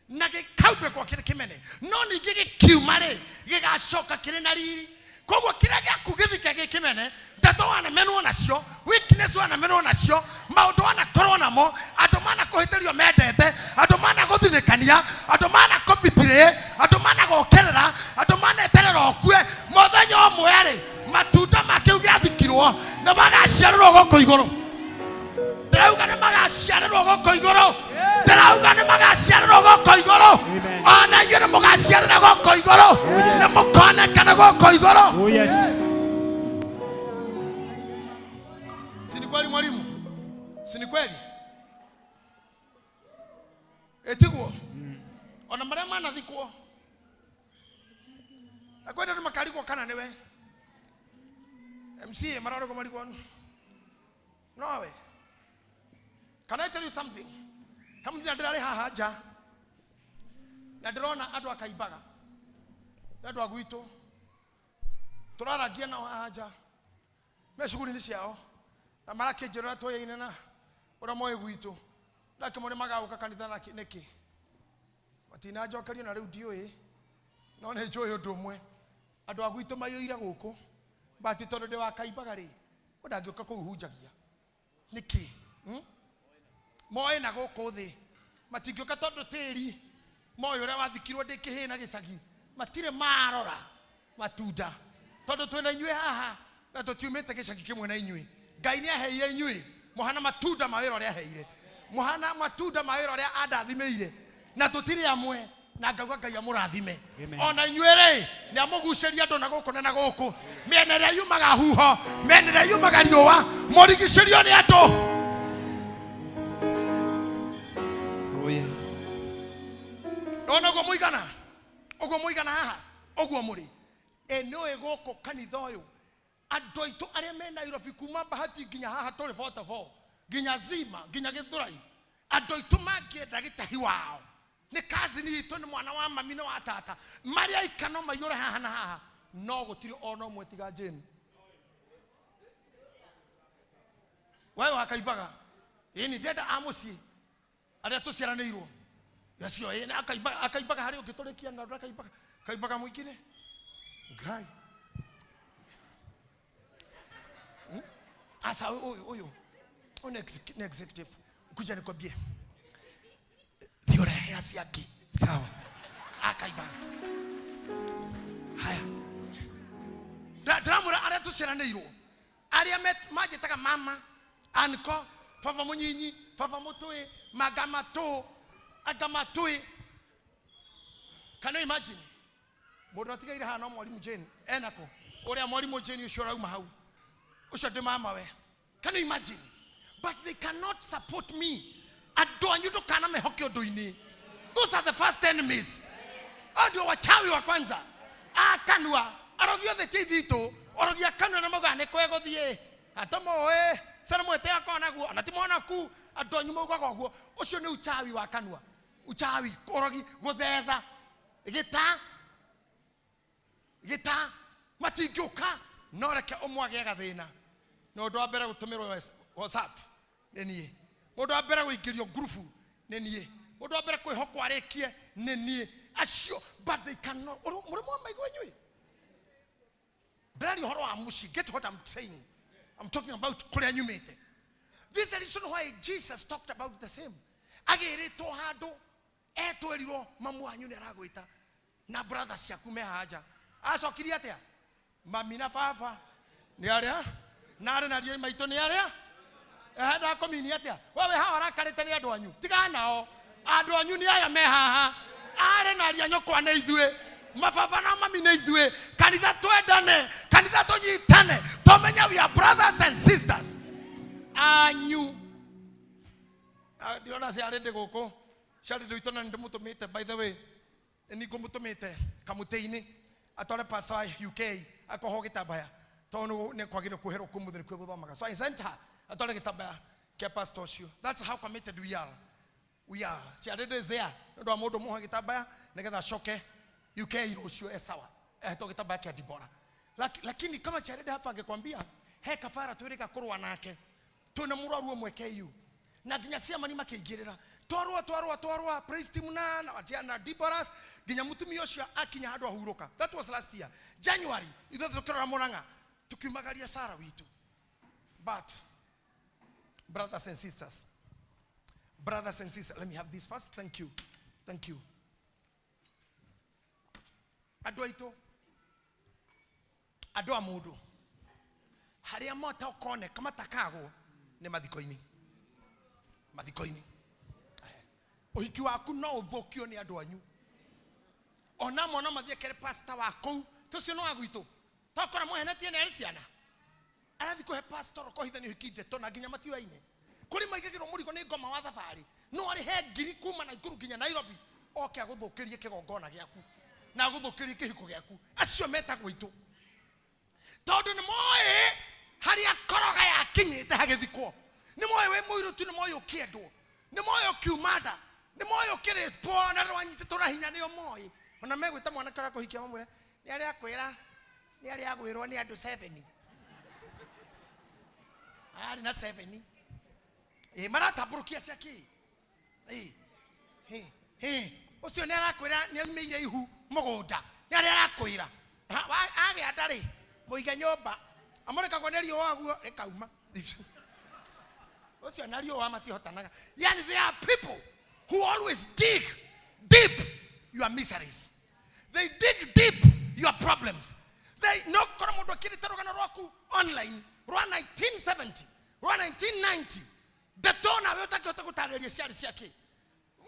na gĩkaumbĩkwo kĩrĩ kĩmene, no ningĩ gĩkiuma rĩ gĩgacoka kĩrĩ na riri. Koguo kĩrĩa gĩaku gĩthike gĩ kĩmene, ndeto wanamenwo nacio, weakness wanamenwo nacio, maũndũ wanakorwo namo, andũ manakũhĩtĩrio mendete, andũ managũthinĩkania, andũ manakũbitirĩ, andũ managũkĩrĩra, andũ maneterera ũkue, mũthenya ũmwe rĩ matunda ma kĩu gĩathikirwo nĩ magaciarĩrwo gũkũ igũrũ. Ndĩrauga nĩ magaciarĩrwo gũkũ igũrũ. Ndĩrauga nĩ magaciarĩrwo gũkũ igũrũ. Ona inyuĩ nĩ mũgaciarĩra gũkũ igũrũ, nĩ mũkonekana gũkũ igũrũ. Oh yes. Si ni kweli mwalimu? Si ni kweli? Etiguo ona marĩa manathikwo na kwenda nĩ makarigwo kana nĩwe MCA mararogwo marigwo nowe. Can I tell you something? Kamuthenya ndĩrarĩ haha nja na ndĩrona andũ akaimbaga, andũ a gwitũ tũrarangia nao haha nja me cuguri-inĩ ciao na marakĩnjĩra ũrĩa tũyaine na ũrĩa moĩ gwitũ, ndakĩmone magagũka kanitha nĩkĩ matinanjokeria na rĩu ndiũĩ, no nĩ njũĩ ũndũ ũmwe, andũ a gwitũ maiyũire gũkũ but tondũ ndĩ wa kaimbaga rĩ ndangĩũka kũu hunjagia nĩkĩ? Moĩ na gũkũ thĩ matingĩũka tondũ tĩri moĩ ũrĩa wathikirwo ndĩ kĩhĩ na gĩcagi, matirĩ marora matunda tondũ twĩna inyuĩ haha na tũtiumĩte gĩcagi kĩmwe na inyuĩ. Ngai nĩ aheire inyuĩ mũhana matunda ma wĩra ũrĩa aheire, mũhana matunda ma wĩra ũrĩa andathimĩire, na tũtirĩ amwe na ngauga Ngai amũrathime. Ona inyuĩ rĩ nĩ amũgucĩria andũ na gũkũ na gũkũ, mĩena ĩrĩa yumaga huho, mĩena ĩrĩa yumaga riũa, mũrigicĩrio nĩ andũ. Oh yes. Ona ũguo mũigana, ũguo mũigana haha, ũguo mũrĩ. Nĩũĩ gũkũ kanitha ũyũ andũ aitũ arĩa me Nairobi kuma Bahati nginya haha tũrĩ 44 nginya Zima nginya Gĩthũrai, andũ aitũ mangĩenda gĩtahi wao nĩ cousin itũ, nĩ mwana wa mami na wa tata, marĩa aika no maiyũre haha na haha, no gũtirĩ ona ũmwe tiga Jane. Wewe wakaimbaga ĩni ndĩrenda a mũciĩ arĩa tũciaranĩirwo acio ĩni akaimbaga harĩa ũngĩtũrĩkia na akaimbaga kaimbaga mũingĩ Ngai. Asa ũyũ ũyũ Huyu ni executive. Kuja nikwambie. Thiĩ ũrehe acio angĩ. Sawa. Akaiba. Haya. Ndĩramwĩra arĩa tũciaranĩirwo. Arĩa manjĩtaga mama, anko, baba mũnyinyi, baba mũtũĩ, manga matũ, anga matũĩ. Can you imagine? Mũndũ atigaire haha no mwarimũ Jane enako ũrĩa mwarimũ Jane ũcio ũrauma hau ũcio ndĩ mama we. Can you imagine? But they cannot support me. Andũ anyu ndũkanamehoke ũndũ-inĩ. Those are the first enemies. Hao ndio wachawi wa kwanza. Akanua arogi othe ti thitũ orogi akanua na maugaga nĩ kwegũthiĩ atomoĩ sana mwete akonaguo ona ti monaku andũ anyu maugaga ũguo. Ũcio nĩ uchawi wa kanua, uchawi, ũrogi, gũthetha gĩta gĩta matingĩũka no reke ũmwe agĩe gathĩna. Na ũndũ wa mbere gũtũmĩrwo WhatsApp nĩ niĩ, mũndũ wa mbere gũingĩrio ngurubu nĩ niĩ, mũndũ wa mbere kwĩhokwo arĩkie nĩ niĩ. Acio, but they cannot. Mũrĩ mwamaigua inyuĩ? Ndĩraria ũhoro wa mũciĩ. Get what I'm saying. I'm talking about kũrĩa nyumĩte. This is the reason why Jesus talked about the same. Agĩrĩtwo handũ etwerirwo mamu wanyu nĩ aragwĩta na brothers ciaku me haha nja. Acokirie atĩa? Mami na baba nĩ arĩa na arĩ na riũ maitũ nĩ arĩa ndakomini atĩa? Wewe haha ũrakarĩte nĩ andũ anyu, tigana nao. Andũ anyu nĩ aya me haha, arĩ na aria nyũkwa nĩ ithuĩ, mababa na mami nĩ ithuĩ. Kanitha twendane, kanitha tũnyitane, tũmenye we are brothers and sisters. Anyu ndirona ciarĩ ndĩ gũkũ, ciarĩ ndĩ witũ na nĩ ndĩmũtũmĩte, by the way nĩ ngũmũtũmĩte kamũtĩ-inĩ atware pastor wa UK akohwo gĩtambaya tondũ nĩ kwagĩrĩire kũherwo kũu mũthĩ nĩkuo gũthomaga. So I sent her atware gĩtambaya kĩa pastor ũcio. That's how committed we are. We are. Ciarĩ is there nĩ ũndũ wa mũndũ mũhe gĩtambaya nĩgetha acoke UK rũciũ e sawa, ehetwo gĩtambaya kĩa Dibora. Lakini kama Charity hapa angekwambia he kafara twĩrĩga kũrũa nake, twĩna mũrwaru ũmwe KU na nginya ciamani makĩingĩrĩra twarũa twarũa twarũa praise team na na na Deborahs nginya mũtumia ũcio akinya handũ ahurũka. That was last year January. Ithuĩ tũkĩrora Murang'a tukiumagaria Sara witũ. But brothers and sisters, brothers and sisters, let me have this first. Thank you, thank you. Andũ aitũ, andũ a mũndũ harĩa matakoneka matakagwo nĩ mathiko-inĩ, mathiko-inĩ. Ũhiki waku no ũthũkio nĩ andũ anyu. Ona mona mathiĩ kere pastor wa kũu tũcio no wa gwitũ tokora mwehenetie nĩ arĩ ciana arathiĩ kũhe pastor ũkohithania ũhiki ndeto na nginya matiũaine. Kũrĩ maigagĩrwo mũrigo nĩ ngoma wa thabarĩ no arĩhe ngiri kuma Nakuru nginya Nairobi oke agũthũkĩrie kĩgongona gĩaku na agũthũkĩrie kĩhiko gĩaku. Acio metagwo itũ tondũ nĩ moĩ harĩa koroga yakinyĩte hagĩthikwo, nĩ moĩ wĩ mũirũtu, nĩ moĩ ũkĩendwo, nĩ moĩ ũkiuma nda, nĩ moĩ ũkĩrĩtwo na rwanyitĩtwo na hinya, nĩo moĩ. Ona megwĩta mwanake ũrĩa kũhikia mamwĩre nĩ arĩa akwĩra nĩ arĩa agwĩrwo nĩ andũ 7 arĩ na 7 maratambũrũkia cia kĩ ũcio nĩ arakwĩra nĩ aumĩire ihu mũgũnda, nĩ arĩa arakwĩra agĩa nda rĩ mũige nyũmba amũrĩkagwo nĩ riũa guo rĩkauma ũcio na riũa matihotanaga. Yani there are people who always dig deep your miseries. They dig deep your problems. They no kora mũndũ akĩrĩte rũgano rwaku online rwa 1970 rwa 1990 ndeto nawe ũtangĩhota gũtarĩria ciarĩ ciake.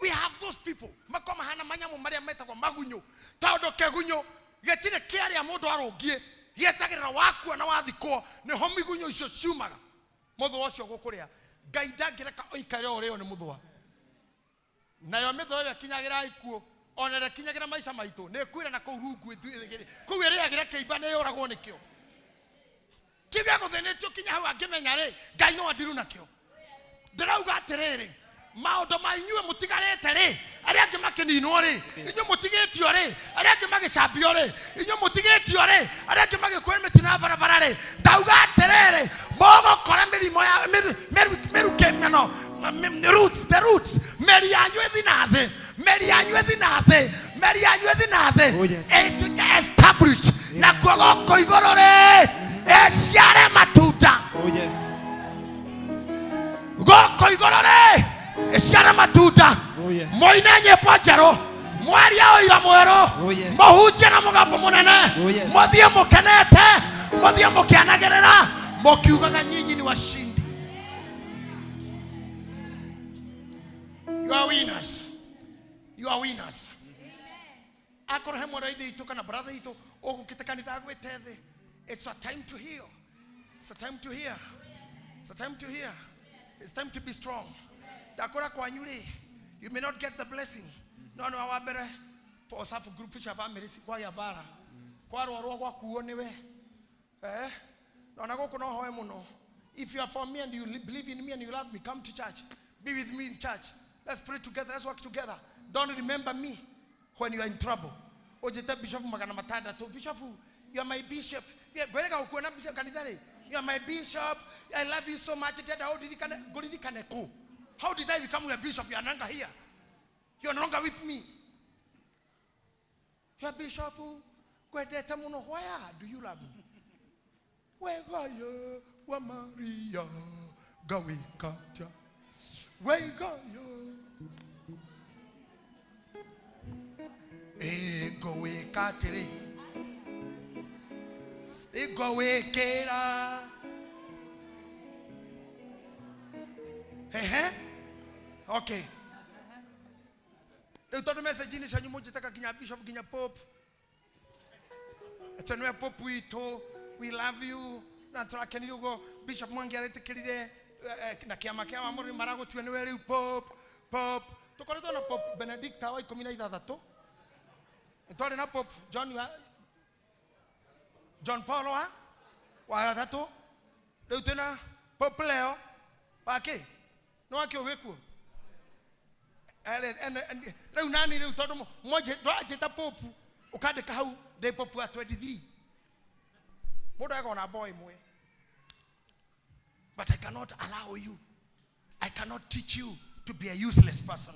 We have those people makoma hana manyamu marĩa metagwo magunyũ, tondũ kĩgunyũ gĩtirĩ kĩarĩa mũndũ arũngiĩ, gĩetagĩrĩra wakua na wathikwo nĩho migunyũ icio ciumaga. Mũthũa ũcio gũkũrĩa Ngai ndangĩreka ũikare ũrĩo nĩ mũthũa. Nayo mĩthũa ĩyo ĩkinyagĩra ikuũ ona ĩrĩa ĩkinyagĩra maica maitũ nĩ ĩkuĩra na kũu rungu kũu ĩrĩagĩra kĩimba nĩ yũragwo nĩkĩo. Kĩu gĩagũthĩnĩtio kinya hau angĩmenya rĩ Ngai no andiru nakĩo. Ndĩrauga atĩrĩrĩ, maũndũ ma inyuĩ mũtigarĩte rĩ, arĩa angĩ makĩninwo rĩ, inyuĩ mũtigĩtio rĩ, arĩa angĩ magĩcambio rĩ, inyuĩ mũtigĩtio rĩ, arĩa angĩ magĩkua mĩtino ya barabara rĩ, ndauga atĩrĩrĩ, mũgũkora mĩrimũ ya mĩrukĩ mĩno, roots, the roots, mĩri yanyu ĩthi na thĩ, mĩri yanyu ĩthi na thĩ, mĩri yanyu ĩthi na thĩ, ĩtuĩke established, nakuo gũkũ igũrũ rĩ, ĩciare matunda. Oh yes. Ĩciare matunda. Oh, yes. Mũine nyĩmbo njerũ. Mwarie ũira mwerũ. Oh, yes. Mũhunjie na mũgambo mũnene. Oh, yes. Mũthiĩ mũkenete. Mũthiĩ mũkĩanagĩrĩra. Mũkiugaga nyinyi ni washindi. You are winners. You are winners. Akorwo he mwana wa ithe witũ kana brother witũ ũgũkĩte kanitha agwĩte thĩ. It's a time to heal. It's a time to hear. It's a time to hear. It's time to be strong. Ndakora kwanyu rĩ, you may not get the blessing. No no wa mbere for WhatsApp group cia family kwagĩa mbara. Kwarwarwo gwakuo nĩwe. Eh? Na ona gũkũ no hoe mũno. If you are for me and you believe in me and you love me, come to church. Be with me in church. Let's pray together. Let's work together. Don't remember me when you are in trouble. Ojete bishop 600. Bishop, you are my bishop. Yeah, ngwĩrĩga gũkuona bishop kanitha rĩ. You are my bishop. I love you so much. Ngũririkane kũ? How did I become your bishop? You are no longer here. You are no longer with me. You are bishop. Ngwendete mũno. Why do you love me? Wegayo wa Maria gawikatia. Wegayo. Igowikatiri. Igowikira. Ehe. Okay. Rĩu tondũ message-inĩ cianyu mũnjĩtaga nginya bishop nginya pope. Atĩ nĩwe pope witũ, we love you. Na tũrakenire ũguo Bishop Mwangi aretĩkĩrire na kĩama kĩa Wamũrĩ maragũtua nĩwe rĩu pope, pope. Tũkoretwo na Pope Benedicta wa 16. Nĩtwarĩ na Pope John wa John Paul wa gatatũ. Rĩu twĩna Pope Leo wa kĩ? Nĩ wa kĩ ũgĩkuo? Rĩu nani rĩu tondũ ndwanjĩta Pope ũkandĩka hau ndĩ Pope wa 23. Mũndũ agona boy ĩmwe. But I cannot allow you. I cannot teach you to be a useless person,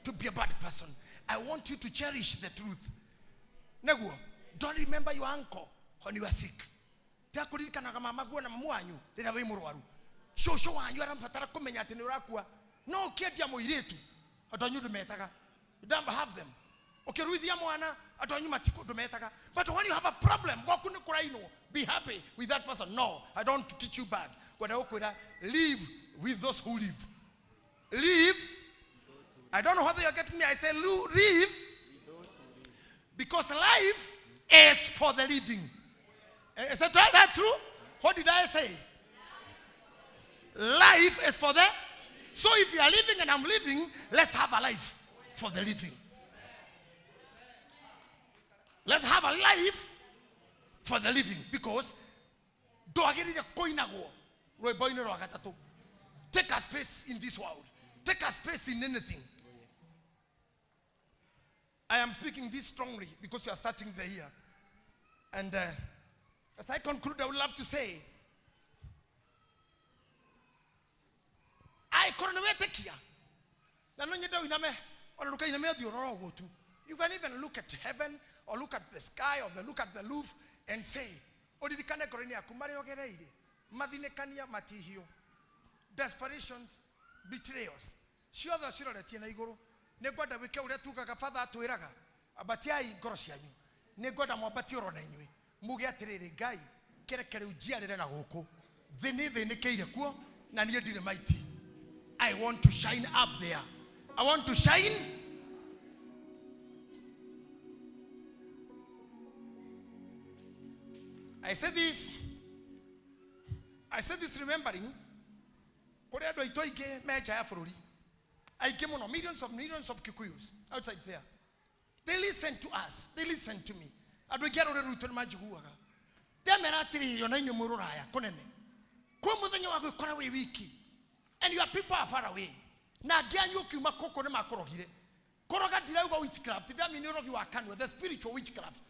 to be a bad person. I want you to cherish the truth. Neguo, don't remember your uncle when you are sick. Tiga kũririkanaga mama guo na mamu wanyu rĩrĩa wĩ mũrwaru. Cũcũ wanyu arambatara kũmenya atĩ nĩ ũrakua. No ũkĩendia mũirĩtu, andũ anyu ndũmetaga. You don't have them. Ũkĩruithia mwana, andũ anyu ndũmetaga. But when you have a problem, gwaku nĩ kũrainwo, be happy with that person. No, I don't teach you bad. Ngwenda gũkwĩra, live with those who live. Live. I don't know whether you're getting me. I say live. Because life is for the living. Is that true? What did I say? Life is for the... So if you are living and I'm living, let's have a life for the living. Let's have a life for the living. Because take a space in this world. Take a space in anything. I am speaking this strongly because you are starting the year. And as I conclude, I would love to say, I You can even look at heaven or look at the sky or look at the roof and say, desperations, betrayals. Ciothe ciroretie na igũrũ. Nĩngwenda wĩke ũrĩa tugaga Father atwĩraga, ambatiai ngoro cianyu. Nĩngwenda mwambatie oro na inyuĩ. Muge atĩrĩrĩ, Ngai, kĩreke rĩu njiarĩre na gũkũ. Thĩ nĩ thĩnĩkĩire kuo na niĩ ndirĩ maiti. I want to shine up there. I want to shine. I say this. I say this remembering kũrĩ andũ aitũ aingĩ me nja ya bũrũri. Aingĩ mũno, millions of Kikuyus outside there. They listen to us. They listen to me. Andũ aingĩ a rũrĩrĩ rwitũ nĩ manjiguaga. Ndemera atĩrĩrĩ, ona inyuĩ mwĩ rũraya kũnene. Kwĩ mũthenya wa gwĩkora wĩ wiki. And your people are far away. Na angĩ anyu ũkiuma gũkũ nĩ makũrogire. Kũroga ndirauga witchcraft, ndamini ũrogi wa kanua, the spiritual witchcraft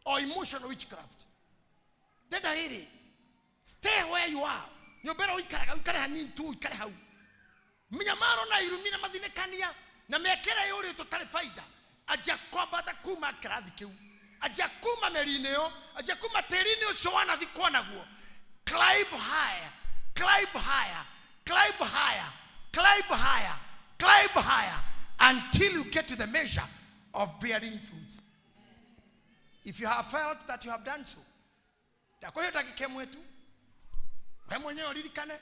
or emotional witchcraft. Ndenda rĩrĩ, stay where you are. Nyũmba ĩrĩa ũikaraga, ũikare hanini tu, ũikare hau. Mĩnyamaro na irumi na mathinĩkania na mĩaka ĩrĩa yũrĩtwo tarĩ baida. Anjia kwambata kuma kĩrathi kĩu. Anjia kuma mĩri-inĩ ĩyo, anjia kuma tĩri-inĩ ũcio wanathikwo naguo. Climb higher, climb higher, climb higher, climb higher, Climb higher until you get to the measure of bearing fruits. If you have felt that you have done so, ndakwĩho ndagĩka ĩmwe tu, we mwenyewe ũririkane,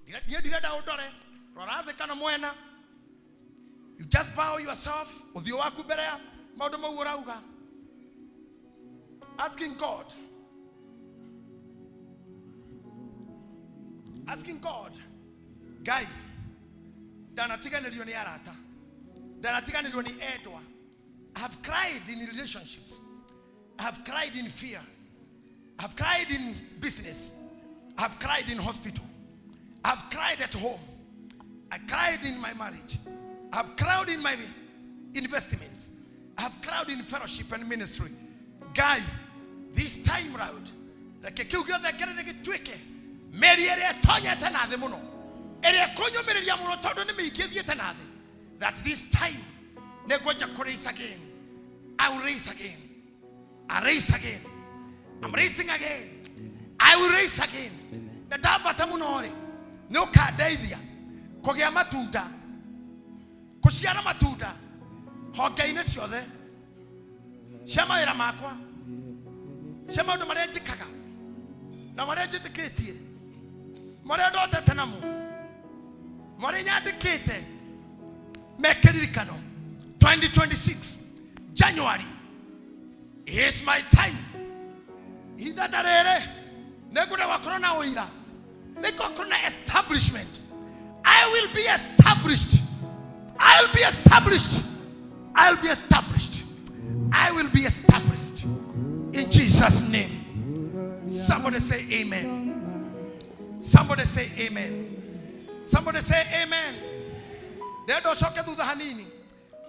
niĩ ndirenda ũndore, rora thĩ kana mwena. You just bow yourself, ũthiũ waku mbere ya maũndũ mau ũrauga, asking God, asking God, Ngai, ndanatiganĩrio nĩ arata, ndanatiganĩrio nĩ endwa. I have cried in relationships. I have cried in fear. I have cried in business. I have cried in hospital. I have cried at home. I cried in my marriage. I have cried in my investments. I have cried in fellowship and ministry. Guy, this time round, reke kĩu gĩothe ngerere gĩtuĩke mĩri ĩrĩa ĩtonyete na thĩ mũno, ĩrĩa ĩkũnyũmĩrĩria mũno tondũ nĩ mĩingĩ ĩthiĩte na thĩ, that this time nĩngwanja kũ raise again. I will raise again. I raise again. I'm raising again. I will raise again. Na ndambata mũno rĩ, nĩ ũkandeithia kũgĩa matunda, kũciara matunda honge-inĩ ciothe cia mawĩra makwa, cia maũndũ marĩa njĩkaga na marĩa njĩtĩkĩtie, marĩa ndotete namo, marĩa nyandĩkĩte me kĩririkano. 2026 January is my time. Ihinda ta rĩrĩ nĩngwenda gwakorwo na ũira, nĩngũkorwo na establishment. I will be established. I will be established. I will be established. I will be established in Jesus' name. Somebody say amen. Somebody say amen. Somebody say amen. Ndĩrenda ũcoke thutha hanini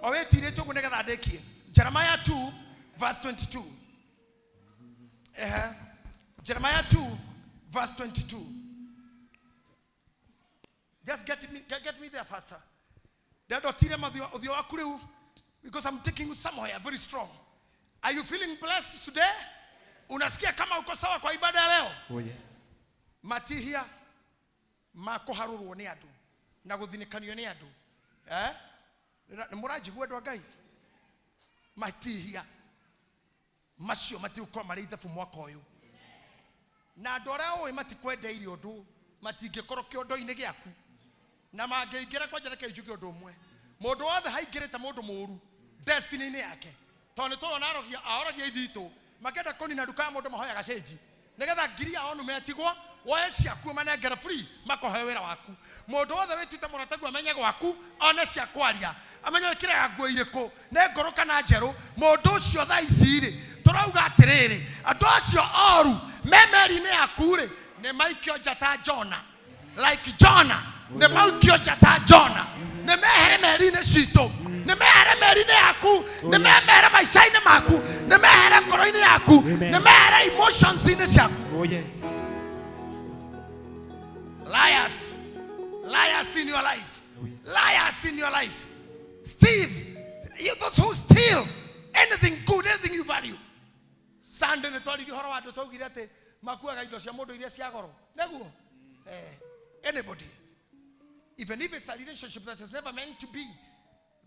o wĩtirĩtie ũguo nĩgetha ndĩkie. Jeremiah 2 verse 22. Jeremiah 2 verse 22. Just get me there faster. Because I'm taking you somewhere very strong. Are you feeling blessed today? Unasikia kama uko sawa kwa ibada ya leo? Oh yes. Matihia makuharurwo ni andu na guthinikanio ni andu. Ni mũranjigua andũ a Ngai? Matihia macio matigũkorwo marĩ ithabu mwaka ũyũ. Na andũ arĩa ũĩ matikwendeirie ũndũ, matingĩkorwo kĩondo-inĩ gĩaku. Na mangĩingĩra kwanja reke njuge ũndũ ũmwe. Mũndũ wothe haingĩrĩte mũndũ mũũru destiny-inĩ yake. Tondũ nĩ tũrona arogia ithitũ makĩenda kũnina nduka ya mũndũ mahoyaga cĩnji nĩgetha ngiri yao nũme atigwo woe ciaku manengere free makohe wĩra waku. Mũndũ wothe wĩtuĩte mũrataguo amenye gwaku one cia kwaria, amenye wĩkĩraga nguo irĩkũ, nĩ ngũrũ kana njerũ. Mũndũ ũcio thaa ici rĩ, tũrauga atĩrĩrĩ, andũ acio oru me meri-inĩ yaku rĩ, nĩ maikio nja ta Jona, like Jona, nĩ maikio nja ta Jona, nĩ mehere meri-inĩ citũ, nĩ mehere meri-inĩ yaku, nĩ mehere maica-inĩ maku, nĩ mehere ngoro-inĩ yaku, nĩ mehere emotions-inĩ ciaku. Oh yes. Liars, liars in your life, liars in your life. Steve, you, those who steal anything good, anything you value. Sunday nĩ twaririe ũhoro wa andũ twaugire atĩ makuaga indo cia mũndũ iria cia goro. Nĩguo? Anybody, even if it's a relationship that is never meant to be,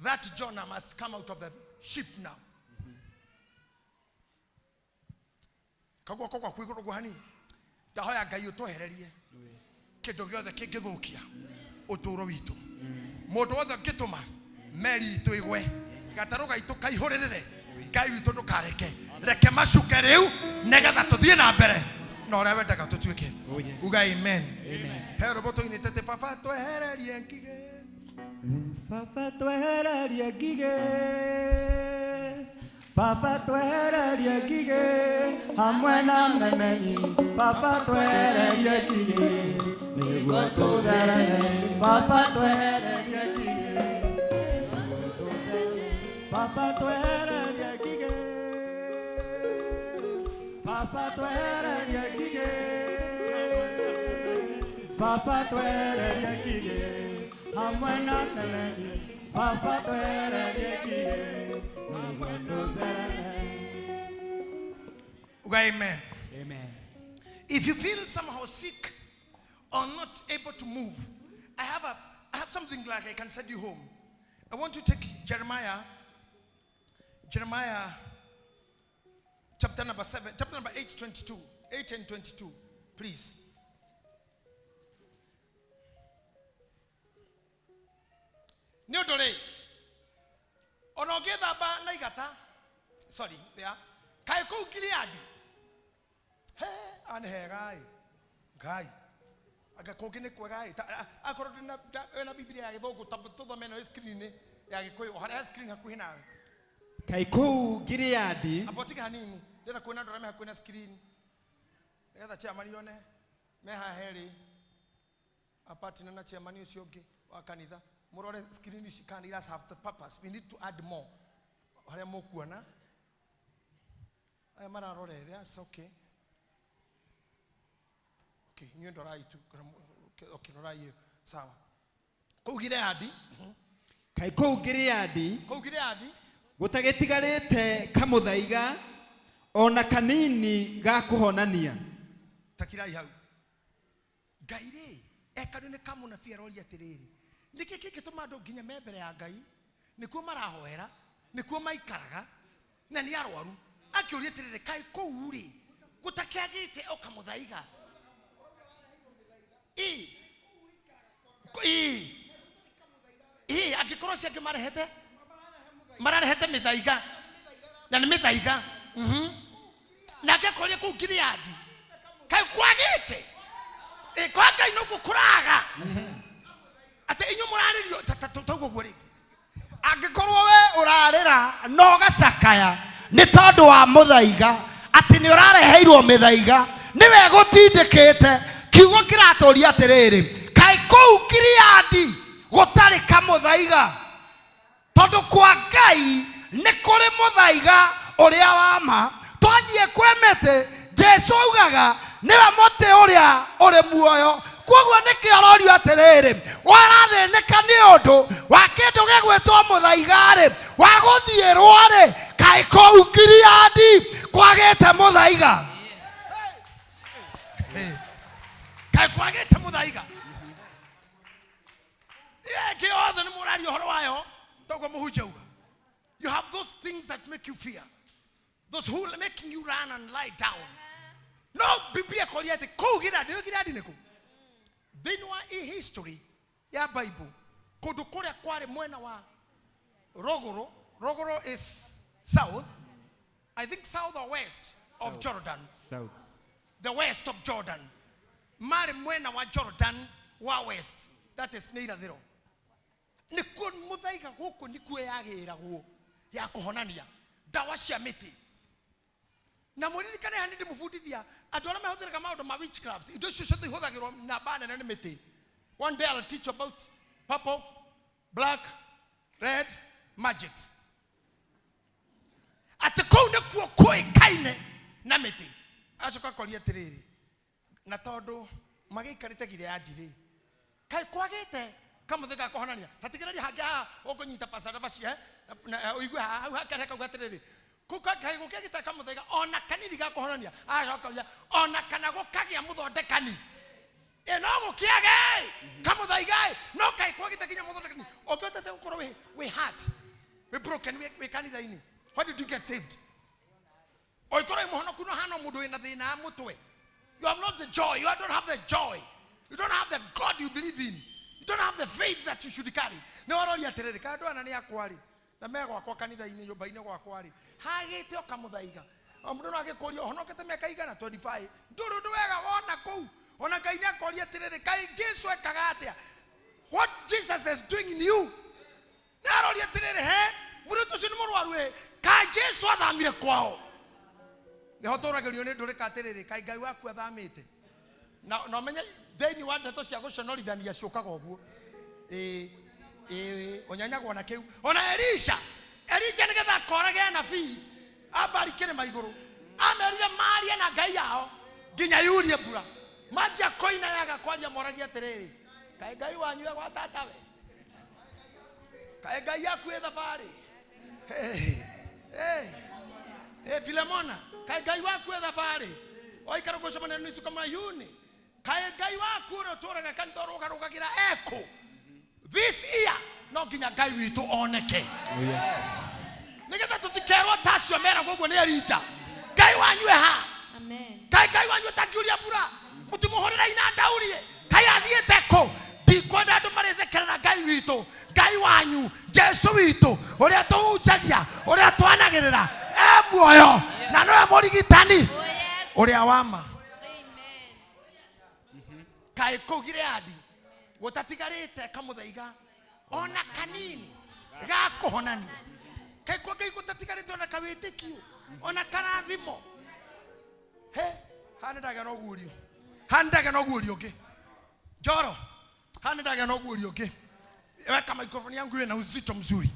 that Jonah must come out of the ship now. Kaguoko gwaku igũrũ guo hanini, ndahoya Ngai ũtwehererie kĩndũ gĩothe kĩngĩthũkia ũtũũro witũ. Mũndũ wothe ũngĩtũma meri itũ ĩgwe, gatarũ gaitũ kaihũrĩrĩre, Ngai witũ ndũkareke, reke macuke rĩu nĩgetha tũthiĩ na mbere na ũrĩa wendaga tũtuĩke. Uga amen. He rwĩmbo tũinĩte atĩ baba twehererie ngigĩ. Baba twehererie ngigĩ, Baba twehererie ngigĩ hamwe na memenyi, Baba twehererie ngigĩ nĩguo tũthereme, Baba twehererie ngigĩ, Baba twehererie ngigĩ, Baba twehererie ngigĩ, Baba twehererie ngigĩ hamwe na memenyi, Baba twehererie ngigĩ nĩguo tũthereme. Uga amen. Amen. If you feel somehow sick or not able to move, I have a I have something like I can send you home. I want to take Jeremiah chapter number 7, chapter number 8, 22. 8 and 22, please. Nĩ ũndũ rĩ, ona ũngĩthamba na igata, sorry, there, kaĩ kũu Gileadi, he, nĩ hega ĩ, Ngai, anga kũngĩ nĩ kwega ĩ, akorwo wĩna Bibilia ya Gĩthũngũ, tũthome ĩno ĩ screen-inĩ ya Gĩkũyũ, harĩa screen hakuhĩ nawe. Kaĩ kũu Gileadi, amba ũtige hanini, ndĩrenda kuona andũ arĩa me hakuhĩ na screen, nĩgetha chairman one me haha erĩ, apartner na chairman ũcio ũngĩ wa kanitha. Mũrore screen ici kana ira have the purpose. We need to add more. Harĩa mũkuona aya mararora, it's okay. Okay, inyuĩ ndorai tu. Okay, rorai ĩyo. Sawa. Kũu Gileadi, kaĩ kũu Gileadi, kũu Gileadi gũtagĩtigarĩte kamũthaiga ona kanini ga kũhonania. Takirai hau. Ngai rĩ, ekanio nĩ kamũnabii aroria atĩrĩrĩ, nĩkĩ kĩngĩtũma andũ nginya me mbere ya Ngai, nĩkuo marahoera, nĩkuo maikaraga, na nĩ arwaru. Akĩũria atĩrĩrĩ, kaĩ kũu rĩ, gũtakĩagĩte o kamũthaiga? Ĩ, ĩ, angĩkorwo acio angĩ mararehete mĩthaiga, na nĩ mĩthaiga. Nake akoria kũu Gileadi, kaĩ kwagĩte? Ĩ, kwa Ngai noguo kũraga. Atĩ inyuĩ mũrarĩrio tauguo guo rĩngĩ. Angĩkorwo we ũrarĩra no gacakaya nĩ tondũ wa mũthaiga, atĩ nĩ ũrareheirwo mĩthaiga, nĩwe gũtindĩkĩte. Kiugo kĩratũria atĩrĩrĩ, kaĩ kũu Gileadi gũtarĩ kamũthaiga? Tondũ kwa Ngai nĩ kũrĩ mũthaiga ũrĩa wa ma. Twathiĩ kwĩ mĩtĩ, Jesũ augaga nĩwe mũtĩ ũrĩa ũrĩ muoyo. Koguo nĩkĩo arorio atĩrĩrĩ, warathĩnĩka nĩ ũndũ wa kĩndũ gĩgwĩtwo mũthaiga rĩ, wa gũthiĩrwo rĩ, kaĩ kũu Gileadi kwagĩte mũthaiga? Kaĩ kwagĩte mũthaiga? Ĩngĩ yothe nĩ mũraria ũhoro wayo, toguo mũhunjia auga. You have those things that make you fear, those who are making you run and lie down. No, Biblia ĩkoria atĩ kũu Gileadi, Gileadi nĩ kũ? Thĩinĩ wa history ya Bible, kũndũ kũrĩa kwarĩ mwena wa Rogoro, Rogoro is south, I think south or west of Jordan. South. The west of Jordan. Marĩ mwena wa Jordan wa west, that is nĩ irathĩro. Nĩkuo mũthaiga gũkũ nĩkuo yagĩragwo ya kũhonania ndawa cia mĩtĩ. Na mũririkane haha nĩndĩmũbundithia andũ arĩa mahũthĩraga maũndũ ma witchcraft, indo icio ciothe ihũthagĩrwo namba nene nĩ mĩtĩ. One day I'll teach you about purple, black, red magics. Atĩ kũu nĩkuo kũĩkaine na mĩtĩ. Acoka akoria atĩrĩrĩ, na tondũ magĩikarĩte Gileadi rĩ, kaĩ kwagĩte kamũthĩ ga kũhonania? Ta tigĩrĩria hangĩ haha ũkũnyita pasarabaci, na ũigue haha hau hakarĩa kauga atĩrĩrĩ, kaĩ gũkĩagĩte kamũthaiga ona kanini ga kũhonania? Agacoka ona kana gũkagĩa mũthondekani. Ĩ no gũkĩage kamũthaiga ĩ, no kaĩ kwagĩte nginya mũthondekani. Ũngĩhotete gũkorwo wĩ heart, wĩ broken, wĩ kanitha-inĩ, how did you get saved? Oikorwo wĩ mũhonoku no hana mũndũ wĩna thĩna wa mũtwe. You have not the joy. You don't have the joy. You don't have the God you believe in. You don't have the faith that you should carry. Nĩ waroria atĩrĩrĩ, kaĩ andũ aya nĩ akwa rĩ, na me gwakwa kanitha-inĩ, nyũmba-inĩ gwakwa rĩ, hagĩte o kamũthaiga. O mũndũ no agĩkũria ũhonokete mĩaka igana 25, ndũrĩ ũndũ wega wona kũu. Ona Ngai nĩ akoria atĩrĩrĩ, kaĩ Jesũ ekaga atĩa? What Jesus is doing in you. Nĩ aroria atĩrĩrĩ, he, mũirĩtu ũcio nĩ mũrwaru ĩ, kaĩ Jesũ athamire kwao? Nĩho tũragĩrio nĩ ndũrĩka atĩrĩrĩ, kaĩ Ngai waku athamĩte? Na ũmenye thĩinĩ wa ndeto cia gũconorithania ciũkaga ũguo. Ĩ, ĩ, ũnyanyagwo na kĩu. Ona Elisha, Elija nĩgetha akorage anabii ambari kĩrĩma igũrũ, amerire marie na Ngai yao nginya yurie mbura. Manjia koina yaga kwaria moragia atĩrĩrĩ, kaĩ Ngai wanyu e gwa tatawe? Kaĩ Ngai yaku ĩ thabarĩ? Filemona, kaĩ Ngai waku ĩ thabarĩ? Oikara gũcemania na nusu kama yuni. Kaĩ Ngai waku ũrĩa ũtũũraga kanitha ũrũgarũgagĩra ekũ? This year no nginya Ngai witũ oneke. Oh, yes. Nĩgetha tũtikerwo ta acio meragwo ũguo nĩ Elija. Ngai wanyu e ha? Amen. Ngai Ngai wanyu ũtangiuria mbura mũtimũhũrĩra inanda urie Ngai athiĩte kũ? Ndikwenda andũ marĩthekerera Ngai witũ, Ngai wanyu, Jesu witũ, ũrĩa tũhunjagia, ũrĩa twanagĩrĩra, e muoyo na nĩwe mũrigitani Oh, yes. ũrĩa wa ma. Amen. Kaĩ kũu Gileadi gũtatigarĩte kamũthaiga ona kanini ga kũhonania. Kaĩ kwa Ngai gũtatigarĩte ona kawĩtĩkio ona karathimo. He, haha nĩndagĩa na ũguũrio. Haha nĩndagĩa na ũguũrio ũngĩ. Njoro, haha nĩndagĩa na ũguũrio ũngĩ. Weka microphone yangu iwe na uzito mzuri.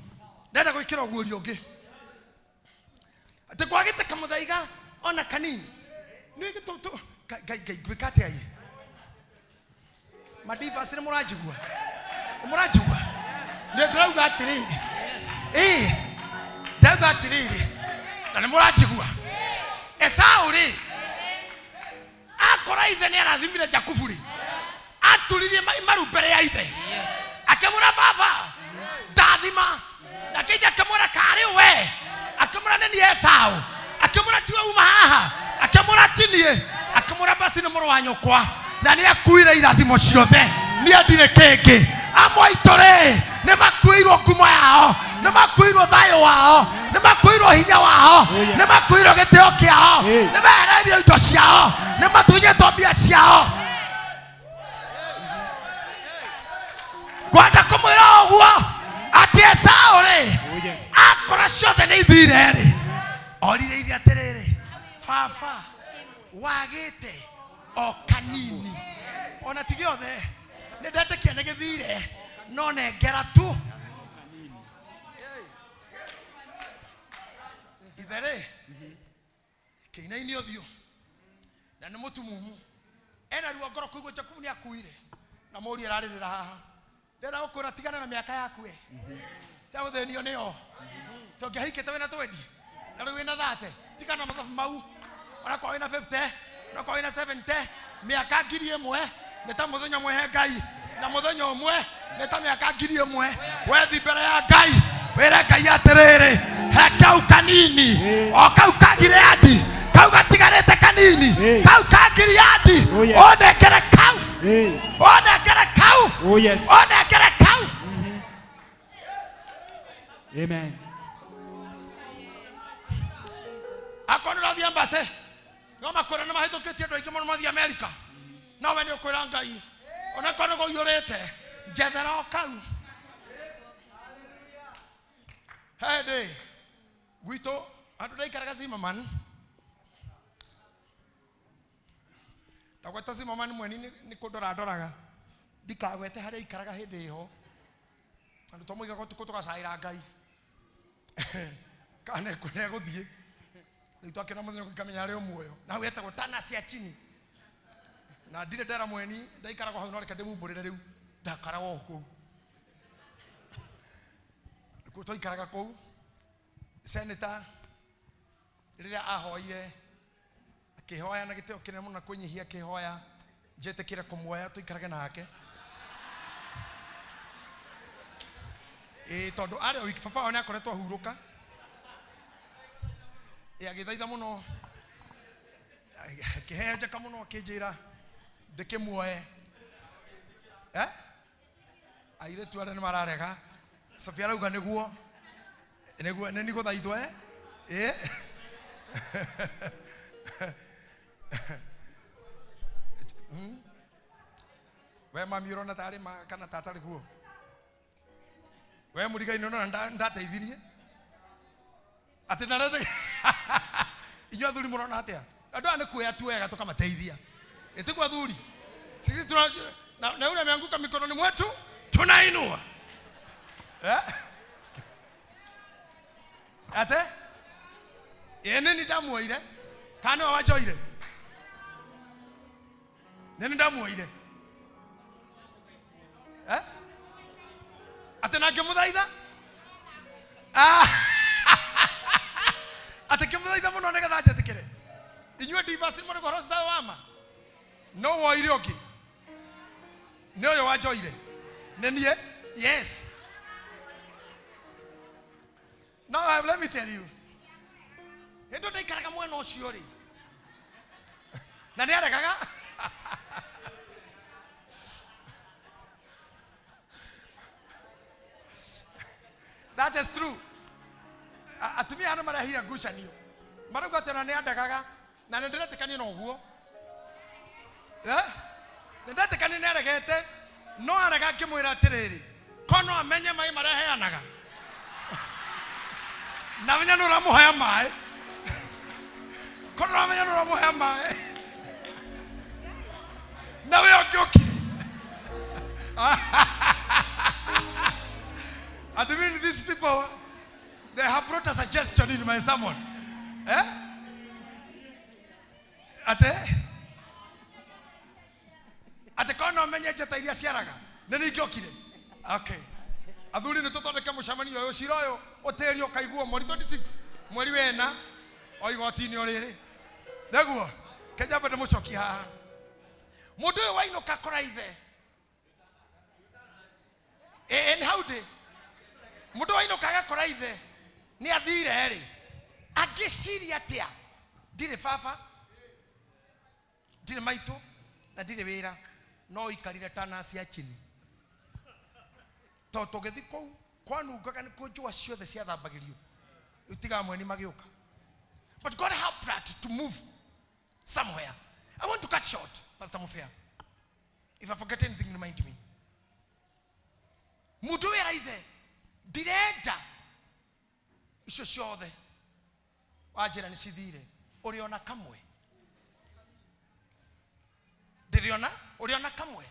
Ndenda gwĩkĩra ũguũrio ũngĩ. Atĩ kwagĩte kamũthaiga ona kanini. Nĩ gĩtũ Ngai Ngai ngwĩka atĩa ĩ? Madivas nĩ mũranjigua? Nĩ mũranjigua? Nĩ ndĩrauga atĩrĩrĩ. Ĩĩ, ndĩrauga atĩrĩrĩ. Na nĩ mũranjigua? Esau rĩ, akora ithe nĩ arathimire Jakubu rĩ, aturirie maru mbere ya ithe. Akĩmwĩra baba, ndathima. Nake ithe akĩmwĩra karĩ we. Akĩmwĩra nĩ niĩ Esau. Akĩmwĩra tiwe uma haha. Akĩmwĩra ti niĩ. Akĩmwĩra basi nĩ mũrũ wa nyũkwa. Na nĩ akuire irathimo ciothe. Niĩ ndirĩ kĩngĩ. Amwe aitũ rĩ, nĩ makuĩirwo ngumo yao, nĩ makuĩirwo thayũ wao, nĩ makuĩirwo hinya wao, nĩ makuĩirwo gĩtĩo kĩao, nĩ mehereirio indo ciao, nĩ matunyĩtwo mbia ciao. Ngwenda kũmwĩra ũguo atĩ Esau rĩ, akora ciothe nĩ ithire rĩ, orire ithe atĩrĩrĩ, baba wagĩte o kanini, ona ti gĩothe, nĩ ndetĩkia nĩ gĩthire, no nengera tu. Ithe rĩ, kĩinaini ũthiũ na nĩ mũtumumu, ena ruo ngoro kũigua Jakubu nĩ akuire, na mũriũ ararĩrĩra haha. Ndĩrenda gũkwĩra tigana na mĩaka yaku e. Tiga gũthĩnio nĩyo. Tũngĩahikĩte wĩna 20 na rĩu wĩna 30, tigana na mathabu mau. Onakorwo wĩna 50, onakorwo wĩna 70, mĩaka 1000 nĩ ta mũthenya ũmwe he Ngai, na mũthenya ũmwe nĩ ta mĩaka 1000. Wethi mbere ya Ngai, wĩre Ngai atĩrĩrĩ, he kau kanini, o kau ka Gileadi, kau gatigarĩte kanini, kau ka Gileadi, ũnengere kau, ũnengere kau, Oh, yes. ũnengere kau. Amen. Akorwo nĩ ũrathiĩ embassy, no makwĩra nĩ mahĩtũkĩtie andũ aingĩ mũno mathiĩ Amerika, no we nĩ ũkwĩra Ngai, onakorwo nĩ kũiyũrĩte, njethera o kau. He hĩndĩ gwitũ andũ ndaikaraga Zimmerman, ndagweta Zimmerman mweni nĩ kũndora ndoraga, ndikagwete harĩa aikaraga hĩndĩ ĩho, andũ twamũigaga ũtukũ tũgacaĩra Ngai kana nĩegũthiĩ. Rĩu twakĩona mũthenya ũngĩ ngamenya arĩ o muoyo, na hau etagwo Tana cia chini. Na ndirĩ ndera mweni, ndaikaragwo hau no reke ndĩmumbũrĩre rĩu, ndakaragwo o kũu. Kũu twaikaraga kũu, senator rĩrĩa ahoire, akĩhoya na gĩtĩo kĩnene mũno na kwĩnyihia, akĩhoya njĩtĩkĩre kũmuoya tũikarage nake. Ĩĩ, tondũ arĩ o wiki, baba wao nĩ akoretwo ahurũka. Ĩ, agĩthaitha mũno, akĩhehenjeka mũno, akĩnjĩra ndĩkĩmuoe. Airĩtu arĩa nĩ mararega. Sofia arauga nĩguo, nĩguo, nĩ nigũthaithwo, eh? Ĩ. We mami ũrona tarĩ ma kana tatarĩ guo? We mũrigai nĩ ũrona ndateithirie? Atĩ narete inyuĩ athuri mũrona atĩa? Andũ aya nĩ kuoya tuoyaga tũkamateithia. Ĩtĩkwo athuri? Sisi tuna na yule ameanguka mikononi mwetu tunainua. Ate? Ĩ nĩ ndamuoire? Kana nĩwe wanjoire? Nĩ ndamuoire. Atĩ na ngĩmũthaitha? Atĩ ngĩmũthaitha mũno nĩgetha anjĩtĩkĩre. Inyuĩ divas mũrĩ ũhoro ũcio wa ma? No woire ũngĩ? Nĩ ũyũ wanjoire? Nĩ niĩ? Yes. Now let me tell you. Hĩndĩ ndaikaraga mwena ũcio rĩ. Na nĩ aregaga. That is true. Atumia ano marehire ngucanio. Marauga atĩ ona nĩ andegaga na nĩ ndĩretĩkania na ũguo. Eh? Nĩ ndetĩkania nĩ aregete no arega ngĩmwĩra atĩrĩrĩ ko no amenye maĩ marĩa heanaga na menya nĩ ũramũhea maĩ ko no amenya nĩ ũramũhea maĩ na we ũngĩũkire. And mean these people, they have brought a suggestion in my sermon. Eh? Ate? Ate kono menye njata iria ciaraga. Nĩ ningĩokire. Okay. Athuri nĩ tũthondeke mũcemanio ũyũ cira ũyũ ũtĩrio ũkaiguo mweri 26 mweri wena o igoti-inĩ o rĩrĩ. Nĩguo kenya mbere mũcoki haha. Mũndũ ũyũ wainũka kora ithe. Ĩ nĩ hau ndĩ. Mũndũ wainũka agakora ithe nĩ athire rĩ. Angĩciria atĩa? Ndirĩ baba, ndirĩ maitũ na ndirĩ wĩra, no ikarire ta nasi ya chini. Tondũ tũgĩthiĩ kũu kwanungaga nĩ kũ njũa ciothe ciathambagĩrio. Tiga mweni magĩũka. But God helped her to move somewhere. I want to cut short, Pastor Mufia. If I forget anything, remind me. Mũndũ wĩra ithe ndirenda icio ciothe wanjĩra nĩ cithire ũrĩ ona kamwe ndĩrĩona ũrĩ ona kamwe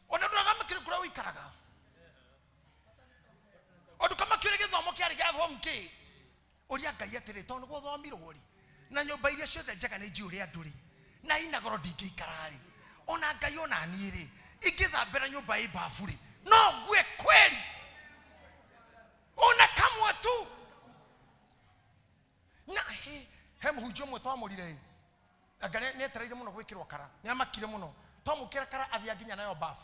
ona ndũraga kũrĩa ũikaraga ũndũ kama kĩũrĩ gĩthomo kĩarĩ gĩa form K ũria Ngai atĩrĩ tondũ nĩguo thomirwo rĩ na nyũmba iria ciothe njega nĩ njiyũre andũ rĩ na ina goro ndingĩikara rĩ ona Ngai ona niĩ rĩ ingĩthambĩra nyũmba ĩ babu rĩ no ngue kweri ona kamwe tu na he mũhunjia ũmwe twamũrire ĩ anga nĩ etereire mũno gwĩkĩrwo kara nĩ amakire mũno twamũkĩra kara athiĩ nginya nayo babu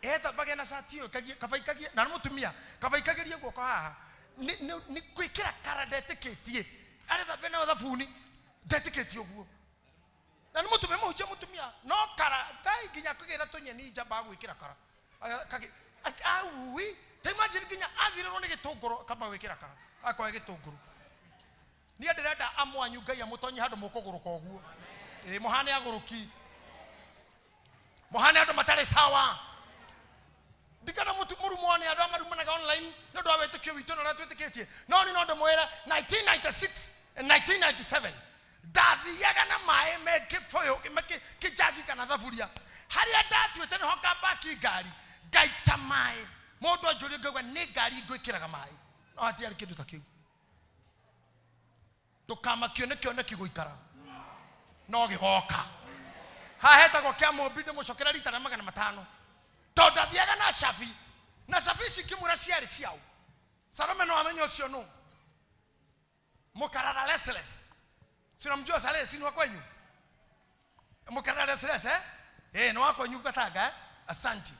ethambage na cati ĩyo kabaikagie na nĩ mũtumia kabaikagĩrie guoko haha nĩ gwĩkĩra kara ndetĩkĩtie arethambe nayo thabuni ndetĩkĩtie ũguo na nĩ mũtumia mũhunjia mũtumia no kara kai nginya kũgĩra tũnyeni njamba gwĩkĩra kara aui ta imagine nginya athirĩrwo nĩ gĩtũngũrũ akamba gwĩkĩra kara akoya gĩtũngũrũ niĩ ndĩrenda amwanyu Ngai amũtonye handũ mũkũgũrũka ũguo ĩ mũhane agũrũki mũhane andũ matarĩ sawa ndikana mũrumwo nĩ andũ amarumanaga online nĩ ũndũ wa wĩtĩkio witũ na ũrĩa twĩtĩkĩtie no nĩ no ndĩmwĩre 1996 and 1997 ndathiaga na maĩ me kĩbũyũ me kĩnjagi kana thaburia harĩa ndatuĩte nĩho ngambaki ngari ngaita maĩ mũndũ anjũrie ngauga nĩ ngari ngwĩkĩraga maĩ no hatiarĩ kĩndũ ta kĩu ndũkamakio nĩ kĩoneki gũikara no gĩgoka haha hetagwo kĩa mũmbi ndĩmũcokera rita rĩa 500 tondũ ndathiaga na cabi na cabi ici ngĩmwĩra ciarĩ ciao Salome no amenye ũcio nũ Mũkarara restless si unamjua Saleh si ni wa kwenyu Mũkarara restless eh eh ni wa kwenyu Gatanga eh asante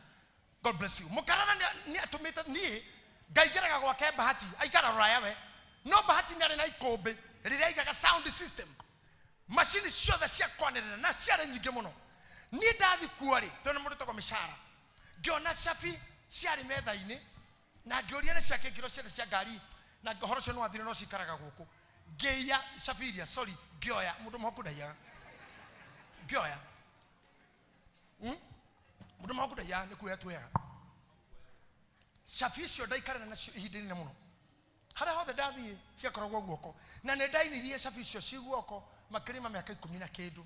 God bless you Mũkarara nĩ atũmĩte niĩ ngaingĩraga gwake Bahati aikara rũraya we no Bahati nĩ arĩ na ikũmbĩ rĩrĩa aigaga sound system macini ciothe cia kwanĩrĩra na ciarĩ nyingĩ mũno niĩ ndathi kuo rĩ tondũ nĩ mũndũ wĩtagwo mĩcara ngĩona cabi ciarĩ metha-inĩ na ngĩũria nĩ ciake ngĩrwo ciarĩ cia ngari na ũhoro ũcio nĩ wathire no cikaraga gũkũ ngĩiya cabi iria sorry ngĩoya mũndũ mũhoku ndaiyaga ngĩoya mũndũ mũhoku ndaiyaga nĩ kuoya tuoyaga cabi icio ndaikarana nacio ihinda inene mũno harĩa hothe ndathiĩ ciakoragwo guoko na nĩ ndainirie cabi icio ci guoko makĩria ma mĩaka 10 na kĩndũ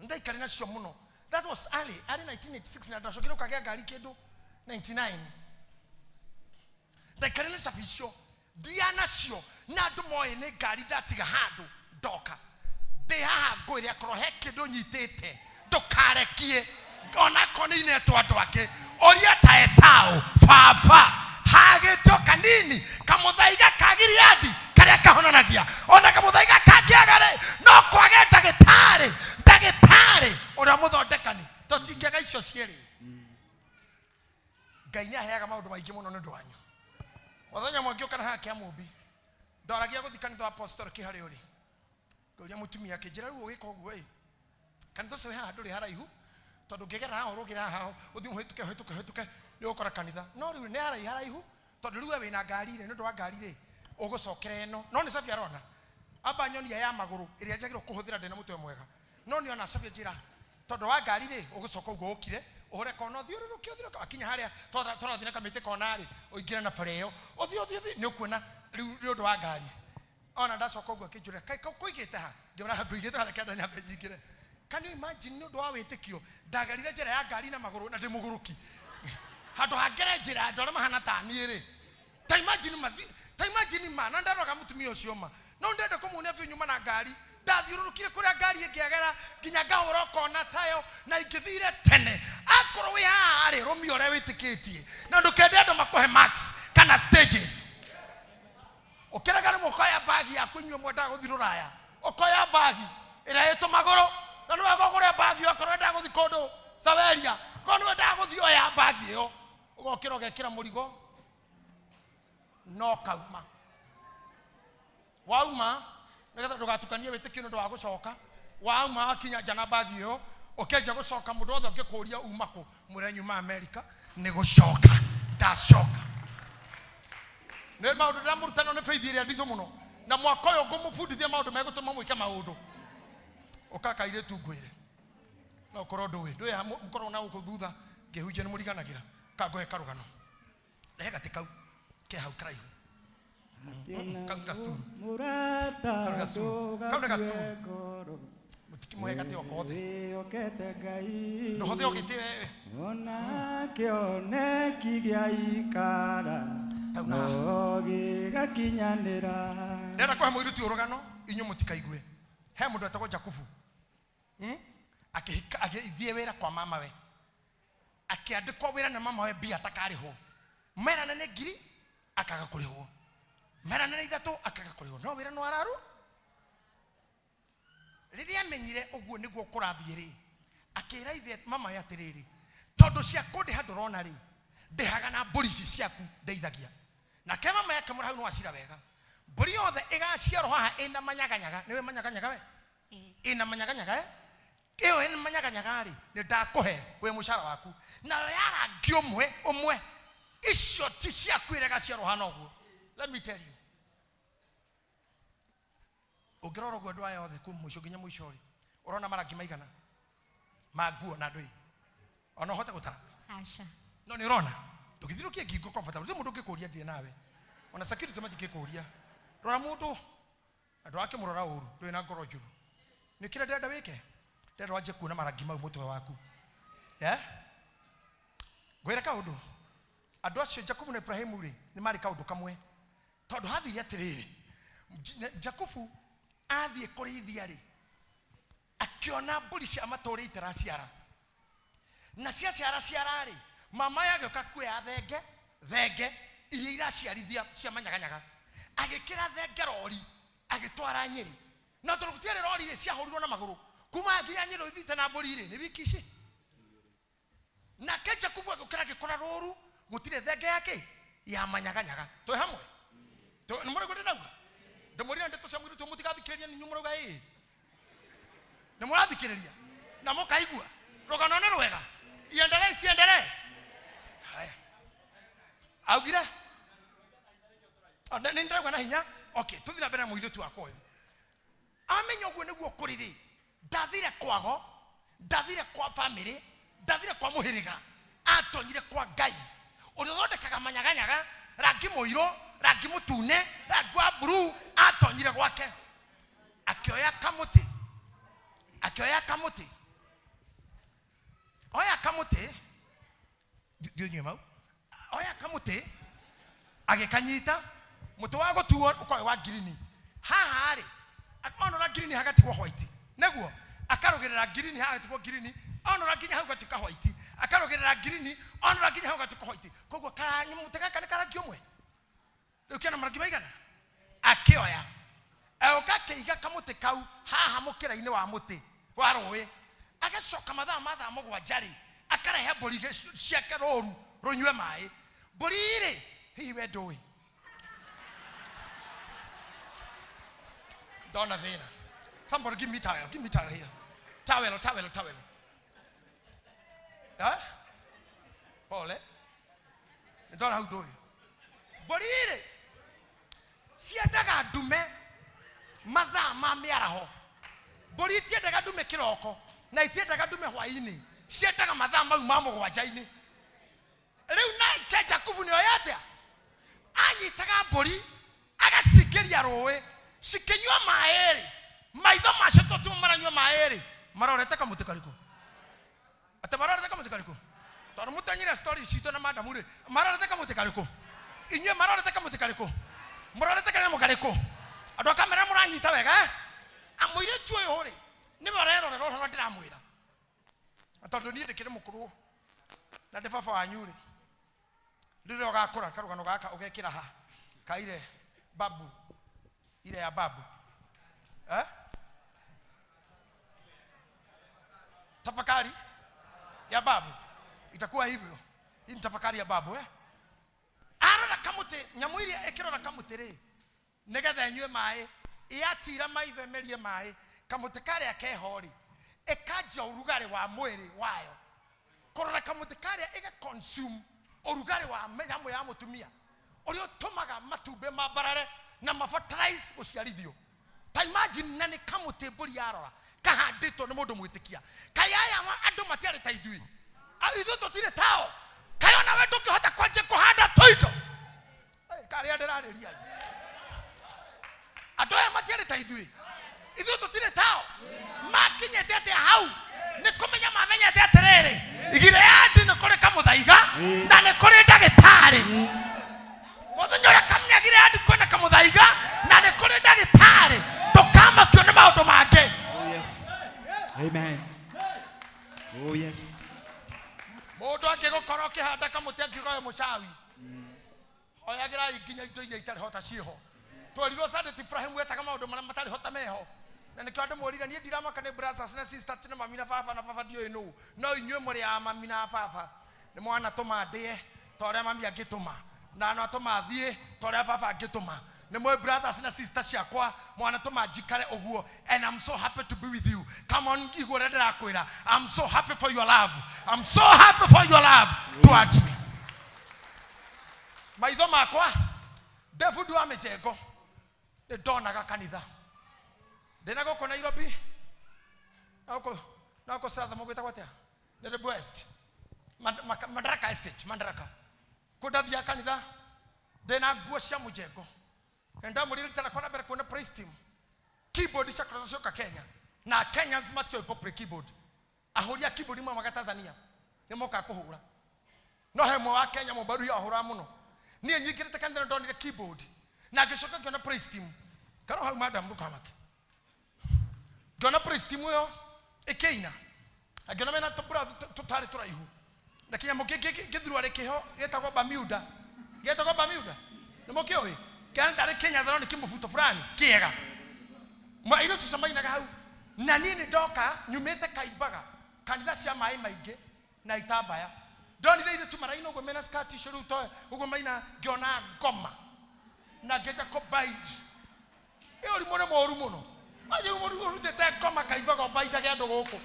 ndaikarire nacio mũno that was early 1986 na ndacokire ũkagĩa ngari kĩndũ 99 ndaikarire na cabi icio ndia nacio na andũ moĩ nĩ ngari ndatiga handũ ndoka ndĩ haha ngwĩre akorwo he kĩndũ nyitĩte ndũkarekie onakorwo nĩ inetwo andũ angĩ ũria ta Esau baba hagĩtio kanini kamũthaiga ka Gileadi karĩa kahonanagia ona kamũthaiga kangĩaga rĩ no kwage ndagĩtarĩ ndagĩtarĩ ũrĩa mũthondekani to Tũtingĩaga icio cierĩ. Ngai nĩ aheaga maũndũ maingĩ mũno nĩ ũndũ wanyu. Mũthenya ũmwe ngĩũka na haha kĩa Mũmbi, ndoragia gũthiĩ kanitha wa apostolic harĩa ũrĩ. Ngĩũria mũtumia akĩnjĩra rĩu ũgĩka ũguo ĩ, kanitha ũcio wĩ haha ndũrĩ haraihu, tondũ ũngĩgera haha ũrũgĩre haha ũthiĩ ũhĩtũke ũhĩtũke ũhĩtũke nĩ ũgũkora kanitha. No rĩu nĩ haraihu haraihu, tondũ rĩu we wĩna ngari rĩ, nĩ ũndũ wa ngari rĩ, ũgũcokera ĩno. No nĩ cabi arona. Amba nyonia ya magũrũ ĩrĩa njagĩrĩirwo kũhũthĩra ndĩna mũtwe mwega. No nĩ ona cabi njĩra, tondũ wa ngari rĩ, ũgũcoka ũguo ũkire, ũhũre kona, ũthiũrũrũke, ũthiũrũrũke, wakinya harĩa, tũrathiĩ na kamĩtĩ kona rĩ, ũingĩre na bara ĩyo, ũthiĩ, ũthiĩ, ũthiĩ, nĩ ũkuona rĩu nĩ ũndũ wa ngari. Ona ndacoka ũguo akĩnjũria, kaĩ kau kũigĩte ha? Ngĩmwĩra, ngũigĩte harĩa kĩanda nyambe nyingĩre. Can you imagine nĩ ũndũ wa wĩtĩkio, ndagerire njĩra ya ngari na magũrũ na ndĩ mũgũrũki. Handũ hangere njĩra andũ arĩa mahana ta niĩ rĩ. Ta imagine mathi, ta imagine ma, na ndaroga mũtumia ũcio ma. No ndenda kũmuonia biũ nyuma na ngari. Ndathiũrũrũkire kũrĩa ngari ĩngĩagera nginya ngahũra kona tayo na ingĩthire tene. Akorwo wĩ haha rĩ, rũmia ũrĩa wĩtĩkĩtie. Na ndũkende andũ makũhe marks kana stages. Ũkĩrega rĩmwe ũkoya bagi yaku inyuĩ mwendaga gũthiĩ rũraya. Ũkoya bagi ĩrĩa ĩtũ magũrũ. Na nĩwe ũkũgũra bagi okorwo wendaga gũthiĩ kũndũ Saweria. Korwo nĩwe wendaga gũthiĩ oya bagi ĩyo. Ũgokĩra ũgekĩra mũrigo. No kauma. Wauma, nĩgetha ndũgatukanie wĩtĩkio nĩ ũndũ wa gũcoka. Wauma wakinya nja na bagi ĩyo, ũkĩanjia gũcoka mũndũ wothe ũngĩkũria uma kũ, mwĩre nyuma Amerika, nĩ gũcoka, ndacoka. Nĩ maũndũ ndĩramũruta no nĩ faith ĩrĩa nditũ mũno. Na mwaka ũyũ ngũmũbundithia maũndũ megũtũma mwĩke maũndũ. Ũka kairĩtu ngwĩre. No ũkorwo ndũĩ. Ndũĩ haha mũkorwo na gũkũ thutha, ngĩhunjia nĩ mũriganagĩra. Ka ngũhe karũgano. Rehe gatĩ kau, ke hau karaihu. Kau nĩ gacukuru. Kau nĩ gacukuru. Kau nĩ gacukuru. Mũtikĩmũhe gatĩ o kothe. Ndũhothe ũgĩte wewe. Ona kĩoneki gĩa ikara, no gĩgakinyanĩra. Ndĩrenda kũhe mũirĩtu ũyũ rũgano, inyuĩ mũtikaigue. He mũndũ wetagwo Jakubu. Akĩhika, agĩthiĩ wĩra kwa mamawe. Akĩandĩkwo wĩra na mamawe mbia atakarĩhwo. Merana nĩ ngiri, akaga kũrĩhwo. Merana nĩ ithatũ, akaga kũrĩhwo. No wĩra no araru. Rĩrĩa amenyire ũguo nĩguo kũrathiĩ rĩ, akĩra ithe mamawe atĩrĩrĩ, tondũ cia kũndĩha ndũrona rĩ, ndĩhaga na mbũri ici ciaku ndeithagia. Nake mama yake akĩmwĩra hau nĩ wacira wega. Mbũri yothe ĩgaciarwo haha ĩna manyaganyaga, nĩwe manyaganyaga we? Ĩna manyaganyaga, eh? Ĩyo ĩna manyaganyaga rĩ, nĩ ndakũhe wĩ mũcara waku. Nayo ya rangi ũmwe, ũmwe, icio ti ciaku ĩrĩa ĩgaciarwo hana ũguo. Let me tell you. Ũngĩrora ũguo andũ aya othe kuma mũico nginya mũico rĩ, ũrona marangi maigana ma nguo na ndũĩ. Ona ũhote gũtara? Aca. No nĩ ũrona? Ndũgĩthiũrũkie ngingo comfortable. Gũtirĩ mũndũ ũngĩkũria ndirĩ nawe. Ona security matingĩkũria. Rora mũndũ, na ndũgakĩmũrora ũru, ndũrĩ na ngoro njũru. Nĩ kĩrĩa ndĩrenda wĩke? Ndĩrenda wanjie kuona marangi mau mũtwe waku. Ngwĩre kaũndũ. Andũ acio Jakubu na Ibrahimu rĩ, nĩ marĩ kaũndũ kamwe. Tondũ hathire atĩrĩrĩ, Jakubu athiĩ kũrĩithia rĩ, akĩona mbũri cia matũũra itaraciara. Na ciaciara ciara rĩ, mama ya agĩũka kuoya thenge, thenge iria iraciarithia cia manyaganyaga. Agĩkĩra thenge rori, agĩtwara Nyĩrĩ. Na tondũ gũtiarĩ rori rĩ, ciahũrirwo na magũrũ. Kuma nginya Nyĩrĩ ũthiĩte na mbũri rĩ, nĩ wiki ici. Nake Jakubu agĩũkĩra agĩkora rũru, gũtirĩ thenge yake ya manyaganyaga. Twĩ hamwe? Nĩ mũraigua ndĩrauga? Ndĩmwĩrire ndeto cia mũirĩtu ũyũ mũtigathikĩrĩrie, nĩ inyuĩ mũrauga ĩĩ. Nĩ mũrathikĩrĩria? Na mũkaigua? Rũgano nĩ rwega? Iendelee isiendelee? Haya. Augire? Nĩ ndĩrauga na hinya? Okay, tũthiĩ na mbere na mũirĩtu wakwa ũyũ. Amenya ũguo nĩguo kũrĩ rĩ, ndathire kwago, ndathire kwa family, ndathire kwa mũhĩrĩga, atonyire kwa Ngai ũrĩa ũthondekaga manyaganyaga, rangi mũirũ, rangi mũtune, rangi wa blue, atonyire gwake. Akĩoya kamũtĩ, akĩoya kamũtĩ, oya kamũtĩ, thiĩ ũnyue mau, oya kamũtĩ, agĩkanyita, mũtĩ wa gũtuo ũkoragwo wa ngirini. Haha rĩ, onora ngirini hagatigwo white. Nĩguo, akarũgĩrĩra ngirini hagatigwo ngirini, onora nginya hau gatuĩka white. Akarũgĩrĩra ngirini, onora nginya hau gatuĩka white. Koguo mũtĩ gaka nĩ karangi ũmwe. Rĩu kena marangi maigana? Akĩoya. Agĩũka akĩiga kamũtĩ kau haha mũkĩra-inĩ wa mũtĩ wa rũĩ. Agacoka mathaa ma thaa mũgwanja rĩ, akarehe mbũri ciake rũru rũnyue maĩ. Mbũri rĩ, hihi we ndũĩ? Ndona thĩna. Somebody give me towel, give me towel here. Towel, towel, towel. Eh? Pole. Ndona hau ndũĩ. Mbũri rĩ, ciendaga ndume mathaa ma mĩaraho. Mbũri itiendaga ndume kĩroko na itiendaga ndume hwaĩ-inĩ, ciendaga mathaa mau ma mũgwanja-inĩ. Rĩu nake Jakubu nĩoĩ atĩa? Anyitaga mbũri agacingĩria rũĩ, cikĩnyua maĩ rĩ, maitho macio to timo maranyua maĩ rĩ, marorete kamũtĩ karĩkũ? Atĩ marorete kamũtĩ karĩkũ? Tondũ mũtanyire story citũ na madamu rĩ, marorete kamũtĩ karĩkũ? Inyuĩ marorete kamũtĩ karĩkũ? Mũrorete kanyamũ karĩkũ? Andũ a kamera mũranyita wega eh? Mũirĩtu ũyũ rĩ, nĩwe ũrerorera ũhoro ndĩramwĩra. Na tondũ niĩ ndĩkĩrĩ mũkũrũ na ndĩ baba wanyu rĩ, rĩrĩa ũgakũra karũgano gaka ũgekĩra ha kaire babu ile ya babu eh? Tafakari ya babu itakuwa hivyo. Hii ni tafakari ya babu eh? Arora kamũtĩ, nyamũ iria ĩkĩrora kamũtĩ rĩ, nĩgetha ĩnyue maĩ, ĩatira maitho ĩmerie maĩ, kamũtĩ karĩa keho rĩ, ĩkanjia ũrugarĩ wa mwĩrĩ wayo. Kũrora kamũtĩ karĩa ĩga consume ũrugarĩ wa nyamũ ya mũtumia ũrĩa ũtũmaga matumbĩ mambarare na mafertilize gũciarithio. Ta imagine na nĩ kamũtĩ mbũri yarora kahandĩtwo nĩ mũndũ mwĩtĩkia. Kaĩ aya andũ matiarĩ ta ithuĩ, ithuĩ tũtirĩ tao. Kaĩ ona we ndũngĩhota kwanjia kũhanda tũindo? Karĩa ndĩrarĩria andũ aya matiarĩ ta ithuĩ, ithuĩ tũtirĩ tao. Makinyĩte atĩa hau? Nĩ kũmenya mamenyete atĩrĩrĩ, Gileadi nĩ kũrĩ kamũthaiga na nĩ kũrĩ ndagĩtarĩ. Mũthenya ũrĩa kamenya Gileadi kwĩna kamũthaiga na nĩ kũrĩ ndagĩtarĩ, ndũkamakio nĩ maũndũ mangĩ. Oh yes. Amen. Oh yes. Mũndũ angĩgũkorwo ũkĩhanda kamũtĩ angiuga we mũcawi, hoyagĩrai nginya indo iria itarĩ hota ciĩho. Twerirwo Sunday ti Ibrahim wetaga maũndũ marĩa matarĩ hota meho. Na nĩkĩo andũ morire niĩ ndiramaka nĩ brothers na sisters na mami na baba na baba ndiũĩ nũ, no inyuĩ mũrĩ a mami na baba. Nĩ mwanatũma ndĩe ta ũrĩa mami angĩtũma, na anatũma thiĩ ta ũrĩa baba angĩtũma. Nĩ mũĩ brothers na sisters ciakwa, mwanatũma njikare ũguo, and I'm so happy to be with you. Come on, igua ũrĩa ndĩrakwĩra. I'm so happy for your love. I'm so happy for your love towards me. Maitho makwa ndĩ bundi wa mĩjengo, nĩ ndonaga kanitha. Ndĩna gũkũ Nairobi, na gũkũ Strathmore gwĩtagwo atĩa? Nĩ the West. Madaraka Estate, Madaraka. Kũ ndathiaga kanitha, ndĩna nguo cia mũjengo. Na ndamũrire rita rĩakwa rĩa mbere kuona praise team. Keyboard ciakoretwo cioka Kenya. Na Kenyans matiũĩ kũ play keyboard. Ahũri a keyboard maumaga Tanzania, nĩ mokaga kũhũra. No he mwe wa Kenya mũmbaruhia ahũraga mũno. Niĩ nyingĩrĩte kanitha nĩ ndonire keyboard. Na ngĩcoka ngĩona praise team. Karwo hau madam ndũkamake. Ngĩona praise team ĩyo ĩkĩina. Na ngĩona mena tũburathi tũtarĩ tũraihu. Na kĩnyamũ kĩngĩ gĩthurwa kĩho gĩtagwo Bermuda. Gĩtagwo Bermuda. Nĩ mũkĩũĩ? Kĩana tarĩ kĩnyathano nĩ kĩmũbuto fulani kĩega. Airĩtu acio mainaga hau. Na niĩ nĩ ndoka nyumĩte Kaimbaga, kanitha cia maĩ maingĩ na itambaya. Ndonire airĩtu maraina ũguo mena skirt icio rĩu toe ũguo maina, ngĩona ngoma na ngĩanjia kũbaidi. Ĩyo ũrimũ nĩ mũũru mũno. Wanjia mũndũ ũrutĩte ngoma Kaimbaga ũbaidage andũ gũkũ.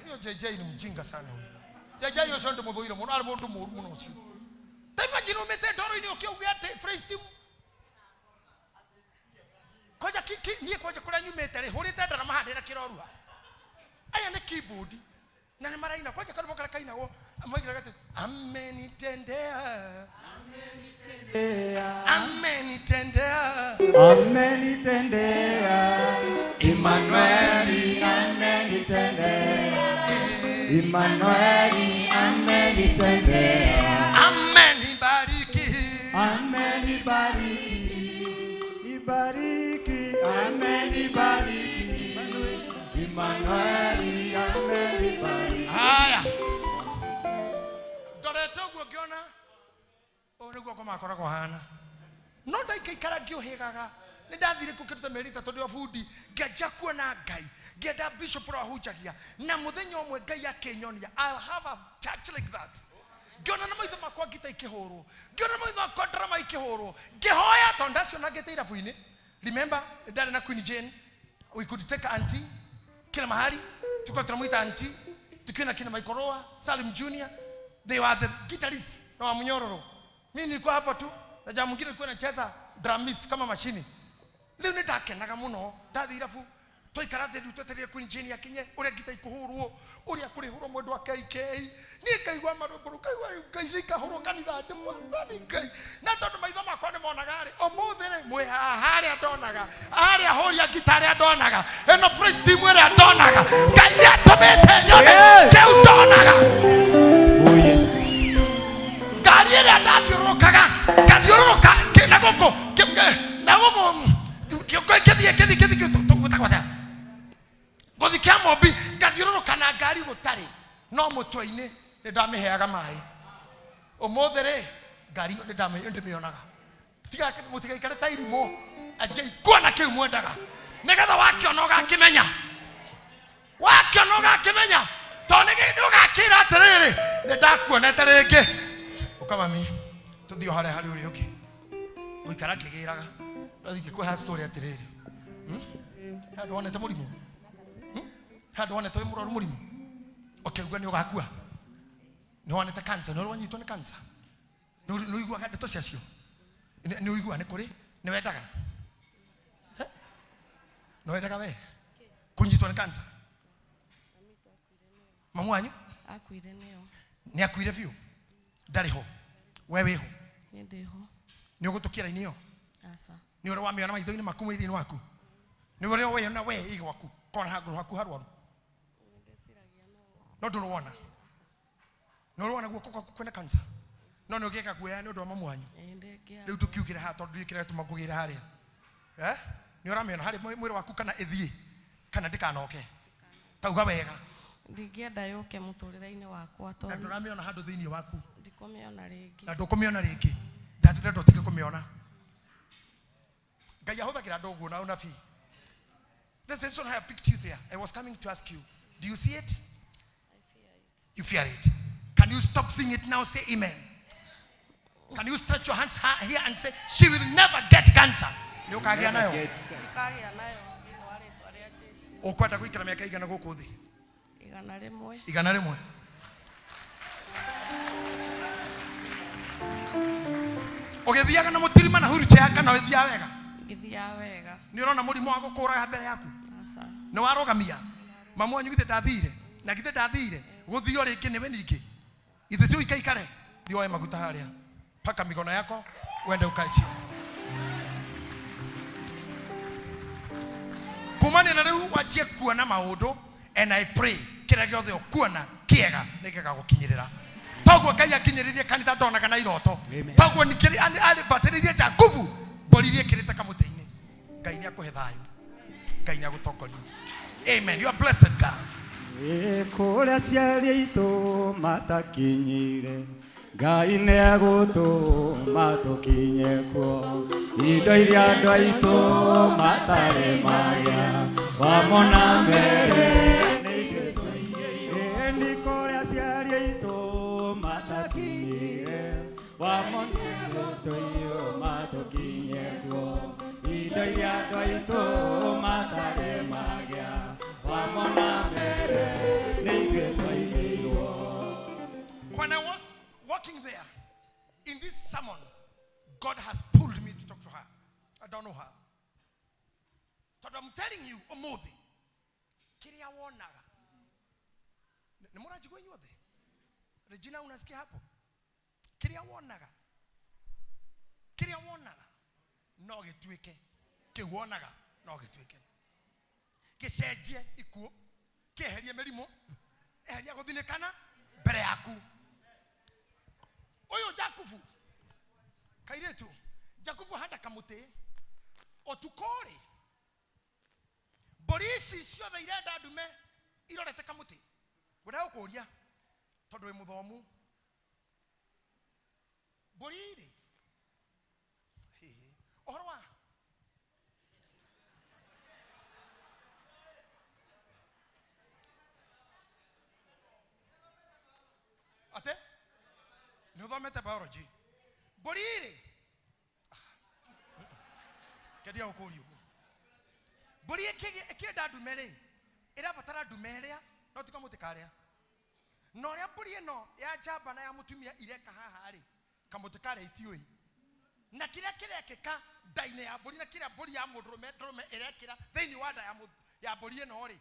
Ĩyo JJ ni mjinga sana huyu. JJ ũcio ndĩmũthũire mũno, arĩ mũndũ mũũru mũno ũcio. Ta imagine umĩte ndoro-inĩ ũkĩuga atĩ praise team. Kwanja niĩ kwanja kũrĩa nyumĩte rĩ, hũrĩte ndarama haha ndĩna kĩrorua. Aya nĩ keyboard na nĩ maraina. Kwanja karũmbo karĩa kainagwo, moigire atĩ, amenitendea. Amenitendea. Amenitendea. Emmanueli amenitendea. Emmanueli amenitendea. Amenibariki. Amenibariki. Ibariki. Amenibariki. Emmanueli amenibariki. Haya. Ndorete ũguo ngĩona ũũ nĩguo ngoma akoragwo hana. No ndaikaikara ngĩũhĩgaga. Nĩ ndathire kũ kĩndũ ta mĩeri 3 ndĩ o bundi, ngĩanjia kuona Ngai, ngĩenda bishop ũrĩa wahunjagia, na mũthenya ũmwe Ngai akĩnyonia, I'll have a church like that. Ngĩona na maitho makwa ngita ikĩhũrwo, ngĩona na maitho makwa drama ikĩhũrwo, ngĩhoya tondũ ndaciona ngĩte irabu-inĩ. Remember, ndarĩ na Queen Jane, we could take auntie kila mahali, tulikuwa tunamuita auntie, tukiwa na kina Michael Roa, Salim Junior, they were the guitarists na wa Munyororo. Mimi nilikuwa hapo tu, na jamaa mwingine alikuwa anacheza drumist kama mashini. Rĩu nĩ ndakenaga mũno, ndathiĩ irabu, twaikara thĩ rĩu twetereire Queen Jane akinye, ũrĩa ngita ikũhũrwo, ũrĩa kũrĩhũrwo mwendwa KK. Niĩ ngaigua marũngũrũ, ngaigua rĩu Ngai cikahũrwo kanitha ndĩ mwathani Ngai. Na tondũ maitho makwa nĩ monaga rĩ, ũmũthĩ rĩ, mwĩ haha harĩa ndonaga, harĩa hũria ngita harĩa ndonaga, ĩno praise team ĩrĩa ndonaga, Ngai nĩ atũmĩte nyone kĩu ndonaga. Ngari ĩrĩa ndathiũrũrũkaga, ngathiũrũrũka na gũkũ, na gũkũ, kĩthiĩ, kĩthiĩ, kĩthiĩ, gwĩtagwo atĩa? Gũthiĩ kĩa Mobi, ngathiũrũrũka na ngari gũtarĩ, no mũtwe-inĩ nĩ ndamĩheaga maĩ. Ũmũthĩ rĩ, ngari ĩyo nĩ ndĩmĩonaga. Tiga mũtigaikare ta irimũ, anjiai kuona kĩu mwendaga, nĩgetha wakĩona ũgakĩmenya. Wakĩona ũgakĩmenya, tondũ nĩ ũgakĩra atĩrĩrĩ, nĩ ndakuonete rĩngĩ. Ũka mami, tũthiĩ o harĩa harĩ ũrĩa ũngĩ. Gũikara ngĩgĩraga, ndathiĩ ngĩkũhe story atĩrĩrĩ. He handũ wonete mũrimũ? He handũ wonete wĩ mũrwaru mũrimũ? Ũkĩigua nĩ ũgakua? Nĩ wonete cancer? Nĩ ũrĩ wanyitwo nĩ cancer? Nĩ ũiguaga ndeto ciacio? Nĩ ũiguaga nĩ kũrĩ? Nĩ wendaga? Nĩ wendaga we? Kũnyitwo nĩ cancer? Mamu wanyu? Akuire nĩyo. Nĩ akuire biũ? Ndarĩ ho? We wĩ ho? Niĩ ndĩ ho. Nĩ ũgũtũkia raini ĩyo? Aca. Nĩ ũrĩa wamĩona maitho-inĩ maku mwĩrĩ-inĩ waku? Nĩ ũrĩa weyona we ĩ gwaku, kona handũ haku harwaru? No ndũrĩ wona? Nĩ ũrĩ wona guoko gwaku kwĩna cancer? No nĩ ũgĩka guoya nĩ ũndũ wa mamu wanyu? Ĩĩ, ndĩngĩa. Rĩu tũkiugĩre haha tondũ ndiũĩ kĩrĩa gĩtũma ngũgĩre harĩa. Nĩ ũramĩona harĩ mwĩrĩ waku kana ĩthiĩ, kana ndĩkanoke? Tauga wega. Ndingĩenda yũke mũtũrĩre-inĩ wakwa Na tondũ ndũramĩona handũ thĩinĩ waku. Ndikũmĩona rĩngĩ. Na ndũkũmĩona rĩngĩ. Ndatũrenda ũtige kũmĩona. Ngai ahũthagĩra andũ ũguo na ũnabii. This reason I picked you there. I was coming to ask you, do you see it? I fear it. You fear it. Can you stop seeing it now? Say amen. Can you stretch your hands here and say, she will never get cancer? Nĩ ũkagĩa nayo? Ndikagĩa nayo thĩinĩ wa rĩtwa rĩa Jesũ. Ũkwenda gũikara mĩaka igana gũkũ thĩ? 101. 101. Ũgĩthiaga na mũtirima na wheelchair kana ũgĩthiaga wega? Ngĩthiaga wega. Nĩ ũrona mũrimũ wa gũkũraga mbere yaku? Aca. Nĩ warũgamia? Mamu wanyu githĩ ndathire? Na githĩ ndathire? Gũthio rĩngĩ nĩwe ningĩ. Ithe ti ũikaikare? Thiĩ woe maguta harĩa. Paka mikono yako, uende ukae chini. Kumania na rĩu wanjie kuona maũndũ, and I pray kĩrĩa gĩothe ũkuona kĩega nĩgĩgagũkinyĩrĩra. Toguo Ngai akinyĩrĩrie kanitha ndonaga na iroto. Toguo ningĩ arĩbatĩrĩrie Jakubu mbũri iria ĩkĩrĩte kamũtĩ-inĩ. Ngai nĩakũhe thayũ. Ngai nĩagũtongoria. Amen. You are blessed, God. Kũrĩa aciari aitũ matakinyire, Ngai nĩegũtũma tũkinye kuo. Indo iria andũ aitũ matarĩ magĩa, wamona mbere nĩ ithuĩ twaigĩire. Nĩ kũrĩa aciari aitũ matakinyire, wamona tũtũma tũkinye kuo. Indo iria andũ aitũ matarĩ magĩa, wamona mbere nĩ ithuĩ twaigĩirwo. When I was walking there, in this sermon, God has pulled me to talk to her. I don't know her. But I'm telling you, ũmũthĩ, kĩrĩa wonaga. Nĩ mũranjigua inyuothe? Regina, unasikia hapo? Kĩrĩa wonaga. Kĩrĩa wonaga no gĩtuĩke. Kĩu wonaga no gĩtuĩke. Gĩcenjie ikuũ, kĩeherie mĩrimũ, eheria gũthinĩkana mbere yaku. Ũyũ Jakubu, kairĩtu, Jakubu ahanda kamũtĩ, ũtukũ-rĩ, mbũri ici ciothe irenda ndume irorete kamũtĩ. Ngwenda gũkũria, tondũ wĩ mũthomu. Mbũri-rĩ, hihi, ũhoro wa Muthomete biology. Mbũri rĩ, kedia gũkũria ũguo. Mbũri ĩkĩenda ndume rĩ, ĩrabatara ndume ĩrĩa no ti kamũtĩ karĩa. Na ũrĩa mbũri ĩno ya njamba na ya mũtumia ireka haha rĩ, kamũtĩ karĩa itiũĩ. Na kĩrĩa kĩrekĩka nda-inĩ ya mbũri na kĩrĩa mbũri ya mũndũrũme ndũrũme ĩrekĩra thĩinĩ wa nda ya mbũri ĩno rĩ,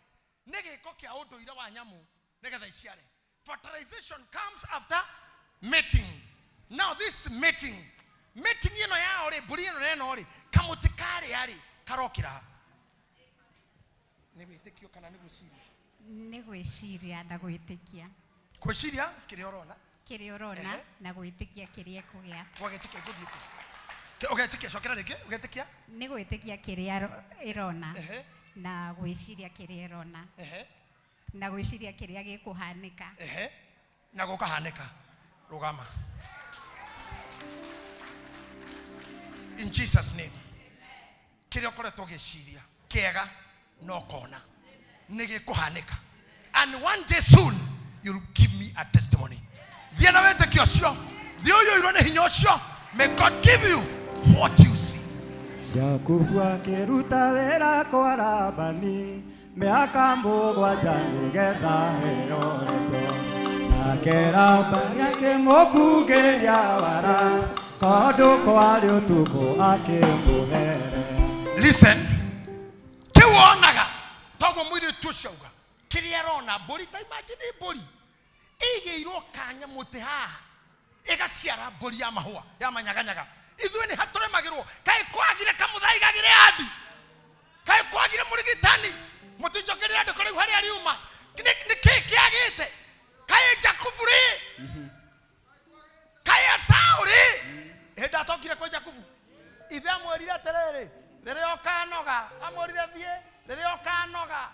nĩ gĩko kĩa ũndũire wa nyamũ nĩgetha iciare. Fertilization comes after mating. Now this mating ĩno yao rĩ, mbũri ĩno na ĩno rĩ, kamũtĩ karĩa rĩ karokĩra ha? Nĩ wĩtĩkio kana nĩ gwĩciria? Nĩ gwĩciria na gwĩtĩkia. Gwĩciria kĩrĩa ũrona? Kĩrĩa ũrona na gwĩtĩkia kĩrĩa ĩkũgĩa. Ũgetĩkia gũthiĩ kũ? Ũgetĩkia, cokera rĩngĩ, ũgetĩkia? Nĩ gwĩtĩkia kĩrĩa ĩrona na gwĩciria kĩrĩa ĩrona. Na gwĩciria kĩrĩa gĩkũhanĩka. Na gũkahanĩka. Rũgama. In Jesus name. Kĩrĩa ũkoretwo ũgĩciria kĩega no kona nĩ gĩkũhanĩka. And one day soon you'll give me a testimony. Thiĩ na wĩtĩkio ũcio, thiĩ ũiyũirwo nĩ hinya ũcio. May God give you what you see. Jakubu akĩruta wĩra kwa Labani mĩaka mũgwanja nĩgetha aheo Rachel. Nake Labani akĩmũkungĩria wara tondũ kwarĩ ũtukũ akĩmũhere. Listen, kĩu wonaga toguo mũirĩtu ũcio auga kĩrĩa arona mbũri, ta imagine mbũri ĩigĩirwo kanya mũtĩ haha ĩgaciara mbũri ya mahũa ya manyaganyaga. Ithuĩ nĩ hatũremagĩrwo. Kaĩ kwagire kamũthaiga Gileadi? Kaĩ kwagire mũrigitani? Mũtinjokerere andĩko rĩu harĩa riuma. Nĩ kĩĩ kĩagĩte? Kaĩ Jakubu rĩ? Kaĩ Esau rĩ? Hĩndĩ atokire kwĩ Jakubu, ithe amwĩrire atĩrĩrĩ, rĩrĩa ũkanoga, amwĩrire thiĩ, rĩrĩa ũkanoga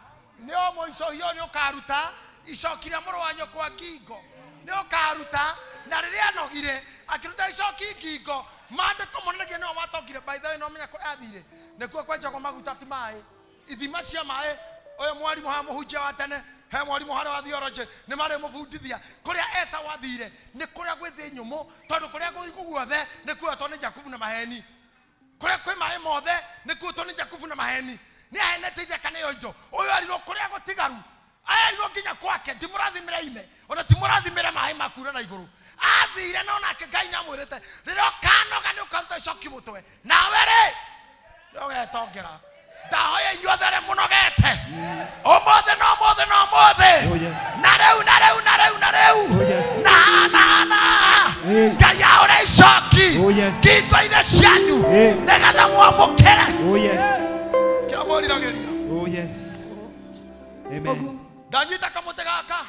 nĩ ũmũicũhio nĩ ũkaruta icoki rĩa mũrũ wa nyũkwa ngingo, nĩ ũkaruta. Na rĩrĩa anogire akĩruta icoki ngingo. Maandĩko monanagia nĩo matongire. By the way, no menya kũ athire nĩkuo kwenjagwo maguta ti maĩ, ithima cia maĩ. Ũyũ mwarimũ haha mũhunjia wa tene, he mwarimũ harĩa wa theology nĩ marĩ mũbundithia kũrĩa Esau athire nĩ kũrĩa gwĩ thĩ nyũmũ, tondũ kũrĩa guothe nĩ kuoyetwo nĩ Jakubu na maheni. Kũrĩa kwĩ maĩ mothe nĩ kuoyetwo nĩ Jakubu na maheni. Nĩ ahenete ithe kana ĩyo indo. Ũyũ arirwo kũrĩa gũtigaru, arirwo nginya kwake, ndimũrathimĩre ime ona timũrathimĩre maĩ makura na igũrũ. Athire no nake Ngai nĩamwĩrĩte rĩrĩa ũkanoga nĩ ũkaruta icoki mũtwe, nawe rĩ nĩ ũgetongera. Ndahoya inyuothe arĩa mũnogete ũmũthĩ na ũmũthĩ na ũmũthĩ na rĩu na rĩu na rĩu na rĩu na na na Ngai aũre icoki ngingo-inĩ cianyu nĩgetha mwamũkĩre kĩrĩa mwĩriragĩria. Amen. Ndanyita kamũtĩ gaka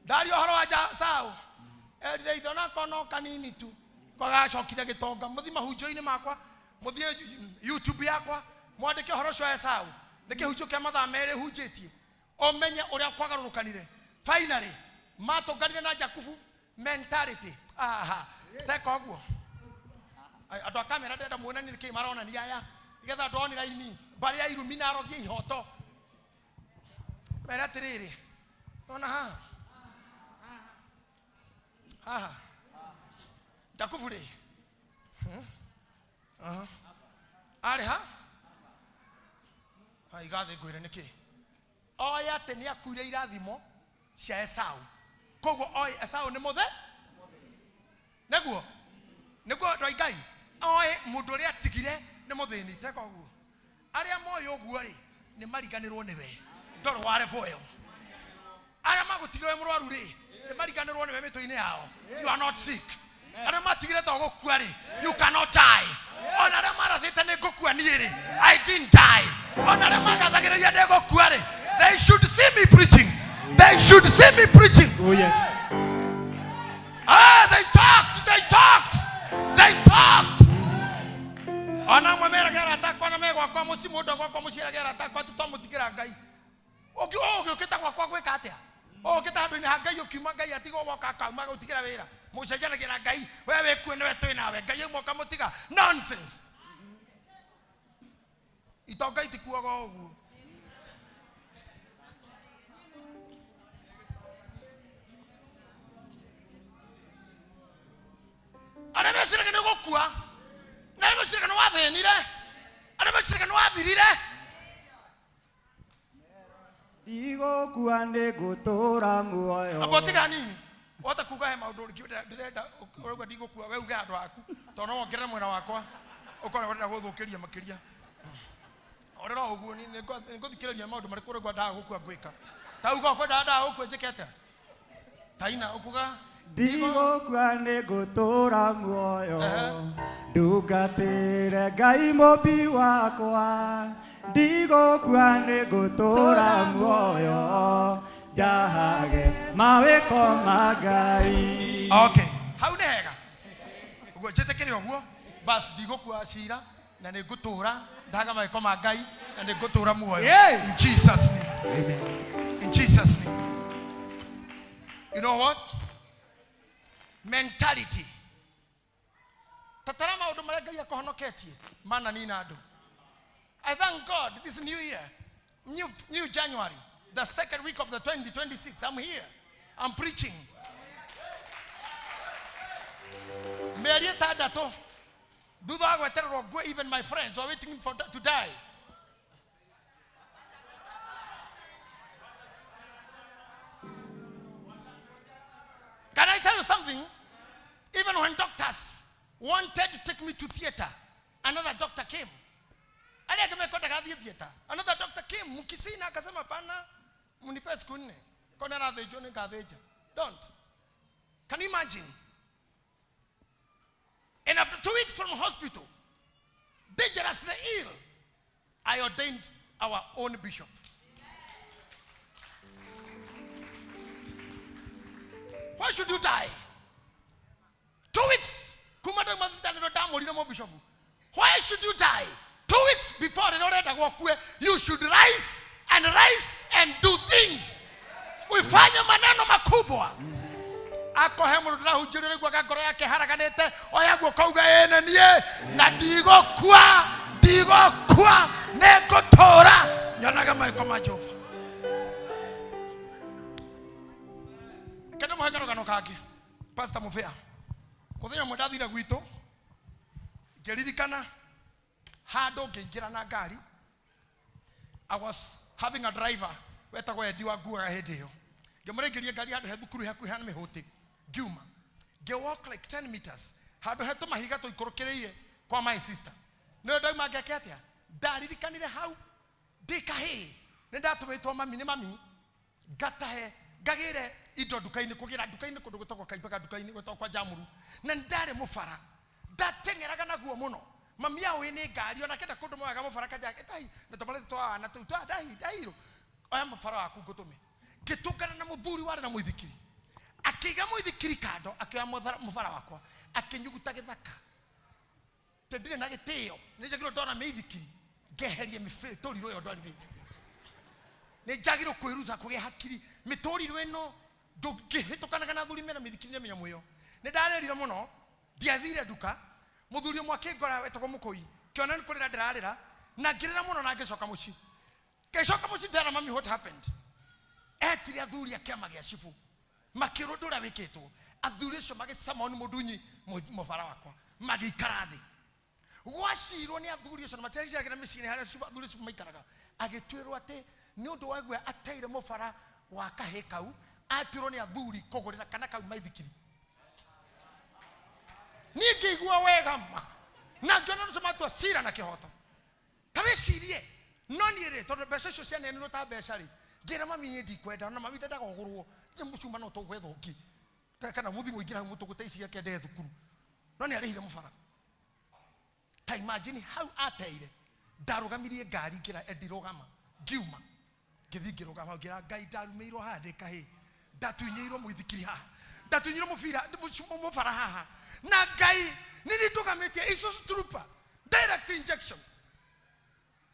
ndaria ũhoro wa Esau, erire ithe onako no kanini tu kwagacokire gĩtonga. Mũthiĩ mahunjio-inĩ makwa, mũthiĩ YouTube yakwa, mwandĩke ũhoro ũcio wa Esau. Nĩ kĩhunjio kĩa mathaa merĩ hunjĩtie ũmenye ũrĩa kwagarũrũkanire. Finally matũnganire na Jakubu mentality. Aha, teka ũguo. Andũ a kamera ndĩrenda muonanie nĩkĩĩ maronania aya nĩgetha andũ online mbarĩ ya irumi na arogi ihoto mere atĩrĩrĩ, nona haha haha Jakubu rĩ arĩ ha igathĩ ngwĩre nĩkĩ oĩ atĩ nĩ akuire irathimo cia Esau, koguo oĩ Esau nĩ mũthe nĩguo nĩguo andũ a Ngai oĩ mũndũ ũrĩa atigire nĩ mũthĩni. Teka ũguo arĩa moĩ ũguo rĩ nĩ mariganĩrwo nĩwe, ndorwo wa level ĩyo. Arĩa magũtigire wĩ mũrwaru rĩ nĩ mariganĩrwo nĩwe mĩtwe-inĩ yao. You are not sick. Arĩa matigire to gũkua rĩ, you cannot die. Ona arĩa marathĩte nĩ ngũkua niĩ rĩ, I didn't die. Ona arĩa magathagĩrĩria ndĩ gũkua rĩ, they should see me preaching. They should see me preaching. Oh yes. Ah, they talked, they talked, they talked. Ona amwe meraga arata akwa na me gwakwa mũciĩ, mũndũ gwakwa mũciĩ eraga arata akwa atĩ twamũtigĩra Ngai. Ũgĩũkĩte gwakwa gwĩka atĩa? Ũgĩũkĩte handũ-inĩ ha Ngai ũkiuma Ngai atigwo woka akauma gũtigĩra wĩra. Mũcenjanagia na Ngai, we wĩkue nĩwe twĩ nawe. Ngai auma ũkamũtiga. Nonsense. Itonga itikuaga ũguo. wathinire, aria meciragia ni wathirire. Ndigũkua nĩngũtũũra muoyo. Amba tiga nini. Wota kuga he maũndũ ndĩrenda ũrauga ndigũkua, we uge handũ haku tondũ no wongerere mwena wakwa ũkorwo ũrenda gũthũkĩria makĩria. Orera ũguo nĩngũthikĩrĩria maũndũ marĩkũ ũraigua ndaga gũkua ngwĩka. Ta uga ũkwenda ndaga gũkua njĩke atĩa? Taina ũkuga Ndigũkua nĩngũtũũra muoyo, ndungatĩre Ngai mũmbi wakwa. Ndigũkua nĩngũtũũra muoyo, ndahage mawĩko ma Ngai. Okay, hau nĩ hega. Ũguo njĩtĩkĩre ũguo, bas ndigũkua cira na nĩngũtũũra ndahaga mawĩko ma Ngai na nĩngũtũũra muoyo. In Jesus name. Amen. In Jesus name. You know what? Mentality. Tatara maũndũ marĩa Ngai akũhonoketie mana nina andũ. I thank God this new year, new January, the second week of the 2026, I'm here. I'm preaching. Mĩeri ĩtandatũ thutha wa gwetererwo ngue, even my friends were waiting for to die. Can I tell you something? Even when doctors wanted to take me to theater, another doctor came. Another doctor came, Mukisina akasema pana, munipe siku nne. Kona rathejo nikatheja. Don't. Can you imagine? And after 2 weeks from hospital, dangerously ill, I ordained our own bishop. Why should you die? 2 weeks. Why should you die? 2 weeks before the Lord, you should rise and rise and do things. Ufanye maneno makubwa. Akohe mundu ndahunjĩrĩre gwa ngoro yake haraganĩte oya guoko uga ĩne niĩ na ndigũkua ndigũkua nĩngũtũũra nyonaga mawĩko ma Jehova. Kendo mũhe karũgano kangĩ Pastor Mufea. Mũthenya ũmwe ndathire gwitũ ngĩririkana handũ ngĩingĩra na ngari. I was having a driver wetagwo Eddie wa nguaga hĩndĩ ĩyo. Ngĩmũrĩngĩria ngari handũ he thukuru hakuhĩ na mĩhũtĩ ngiuma ngĩwalk like 10 meters handũ he tũmahiga tũikũrũkĩrĩire kwa my sister. Nĩyo ndauma ngeke atĩa ndaririkanire hau ndĩ kahĩĩ nĩ ndatũmĩtwo mami nĩ mami ngatahe ngagĩre indo nduka-inĩ kũgĩra nduka-inĩ kũndũ gwĩtagwo Kaimbaga nduka-inĩ gwĩtagwo kwa Jamuru na nĩ ndarĩ mũbara ndateng'eraga naguo mũno. Mami aũĩ nĩ ngari ona kenda kũndũ moyaga mũbara kanja ĩtahi na tũmarĩte twa wana tũu twa ndahi ndahirũ oya mũbara waku ngũtũme. Ngĩtũngana na mũthuri warĩ na mũithikiri akĩiga mũithikiri kando akĩoya mũbara wakwa akĩnyuguta gĩthaka te ndirĩ na gĩtĩo nĩ njagĩrĩirwo ndona mĩithikiri ngeherie mĩtũrirũ ĩyo ndwarithĩtie. Nĩ njagĩrĩirwo kwĩruta kũgĩa hakiri mĩtũrirũ ĩno ndũngĩhĩtũkanaga na athuri mena mĩithikiri na mĩnyamũ ĩyo. Nĩ ndarĩrire mũno ndiathire nduka mũthuri ũmwe akĩngora wetagwo Mũkũi kĩona nĩ kũrĩra ndĩrarĩra na ngĩrĩra mũno na ngĩcoka mũciĩ. Ngĩcoka mũciĩ ndera mami what happened. Etire athuri a kĩama gĩa cibũ makĩrwo ũndũ ũrĩa wĩkĩtwo. Athuri acio magĩcamwo nĩ mũndunyi mũbara wakwa magĩikara thĩ. Gwacirwo nĩ athuri acio na matiaciragĩra mĩciĩ-inĩ harĩa athuri acio maikaraga. Agĩtuĩrwo atĩ nĩ ũndũ wa guoya ateire mũbara wa kahĩĩ kau atuĩrwo nĩ athuri kũgũrĩra kana kau maithikiri. Niĩ ngĩigua wega ma na ngĩona nĩcio matua cira na kĩhoto. Ta wĩcirie no niĩ rĩ tondũ mbeca icio cianeanirwo ta mbeca rĩ ngĩra mami niĩ ndikwenda na mami ndendaga ũgũrwo nĩ mũcuma no tũgwetha ũngĩ kana mũthi mũingĩ hau mũtũgũte ici akende thukuru no nĩ arĩhire mũbara. Ta imagine hau ateire ndarũgamirie ngari ngĩra Eddie rũgama ngiuma ngĩthiĩ ngĩrũgama ngĩra Ngai ndarumĩirwo haha ndĩ kahĩĩ ndatunyĩirwo mũithikiri haha ndatunyĩirwo mũbira mũbara haha na Ngai nĩ niĩ ndũgamĩtie Isuzu Trooper direct injection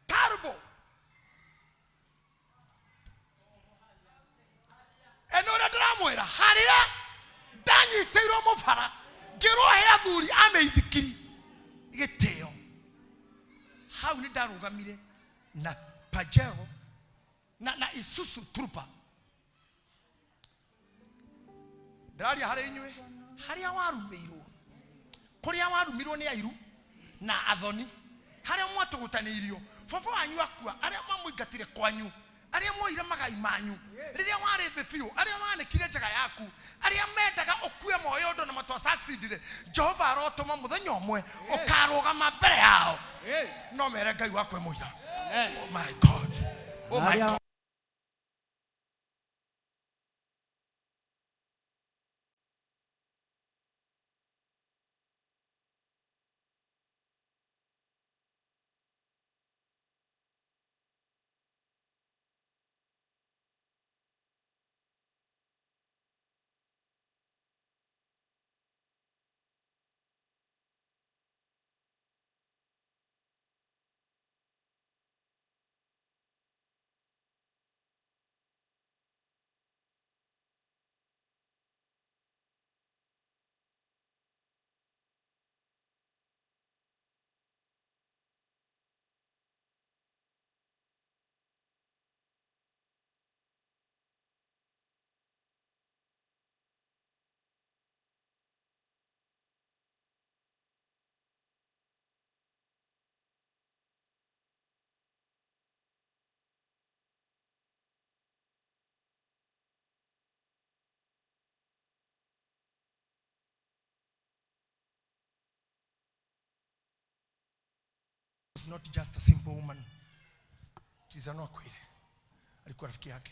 turbo. Eno ũrĩa ndĩramwĩra harĩa ndanyitĩirwo mũbara ngĩrwo he athuri a mĩithikiri gĩtĩo hau nĩ ndarũgamire na Pajero na Isuzu Trooper. Ndĩraria harĩ inyuĩ harĩa warumĩirwo kũrĩa warumirwo nĩ airu na athoni Harĩa mwatũgũtanĩirio baba wanyu akua, arĩa mamũingatire kwanyu, arĩa moire magai manyu rĩrĩa warĩ thĩ biũ, arĩa wanĩkire njaga yaku, arĩa mendaga ũkue moyo ũndũ na matwa succeedire, Jehova arotũma mũthenya ũmwe ũkarũgama mbere yao no mere Ngai wakwa mũira. Oh my God, oh my God. Was not just a simple woman. Tizano akwire. Alikuwa rafiki yake.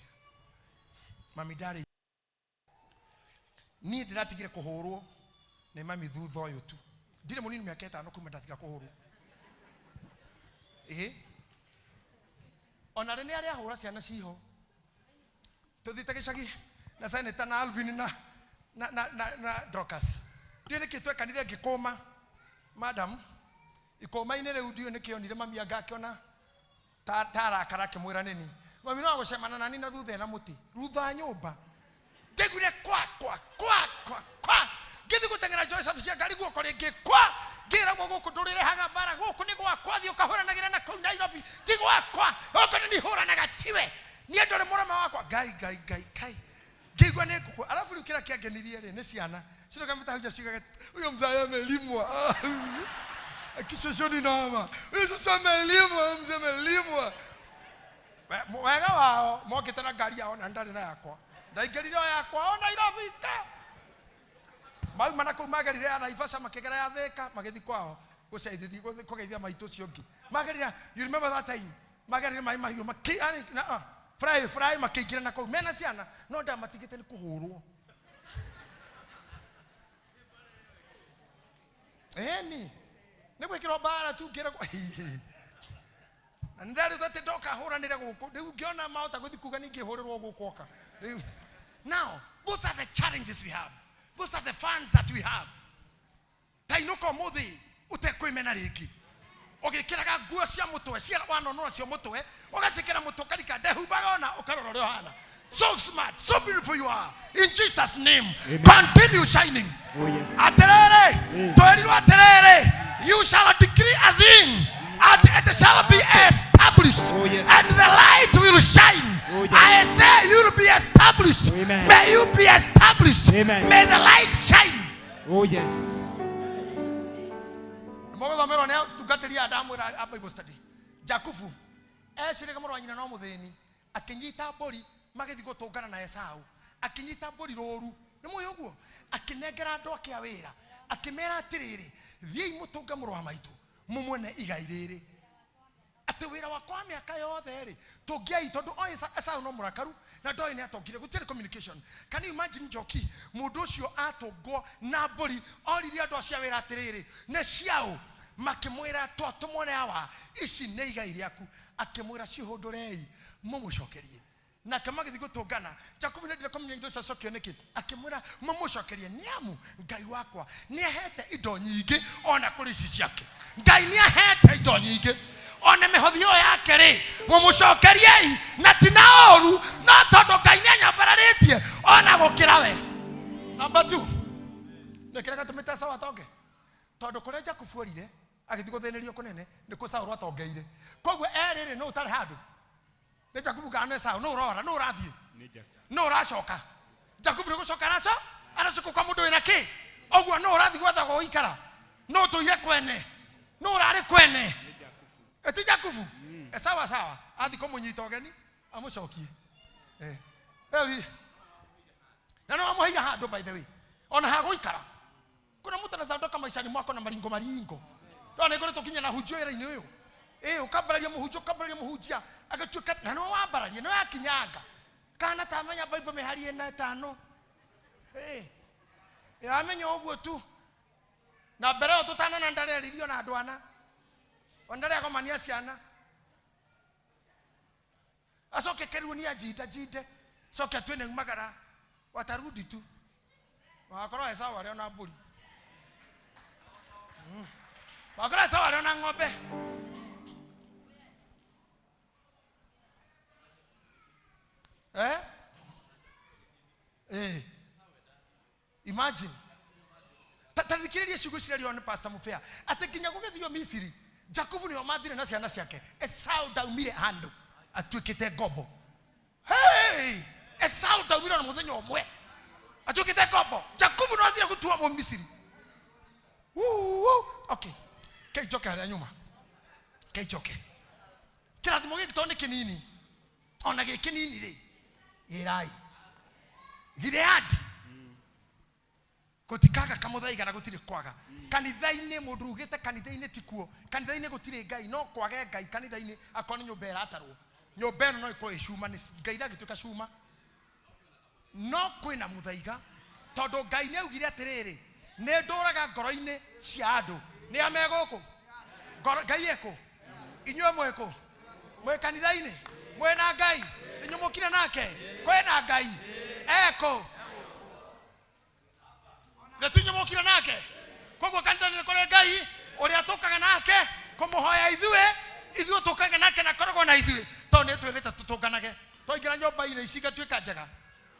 Mami ndari niĩ ndĩratigire kũhũrwo nĩ mami thutha ũyũ tu. Ndirĩ mũnini mĩaka ĩtano kuma ndatiga kũhũrwo. Ĩĩ. Ona rĩ nĩ arĩa ahũra ciana ciho. Tũthiĩte gĩcagi na Senator na Alvin na Dorcas. Ndiũĩ nĩkĩ twekanire ngĩkũma madam ikũma-inĩ rĩu ndiũĩ nĩkĩ onire mami anga akĩona tarakara akĩmwĩra nĩni mami no agũcemana nani na thutha ena mũtĩ rutha nyũmba ndaiguire kwa kwa kwa kwa kwa ngĩthiĩ gũteng'era Joseph cia ngari guoko rĩngĩ kwa ngĩragwo gũkũ ndũrĩrehaga mbara gũkũ nĩ gwakwa thiĩ ũkahũranagĩra na kũu Nairobi ti gwakwa gũkũ nĩ hũranaga tiwe niĩ ndũrĩ mũrama wakwa ngai ngai ngai ngai ngĩigua nĩ ngũkũ arabu rĩu kĩrĩa kĩangenirie rĩ nĩ ciana ciroka mĩtahunja ciugaga huyo mzee amelimwa akishoshoni nama huyo shosho amelimwa mzee amelimwa wega wao mokĩte na ngari yao na ndarĩ na yakwa ndaingĩrire o yakwa o Nairobi ka mauma na kũu magerire ya Naivasha makĩgera ya Thĩka magĩthiĩ kwao gũceithĩria kũgeithia maitũ ũcio ũngĩ magerire, you remember that time magerire maĩ mahiũ fry fry makĩingĩra na kũu mena ciana no ndamatigĩte nĩ kũhũrwo ĩni nĩ gwĩkĩrwo mbara tu ngĩragwo na nĩndarĩtwo atĩ ndoka hũranĩre gũkũ rĩu ngĩona mahota gũthiĩ kuga ningĩ hũrĩrwo gũkũ oka. Now those are the challenges we have, those are the funds that we have. Tainũka ũmũthĩ ũtekwĩmena rĩngĩ ũgĩkĩraga nguo cia mũtwe cia wanonora cio mũtwe ũgacĩkĩra mũtwe ũkarika ndehumbaga ona ũkarora ũrĩa ũhana. So smart, so beautiful you are. In Jesus' name. Amen. Continue shining. Oh, yes. Aterere, twerirwo aterere, you shall decree a thing and it shall be established. Oh, yes. And the light will shine. Oh, yes. I say you will be established. Amen. May you be established. Amen. May the light shine. Oh, yes. Mũgũthomerwo nĩ atungatĩri aya ndamwĩra a Bible study. Jakubu ecirĩga mũrũ wa nyina no mũthĩni akĩnyita mbũri magĩthiĩ gũtũngana na Esau akĩnyita mbũri rũru nĩ mũĩ ũguo akĩnengera andũ ake a wĩra akĩmera atĩrĩrĩ thiĩi mũtũnge mũrũ wa maitũ mũmuone igai rĩrĩ atĩ wĩra wakwa wa mĩaka yothe rĩ tũngĩai tondũ oĩ Esau no mũrakaru na ndoĩ nĩ atongire gũtirĩ communication. Can you imagine Njoki mũndũ ũcio atũngwo na mbũri oririe andũ acio a wĩra atĩrĩrĩ nĩ ciaũ makĩmwĩra twatũmwo nĩ awa ici nĩ igai rĩaku akĩmwĩra cihũndũrei mũmũcokerie nake magĩthiĩ gũtũngana Jakubu nĩendire kũmenya indo icio acokio nĩkĩ akĩmwĩra mũmũcokerie nĩ amu Ngai wakwa nĩahete indo nyingĩ ona kũrĩ ici ciake Ngai nĩahete indo nyingĩ ona mĩhothi ĩyo yake rĩ mũmũcokeriei na ti na ũru no tondũ Ngai nĩanyambararĩtie ona gũkĩra we. Number 2 nĩ kĩrĩa gatũmĩte Esau atonge tondũ kũrĩa Jakubu orire agĩthiĩ gũthĩnĩrio kũnene nĩkuo Saũlũ atongeire koguo erĩ rĩ no ũtarĩ handũ nĩ Jakubu kana nĩ Esau no ũrora no ũrathiĩ no ũracoka Jakubu nĩ gũcoka aracoka kwa mũndũ wĩna kĩ ũguo no ũrathiĩ gwetha gwa gũikara no ũtũire kwene no ũrarĩ kwene Eti Jakubu. Sawa sawa. Athi kũmũnyita ũgeni amũcokie. Eli. Na no amũheire handũ by the way. Ona hagũikara. Kuna mtu anazaondoka maishani mwako na maringo maringo. No nĩngũrĩtwo kinya na hunjio ĩra-inĩ ũyũ. Ũkambararia mũhunjia ũkambararia mũhunjia agatuĩka na no wambararia no yakinyanga. Kana tamenya Bible mĩhari ĩna ĩtano. Amenya ũguo tu. Na mbere ĩyo tũtanona ndareririo na andũ ana. Ona ndarĩagomania ciana. Acoke keruo ni ajinda jinde. Coke atue nĩ umagara watarudi tu. Wakorwo Esau arĩ ona mbũri. Wakorwo Esau arĩ ona ng'ombe. Imagine. Tathikĩrĩria ciugo ciario nĩ Pastor Mufea atĩ nginya gũgĩthio Misiri Jakubu nĩo mathire na ciana ciake. Esau ndaumire handũ atuĩkĩte ngombo. Hey! Esau ndaumire na mũthenya ũmwe atuĩkĩte ngombo. Jakubu no athire gũtua Mũmisiri. Okay. Keijoke harĩa nyuma. Keijoke. Kĩrathimo gĩkĩ tondũ nĩ kĩnini. Ona gĩ kĩnini rĩ. Ĩrai. Gileadi. Gũtikaga kamũthaiga na gũtirĩ kwaga. Kanitha-inĩ mũndũ ugĩte kanitha-inĩ tikuo. Kanitha-inĩ gũtirĩ Ngai no kwage Ngai kanitha-inĩ akorwo nĩ nyũmba ĩratarwo. Nyũmba ĩno no ĩkorwo ĩ cuma nĩ Ngai ndangĩtuĩka cuma. No kwĩna mũthaiga tondũ Ngai nĩ augire atĩrĩrĩ nĩ ndũraga ngoro-inĩ cia andũ. Nĩ a me gũkũ? Ngai ekũ? Inyuĩ mwĩkũ? Mwĩ kanitha-inĩ? Mwĩna Ngai? Inyuĩ mũkire nake? Kwĩna Ngai? Ekũ? Gĩtunyũmũkire nake. Koguo kanitha-inĩ nĩ kũrĩ Ngai ũrĩa tũkaga nake kũmũhoya ithuĩ, ithuĩ tũkaga nake na akoragwo na ithuĩ tondũ nĩ twĩrĩte tũtũnganage. Twaingĩra nyũmba-inĩ ici igatuĩka njega.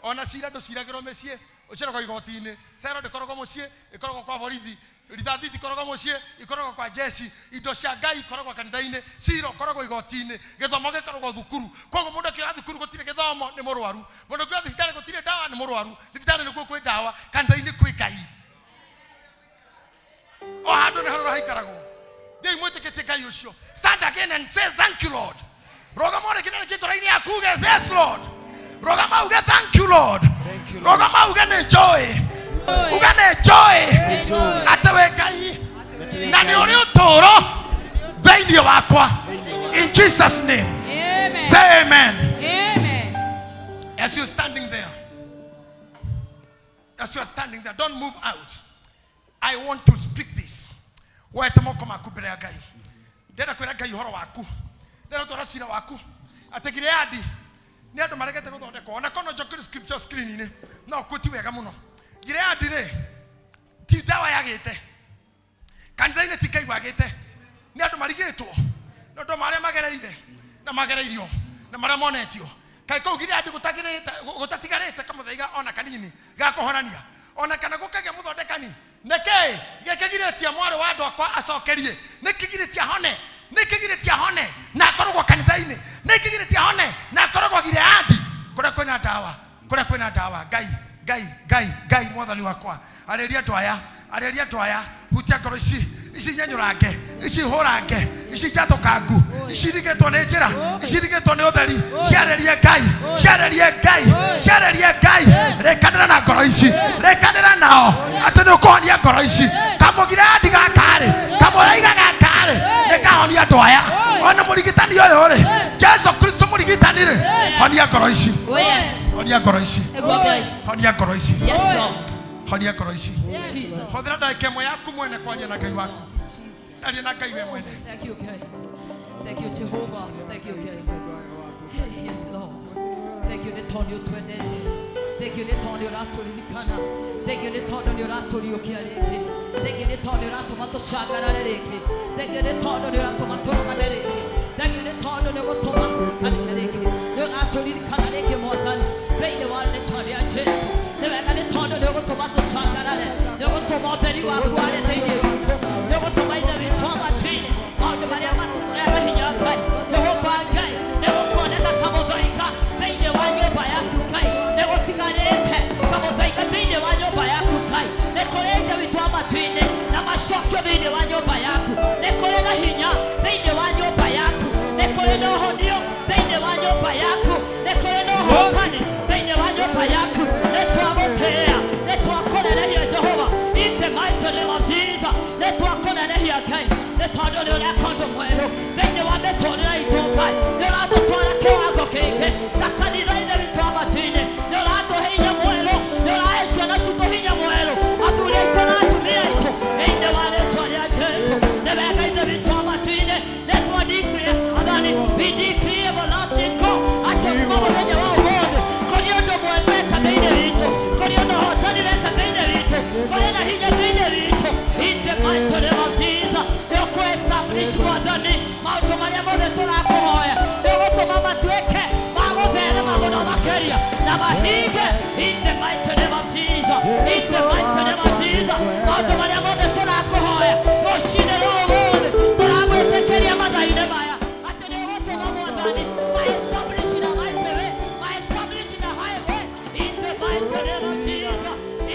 Ona cira ndũciragĩrwo mĩciĩ, ũciragwo igoti-inĩ. Cero ndĩkoragwo mũciĩ, ĩkoragwo kwa borithi. Rithathi itikoragwo mũciĩ, ikoragwo kwa jeshi. Indo cia Ngai ikoragwo kanitha-inĩ, cira ũkoragwo igoti-inĩ, gĩthomo gĩkoragwo thukuru. Koguo mũndũ akĩoya thukuru gũtirĩ gĩthomo nĩ mũrwaru. Mũndũ akĩoya thibitarĩ gũtirĩ ndawa nĩ mũrwaru. Thibitarĩ nĩkuo kwĩ ndawa, kanitha-inĩ kwĩ Ngai. O handũ nĩ harĩa haikaragwo. Thiĩi mwĩtĩkĩtie Ngai ũcio. Stand again and say thank you Lord. Rũgama ũrĩ kĩnene kĩngoro-inĩ yaku uge yes Lord. Rũgama uge thank you Lord. Rũgama uge nĩ njũĩ. Uge nĩ njũĩ atĩ wĩ Ngai na nĩ ũrĩ ũtũũro thĩinĩ wakwa. In Jesus name. Amen. Say amen. Amen. As you're standing there, as you're standing there, don't move out. I want to speak this. Wete moko maku mbere ya Ngai. Ndĩrenda kwĩra Ngai ũhoro waku. Ndĩrenda twara cira waku. Atĩ Gileadi nĩ andũ maregete gũthondekwo. Ona korwo no njoke scripture screen-inĩ, no kuo ti wega mũno. Gileadi rĩ, ti ndawa yagĩte. Kanitha-inĩ ti Ngai wagĩte. Nĩ andũ marigĩtwo. Nĩ ũndũ marĩa magereire na magereirio na marĩa monetio. Kaĩ kũu Gileadi gũtatigarĩte kamũthaiga ona kanini ga kũhonania. Ona kana gũkagĩa mũthondekani. Nĩkĩ gĩkĩgirĩtie mwarĩ wa andũ akwa acokerie? Nĩkĩgirĩtie ahone? Nĩkĩgirĩtie ahone na akoragwo kanitha-inĩ? Nĩkĩgirĩtie ahone na akoragwo Gileadi kũrĩa kwĩna ndawa, kũrĩa kwĩna ndawa. Ngai, Ngai, Ngai, Ngai mwathani wakwa, arĩria andũ aya, arĩria andũ aya, hutia ngoro ici, ici nyenyũrange, ici hũrange, ici njatũkangu, ici irigĩtwo nĩ njĩra, ici irigĩtwo nĩ ũtheri. Ciarĩrie Ngai, ciarĩrie Ngai, ciarĩrie Ngai. Rĩkanĩra na ngoro ici, rĩkanĩra nao atĩ nĩ ũkũhonia ngoro ici. Kamũgileadi gaka-rĩ, kamũthaiga gaka-rĩ, nĩ kahonia andũ aya. Ona mũrigitani ũyũ rĩ, Jesu Kristo mũrigitani rĩ, honia ngoro ici. Honia ngoro ici. Honia ngoro ici. Honia ngoro ici. Hũthĩra ndagĩka ĩmwe yaku mwene kwaria na Ngai waku. Aria na Ngai we mwene. Thank you, Ngai. Thank you, Jehovah. Thank you, Ngai. Hey, yes, Lord. Thank you, nĩ tondũ ũtwendete. Thank you, nĩ tondũ ũratũririkana. Thank you, nĩ tondũ nĩ ũratũriũkia rĩngĩ. Thank you, nĩ tondũ ũratũma tũcangarare rĩngĩ. Thank you, nĩ tondũ nĩ ũratũma tũrũgame rĩngĩ. Thank you, nĩ tondũ nĩ ũgũtũma tũrũgame rĩngĩ. Nĩ ũratũririkana rĩngĩ, Mwathani. Thĩinĩ wa rĩĩtwa rĩa Jesũ. Nĩ wega nĩ tondũ nĩ ũgũtũma tũcangarare. Nĩ ũgũtũma ũtheri waku ware thĩinĩ witũ. Nĩ ũgũtũma Ithe witũ wa matu-inĩ maũndũ marĩa matũrehaga hinya Ngai. Jehova Ngai, nĩ gũkuoneka kamũthaiga thĩinĩ wa nyũmba yaku Ngai. Nĩ gũtigarĩte kamũthaiga thĩinĩ wa nyũmba yaku Ngai. Nĩ kũrĩ Ithe witũ wa matu-inĩ na macokio thĩinĩ wa nyũmba yaku. Nĩ kũrĩ na hinya thĩinĩ wa nyũmba yaku. Nĩ tondũ nĩ ũreka ũndũ mwerũ thĩinĩ wa mĩtũrĩre itũ Ngai. Nĩ ũratũtwara kĩwango kĩngĩ na kanitha-inĩ witũ wa matu-inĩ. Nĩ ũratũhe hinya mwerũ, nĩ ũrahe ciana citũ hinya mwerũ, athuri aitũ na atumia aitũ thĩinĩ wa rĩtwa rĩa Jesu. Nĩ wega Ithe witũ wa matu-inĩ, nĩ twa declare athani, we decree everlasting God atĩ kuma mũthenya wa ũmũthĩ kũrĩ ũndũ mwerũ weka thĩinĩ witũ, kũrĩ ũndũ ũhotani weka thĩinĩ witũ, kũrĩ na hinya thĩinĩ witũ. In the mighty name of Jesus, nĩ ũkũ-establish Mwathani maũndũ marĩa mothe tũrakũhoya, nĩ ũgũtũma matuĩke ma gũtherema mũno makĩria na mahinge. In the mighty name of Jesus, in the mighty name of Jesus, maũndũ marĩa mothe tũrakũhoya rũcinĩ rwa ũmũthĩ tũragwĩtĩkĩria mathaa-inĩ maya atĩ nĩ ũgũtũma Mwathani ma-establish in a mighty way, ma-establish in a high way. In the mighty name of Jesus,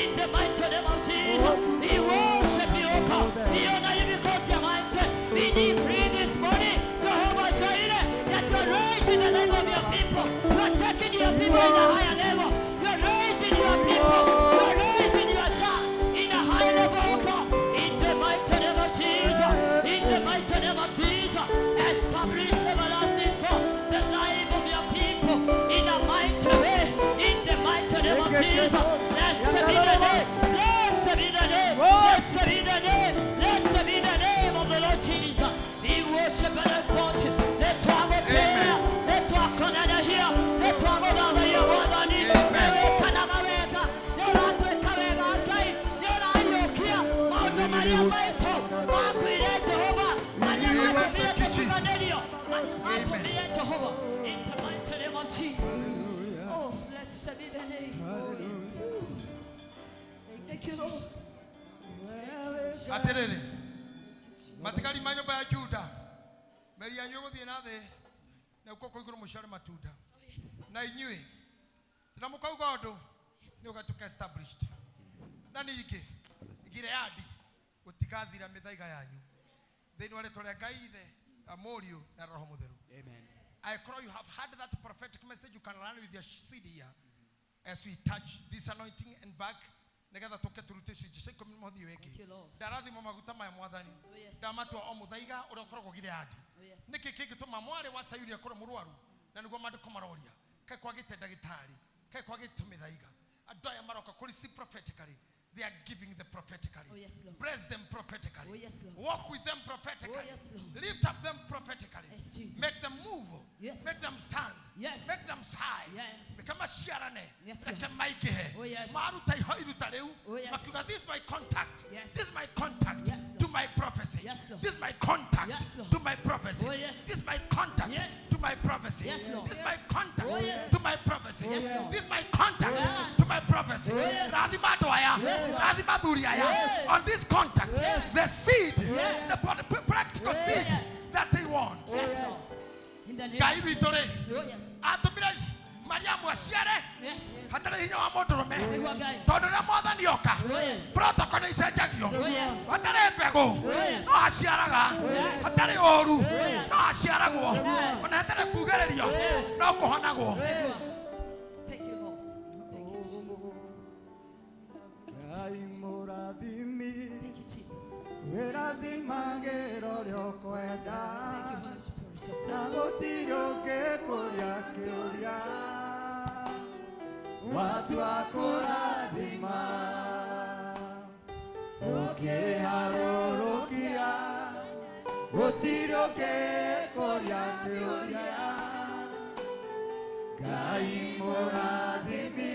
in the mighty name of Jesus, we worship you, O God. We honor you because you are mighty. We decree this morning, Jehovah Jireh, that you are raising the level of your people. You are taking your people in a higher level. You are raising your people. You are raising your church in a higher level, O God. In the mighty name of Jesus, in the mighty name of Jesus, establish everlasting God, the life of your people in a mighty way. In the mighty name of Jesus, blessed be the name, blessed be the name, blessed be the name, blessed be the name of the Lord Jesus. We worship and exalt you. Let our prayer, let our konana here, let our konana here, Mwathani. Nĩwĩkanaga wega, nĩũratwĩka wega Ngai, nĩũrariũkia maũndũ marĩa maitũ makuire Jehova, marĩa matũmire tũtiganĩrio, matũmire Jehova. In the mighty name of Jesus. Oh, blessed be the name. Thank you, Lord. Atĩrĩrĩ, matigari ma nyũmba ya Juda, mĩri yanyu ĩgũthiĩ na thĩ na gũkũ igũrũ mũciare matunda. Na inyuĩ rĩrĩa mũkauga ũndũ nĩ ũgatuĩka established. Na ningĩ Gileadi gũtigathira mĩthaiga yanyu thĩinĩ wa rĩtwa rĩa Ngai Ithe na Mũriũ na Roho Mũtheru. Amen. I crow you have heard that prophetic message. You can run with your seed here as we touch this anointing and back nigetha tũke tũrute icunjĩ cia ikũmi mũthii Thank you, wĩngĩ. Lord. Ndarathima maguta maya Mwathani. Oh, yes. Ndamatua o mũthaiga ũrĩa ũkoragwo Gileadi. Oh, yes. Nĩkĩ kĩngĩtũma mwarĩ wa Sayuni akorwo mũrwaru na nĩguo maandĩko maroria kaĩ kwagĩte ndagĩtarĩ, kaĩ kwagĩte mĩthaiga. Andũ aya maroka kũrĩ see prophetically. They are giving the prophetically. Oh, yes, Lord. Bless them prophetically. Oh, yes, Lord. Walk with them prophetically. Oh, yes, Lord. Lift up them prophetically. Yes, Jesus. Make them move. Yes. Make them stand. Yes. Make them sigh. Yes. Reke maciarane. Yes, Reke Lord. maingĩhe. Oh, yes. Maruta iruta rĩu. Oh, yes. Makiuga, this is my contact. Yes. This is my contact Yes, Lord. to my prophecy. Yes, Lord. This is my contact Yes, Lord. to my prophecy. Oh, yes. This is my contact Yes. to my prophecy. Yes, Lord. This is my contact Oh, yes. to my prophecy. Yes, Lord. This is my contact Yes. to my prophecy. Oh, yes. Rathima andũ aya. Yes, Lord. Rathima athuri aya. Yes. On this contact, Yes. the seed, Yes. the practical seed Yes. that they want. Yes, Lord. In the name Ngai of witũ rĩ, Oh, yes. atũmire Mariamu aciare Yes. hatarĩ hinya wa mũndũrũme Nĩguo Ngai. tondũ rĩrĩa Mwathani oka Oh, yes. protocol nĩ icenjagio. Oh, yes. Hatarĩ mbegũ Oh, yes. no haciaraga, yes. hatarĩ ũru yes. no haciaragwo, Yes. ona hatarĩ kugĩrĩrio Yes. no kũhonagwo. Thank you, Lord. Thank you, Jesus. Ngai mũrathimi, Thank you, Jesus. wĩrathimagĩra ũrĩa ũkwenda, Thank you, Holy Spirit of na God. gũtirĩ ũngĩkũria kĩũria watua kũrathima ũkĩharũrũkia gũtirĩ ũngĩkũria kĩũria Ngai mũrathimi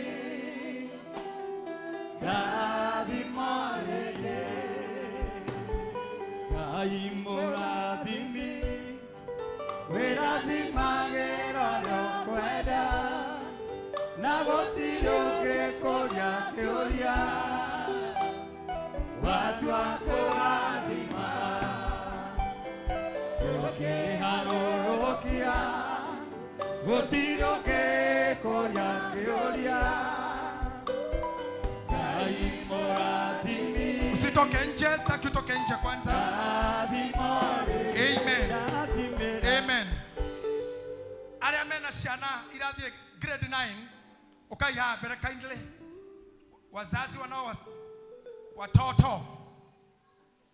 ndathimo rĩngĩ Ngai mũrathimi wĩrathimagĩra ũrĩa ũkwenda na gũtirĩ ũngĩkũria kĩũria watua kũrathima ũkĩharũrũkia gũtirĩ ũngĩkũria kĩũria Ngai mũrathimi Usitoke nje, sitaki utoke nje kwanza. ndathimo rĩngĩ Amen. ndathimĩra Amen. Arĩa mena ciana irathiĩ grade 9 ukai haha mbere kindly. Wazazi wanao watoto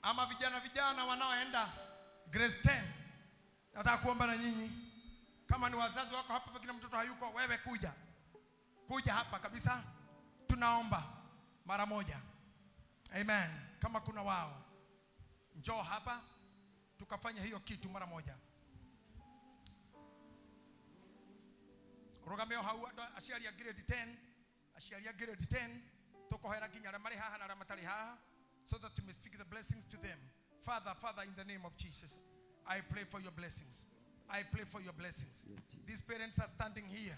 ama vijana vijana wanaoenda Grace 10. Nataka kuomba na nyinyi. Kama ni wazazi wako hapa, pengine mtoto hayuko, wewe kuja. Kuja hapa kabisa. Tunaomba mara moja. Amen. Kama kuna wao, njoo hapa tukafanya hiyo kitu mara moja. Rugamio hau aciari a grade 10, aciari a grade 10 tukohera nginya aria mari haha na aria matari haha, so that you may speak the blessings to them. Father, Father, in the name of Jesus, I pray for your blessings. I pray for your blessings. These parents are standing here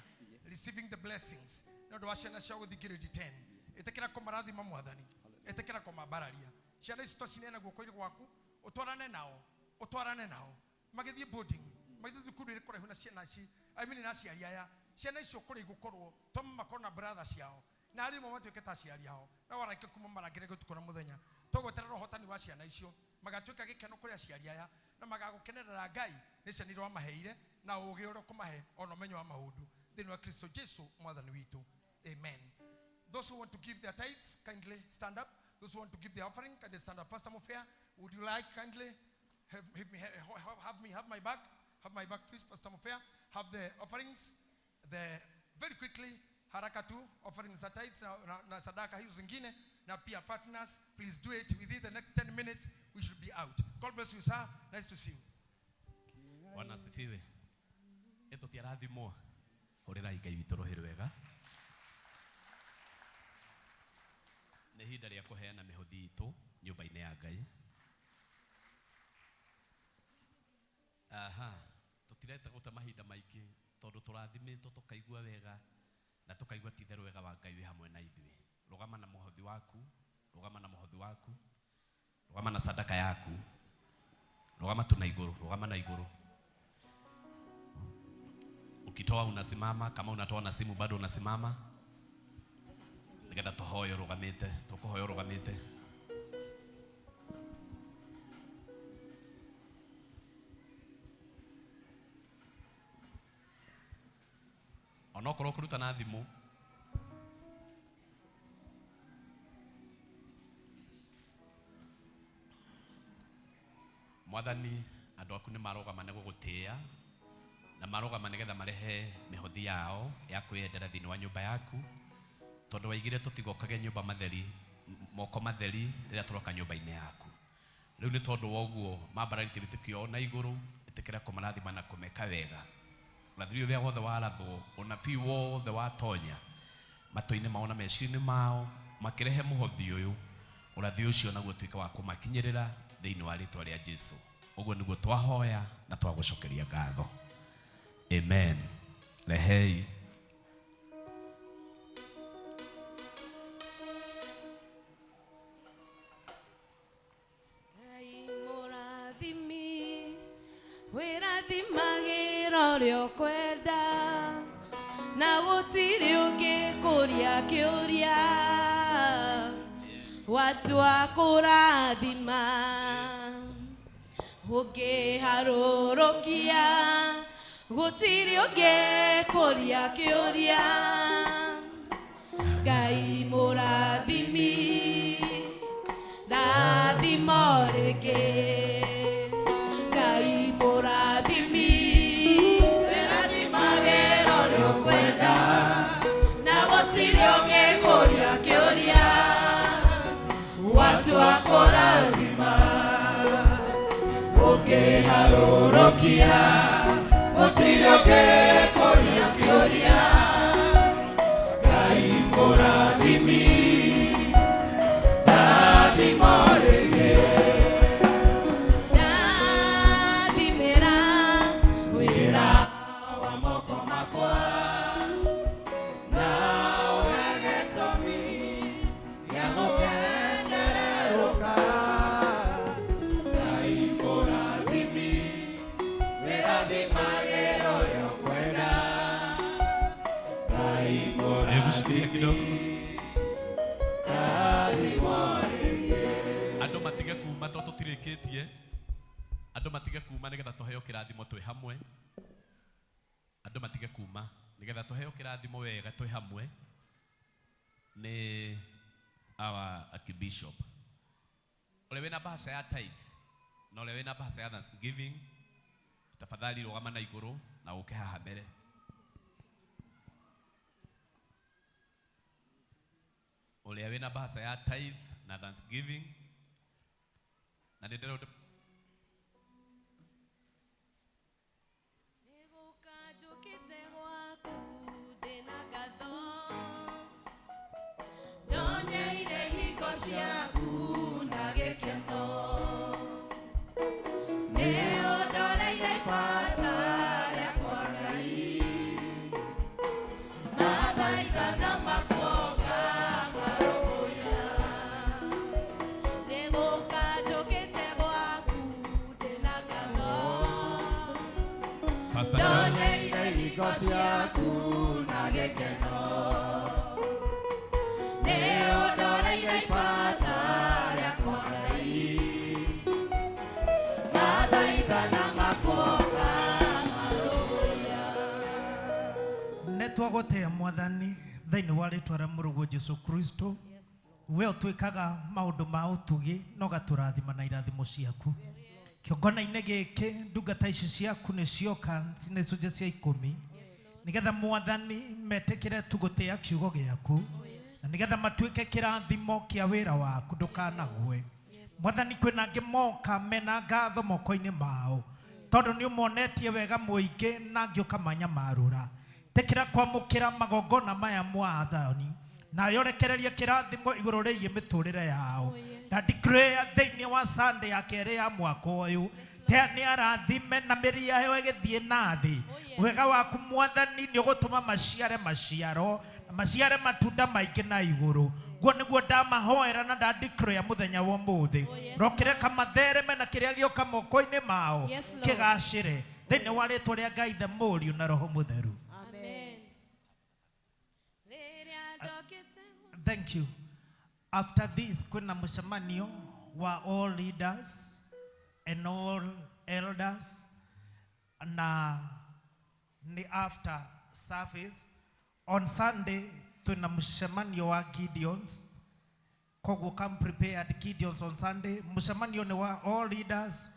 receiving the blessings. No ndu wa ciana ciao guthi grade 10. Itikira kumarathima Mwathani. Itikira kumabararia. Ciana ici twacineana guoko-inĩ gwaku, utwarane nao, utwarane nao. Magĩthiĩ boarding, magĩthiĩ thukuru ĩrĩ kũraihu na ciana ici, I mean na aciari aya. Ciana icio kũrĩa igũkorwo, toma makorwo na brother ciao, na arimũ matuĩke ta aciari ao, na waraike kuma marangĩre ũtukũ na mũthenya. Tũgweterera ũhotani wa ciana icio, magatuĩka gĩkeno kũrĩ aciari aya, na magagũkenerera Ngai nĩ ciana iria wamaheire, na ũũgĩ ũrĩa ũkũmahe, ona ũmenyo wa maũndũ. Thĩinĩ wa Kristo Jesu Mwathani witũ. Amen. Those who want to give their tithes, kindly stand up. Those who want to give their offering, kindly stand up. Pastor Mufia, would you like kindly have my back? Have my back, please, Pastor Mufia. Have the offerings, the very quickly, haraka tu, offerings za tithes na sadaka hizo zingine, na pia partners, please do it within the next 10 minutes. We should be out. God bless you, sir. Nice to see you. Bwana asifiwe. Eto tiarathimwo. Horera Ngai witũ rũhĩ rwega. Nĩ ihinda rĩa kũheana mĩhothi itũ nyũmba-inĩ ya Ngai. Aha, tũtireta gũte mahinda maingĩ tondũ tũrathimĩtwo tũkaigua wega na tũkaigua ti itherũ wega wa Ngai wĩ hamwe na ithuĩ. Rũgama na mũhothi waku, rũgama na mũhothi waku, rũgama na sadaka yaku, rũgama tu na igũrũ, rũgama na igũrũ. Ukitoa unasimama, kama unatoa na simu bado unasimama. Nigetha tũhoyo rũgamĩte, tũkũhoyo rũgamĩte. Onokorwo kũruta na thimũ, Mwathani, andũ aku nĩ marũgama nĩ gũgũtĩĩa na marũgama nĩgetha marehe mĩhothi yao ya kwĩyendera thĩinĩ wa nyũmba yaku, tondũ waigire tũtigokage nyũmba matheri, moko matheri rĩrĩa tũroka nyũmba-inĩ yaku. Rĩu nĩ tondũ wa ũguo mambararĩtie wĩtĩkio na igũrũ, ĩtĩkĩra kũmarathima na kũmeka wega. Ũrathi ũrĩa wothe warathwo, ũnabii wothe watonya matũ-inĩ mao na meciria-inĩ mao, makĩrehe mũhothi ũyũ, ũrathi ũcio naguo ũtuĩke wa kũmakinyĩrĩra thĩinĩ wa rĩtwa rĩa Jesu. Ũguo nĩguo twahoya na twagũcokeria ngatho. Amen. Rehei. Ngai mũrathimi, wĩrathimagĩra ũrĩa ũkwenda, na gũtirĩ ũngĩ kũria kĩũria, watua kũrathima, ũngĩharũrũkia, gũtirĩ ũngĩ kũria kĩũria. Ngai mũrathimi, rathima rĩngĩ. Ngai mũrathimi, wĩrathimagĩra ũrĩa ũkwenda, na gũtirĩ ũngĩ kũria kĩũria, watua kũrathima, ũngĩharũrũkia, gũtirĩ ũngĩ kũria kĩũria. Ngai mũrathimi, rathima rĩngĩ. Rathimĩra wĩra wa moko makwa, na ũhe gĩtũmi gĩa gũkenererũka. Ngai mũrathimi, wĩrathimagĩra ũrĩa ũkwenda. Ngai Hebu shikilia kidogo. Andũ matige kuma tondũ tũtirĩkĩtie. Andũ matige kuma nĩgetha tũheo kĩrathimo twĩ hamwe. Andũ matige kuma nĩgetha tũheo kĩrathimo wega twĩ hamwe nĩ our archbishop. Ũrĩa wĩna bahasha ya tithe, Na ũrĩa wĩna mbahaca ya Thanksgiving, tafadhali rũgama na igũrũ na ũke haha mbere. Ũrĩa wĩna mbahaca ya tithe na Thanksgiving, na nĩ ndĩrona ciaku na gĩkeno nĩ ũndoreire ibata rĩakwa Ngai mathaitha na makoga marũmbũiya nĩgũka njũkĩte gwaku ndĩna ngatho Pastor Charles. ndonyeire hingo ciaku na gĩkeno Nĩtwagũtĩĩa mwathani thĩinĩ wa rĩtwa rĩa mũrũguo Jesu Kristo. We ũtwĩkaga maũndũ ma ũtugi na ũgatũrathima na irathimo ciaku. Kĩongona-inĩ gĩkĩ ndungata ici ciaku nĩ cioka nĩ icunjĩ cia 10 nĩgetha mwathani metĩkĩre tu gũtĩĩa kiugo gĩaku na nĩgetha matuĩke kĩrathimo kĩa wĩra waku ndũkanagwe. Mwathani kwĩna angĩ moka mena ngatho moko-inĩ mao tondũ nĩ ũmonetie wega mũingĩ na angĩ ũkamanyamarũra. Tĩkĩra kwamũkĩra magongona maya mwathani na yorekereria kĩrathimo igũrũ rĩgiĩ mĩtũrĩre yao. Na declare thĩinĩ wa Sunday ya kerĩ ya mwaka ũyũ nĩ arathime na mĩri yao ĩgĩthiĩ na thĩ. Wega waku mwathani nĩ ũgũtũma maciare maciaro na maciare matunda maingĩ na igũrũ. Guo nĩguo ndamahoera na ndadeclare mũthenya wa ũmũthĩ. Rokĩreka mathereme na kĩrĩa gĩoka moko-inĩ mao kĩgacĩre thĩinĩ wa rĩtwa rĩa Ngai the Mũriũ na Roho Mũtheru. Thank you. After this, kuna mshamanio wa all leaders and all elders na ni after service. On Sunday, tuna mshamanio wa Gideons. Koguo come prepared Gideons on Sunday. Mshamanio ni wa all leaders,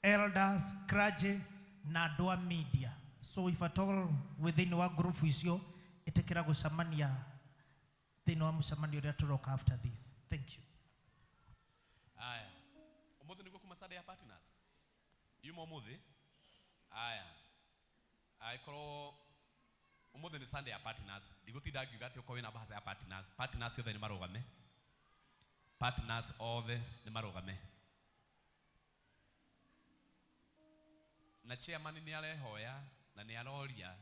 elders, clergy na andũ a media. So if at all within wa group icio, itikira gũcemania thĩinĩ wa mũcemanio ũrĩa tũroka after this. Thank you. Aya. Ũmũthĩ nĩguo kuma Sunday ya partners. Yuma ũmũthĩ? Aya. Angĩkorwo ũmũthĩ nĩ Sunday ya partners, ndigũtinda ngiuga atĩ ũkorwo wĩna mbahaca ya partners. Partners othe nĩ marũgame. Partners othe nĩ marũgame. Na chairman nĩ arehoya na nĩ aroria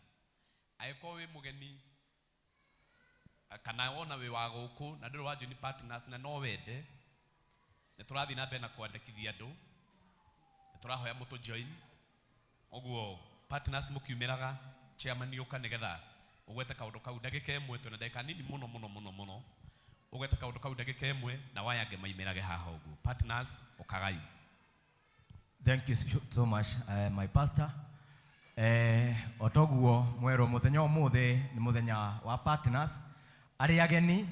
angĩkorwo wĩ mũgeni kana wona wĩ wa gũkũ na ndũrĩ wa join partners na no wende, nĩ tũrathiĩ na mbere na kwandĩkithia andũ, nĩ tũrahoya mũtũ join. Ũguo partners mũkiumĩraga chairman ũka nĩgetha ũgwete kaũndũ kau ndagĩka ĩmwe, twĩna ndagĩka nini mũno mũno mũno mũno, ũgwete kaũndũ kau ndagĩka ĩmwe na waya angĩ maimĩrage haha ũguo. Partners ũkagai. Thank you so much, my pastor. Otoguo mwero mũthenya ũmũthĩ nĩ mũthenya wa partners. Arĩa ageni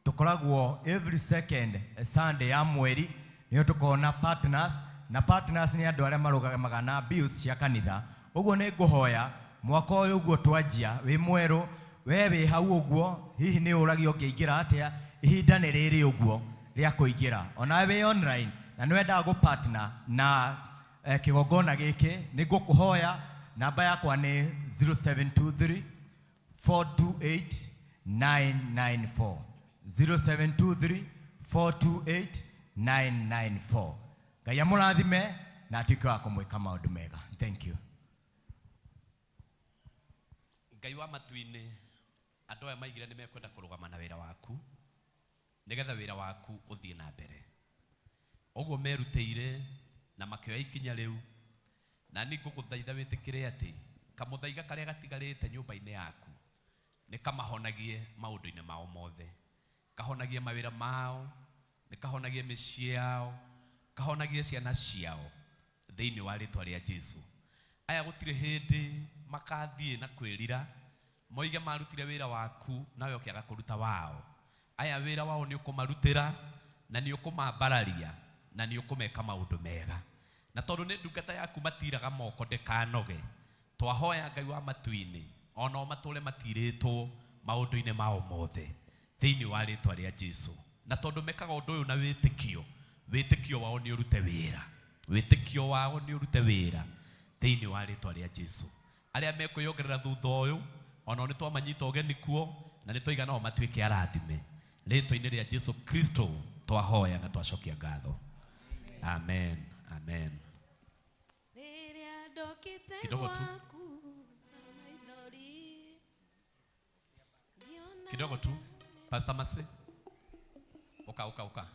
tũkoragwo every second Sunday ya mweri nĩyo tũkona partners, na partners nĩ andũ arĩa marũgamaga na bills cia kanitha. Ũguo nĩ ngũhoya mwaka ũyũ ũguo twanjia wĩ mwerũ, we wĩ hau ũguo, hihi nĩ ũragio ũngĩingĩra atĩa, ihinda nĩ rĩrĩ ũguo rĩa kũingĩra. Ona wĩ online na nĩ wendaga gũ-partner na kĩgongona gĩkĩ, nĩ ngũkũhoya namba yakwa nĩ 0723 428 994 0723 428 994. Ngai amũrathime na atuĩke wa kũmwĩka maũndũ mega. Thank you. Ngai wa matu-inĩ, andũ aya maigire nĩ mekwenda kũrũgama na wĩra waku nĩgetha wĩra waku ũthiĩ na mbere. Ũguo merutĩire na makĩoya ikinya rĩu, na niĩ ngũgũthaitha wĩtĩkĩre atĩ kamũthaiga karĩa gatigarĩte nyũmba-inĩ yaku nĩ kamahonagie maũndũ-inĩ mao mothe, kahonagie mawĩra mao, nĩ kahonagie mĩciĩ yao, kahonagie ciana ciao thĩinĩ wa rĩtwa rĩa Jesu. Aya gũtirĩ hĩndĩ makathiĩ na kwĩrira moige marutire wĩra waku nawe ũkĩaga kũruta wao. Aya wĩra wao nĩ ũkũmarutĩra na nĩ ũkũmambararia na nĩ ũkũmeka maũndũ mega. Na tondũ nĩ ndungata yaku matiraga moko ndĩkanoge. Twahoya Ngai wa matu-inĩ ona o matũre matirĩtwo maũndũ-inĩ mao mothe thĩinĩ wa rĩtwa rĩa Jesu. Na tondũ mekaga ũndũ ũyũ na wĩtĩkio, wĩtĩkio wao nĩ ũrute wĩra, wĩtĩkio wao nĩ ũrute wĩra thĩinĩ wa rĩtwa rĩa Jesu. Arĩa mekwĩyongerera thutha ũyũ ona nĩ twamanyita ũgeni kuo na nĩ twaiga nao matuĩke arathime. Rĩtwa-inĩ rĩa Jesu Kristo twahoya na twacokia ngatho. Amen, amen. Kidogo tu. Kidogo tu. Pastor Mase. Oka, oka, oka.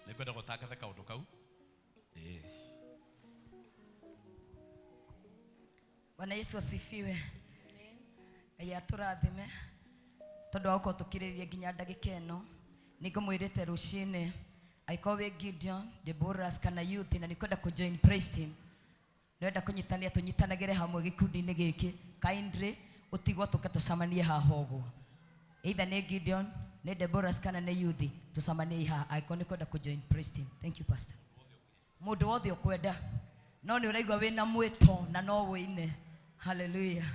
Nĩngwenda gũtangatha kaũndũ kau. Bwana Yesu asifiwe. Ngai atũrathime tondũ wa gũkorwo tũkirĩrĩria nginya ndagĩka ĩno. Nĩngũmwĩrĩte rũcinĩ angĩkorwo wĩ Gideon, Deborah kana youth na nĩkwenda kũ join praise team, nĩwenda kũnyitanĩra, tũnyitanagĩre hamwe gĩkundi-inĩ gĩkĩ, kindly ũtigwo tũke tũcemanie haha ũguo. Either nĩ Gideon, nĩ Deborah kana nĩ youth, tũcemanie haha angĩkorwo nĩkwenda kũ join praise team. Thank you pastor. Mũndũ wothe ũkwenda, no nĩ ũraigua wĩna mwĩto na no wĩine. Hallelujah.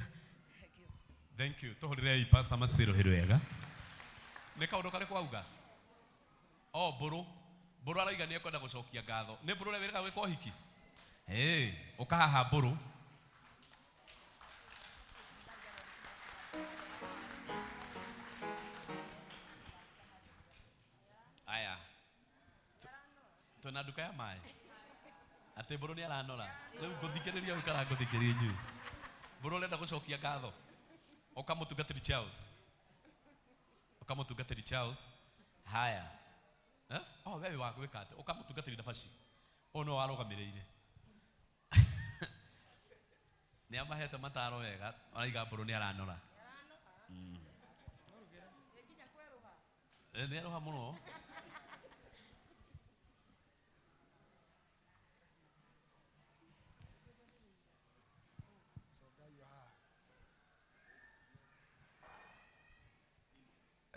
Thank you. Tũhũrĩrei Pastor Masiro hĩ wega. Nĩ kaũndũ karĩkũ auga? O mbũrũ. Mbũrũ arauga nĩ ekwenda gũcokia ngatho. Nĩ mbũrũ ũrĩa wĩrĩga gwĩka ũhiki? Ĩĩ, ũka haha mbũrũ. Aya. Twĩna nduka ya maĩ. Atĩ mbũrũ nĩ aranora. Rĩu ngũthikĩrĩria ũyũ kana ngũthikĩrĩria inyuĩ? Mbũrũ ũrenda gũcokia ngatho. Ũka mũtungatĩri Charles. Ũka mũtungatĩri Charles. Haya. Eh? Oh, wewe wa gwĩka atĩa? Ũka mũtungatĩri Dabashi. Ũyũ nĩwe warũgamĩrĩire. Nĩ amahete mataro wega, araiga mbũrũ nĩ aranora. Nĩ aroha mũno.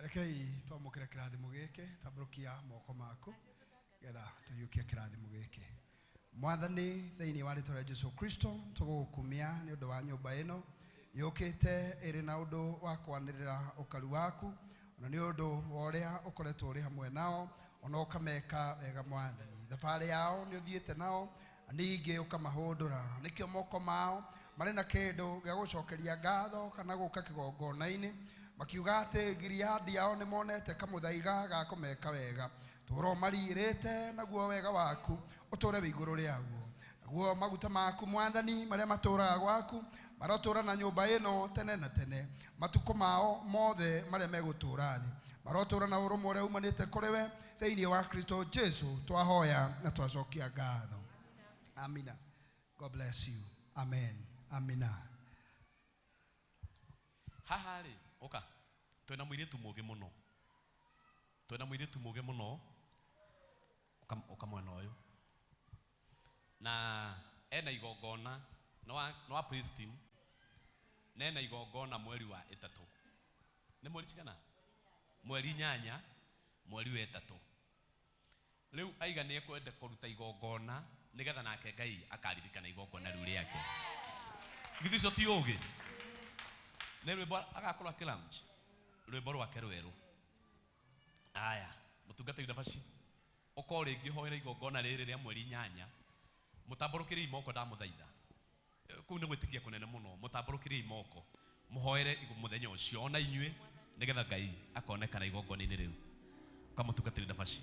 Rekei twamũkĩre kĩrathimo gĩkĩ, tambũrũkia moko maku getha tũiyũkie kĩrathimo gĩkĩ. Mwathani, thĩinĩ wa rĩtwa rĩa Jesu Kristo, tũgũgũkumia nĩ ũndũ wa nyũmba ĩno yũkĩte ĩrĩ na ũndũ wa kwanĩrĩra ũkaru waku, ona nĩ ũndũ wa ũrĩa ũkoretwo ũrĩ hamwe nao, ona ũkameka wega Mwathani. Thabarĩ yao nĩ ũthiĩte nao, ningĩ ũkamahũndũra. Nĩkĩo moko mao marĩ na kĩndũ gĩa gũcokeria ngatho kana gũka kĩgongona-inĩ, makiuga atĩ Gileadi yao nĩ monete kamũthaiga ga kũmeka wega. Tũũra ũmarirĩte naguo wega waku ũtũũre wĩ igũrũ rĩaguo. Naguo maguta maku Mwathani marĩa matũũraga gwaku marotũũra na nyũmba ĩno tene na tene, matukũ mao mothe marĩa megũtũũra thĩ marotũũra na ũrũmwe ũrĩa umanĩte kũrĩ we thĩinĩ wa Kristo Jesu twahoya na twacokia ngatho. Amina. God bless you. Amen. Amina. Haha rĩ, ũka. Twĩna mũirĩtu mũũgĩ mũno. Twĩna mũirĩtu mũũgĩ mũno. Ũka mwena ũyũ. Na ena igongona, nĩ wa praise team. Na ena igongona mweri wa 3. Nĩ mweri cigana? Mweri 8, mweri wa 3. Rĩu aiga nĩ ekwenda kũruta igongona nĩgetha nake Ngai akaririkana igongona rĩu rĩake. Githĩ ũcio ti ũũgĩ? Nĩ rwĩmbo agakorwo akĩ launch rwĩmbo rwake rwerũ. Aya, mũtungatĩri Dabashi, ũkorwo rĩngĩ hoera igongona rĩrĩ rĩa mweri 8, mũtambũrũkĩriei moko ndamũthaitha. Kũu nĩ gwĩtĩkia kũnene mũno, mũtambũrũkĩriei moko, mũhoere mũthenya ũcio ona inyuĩ nĩgetha Ngai akonekana igongona-inĩ rĩu. Ũkamũtungatĩri Dabashi.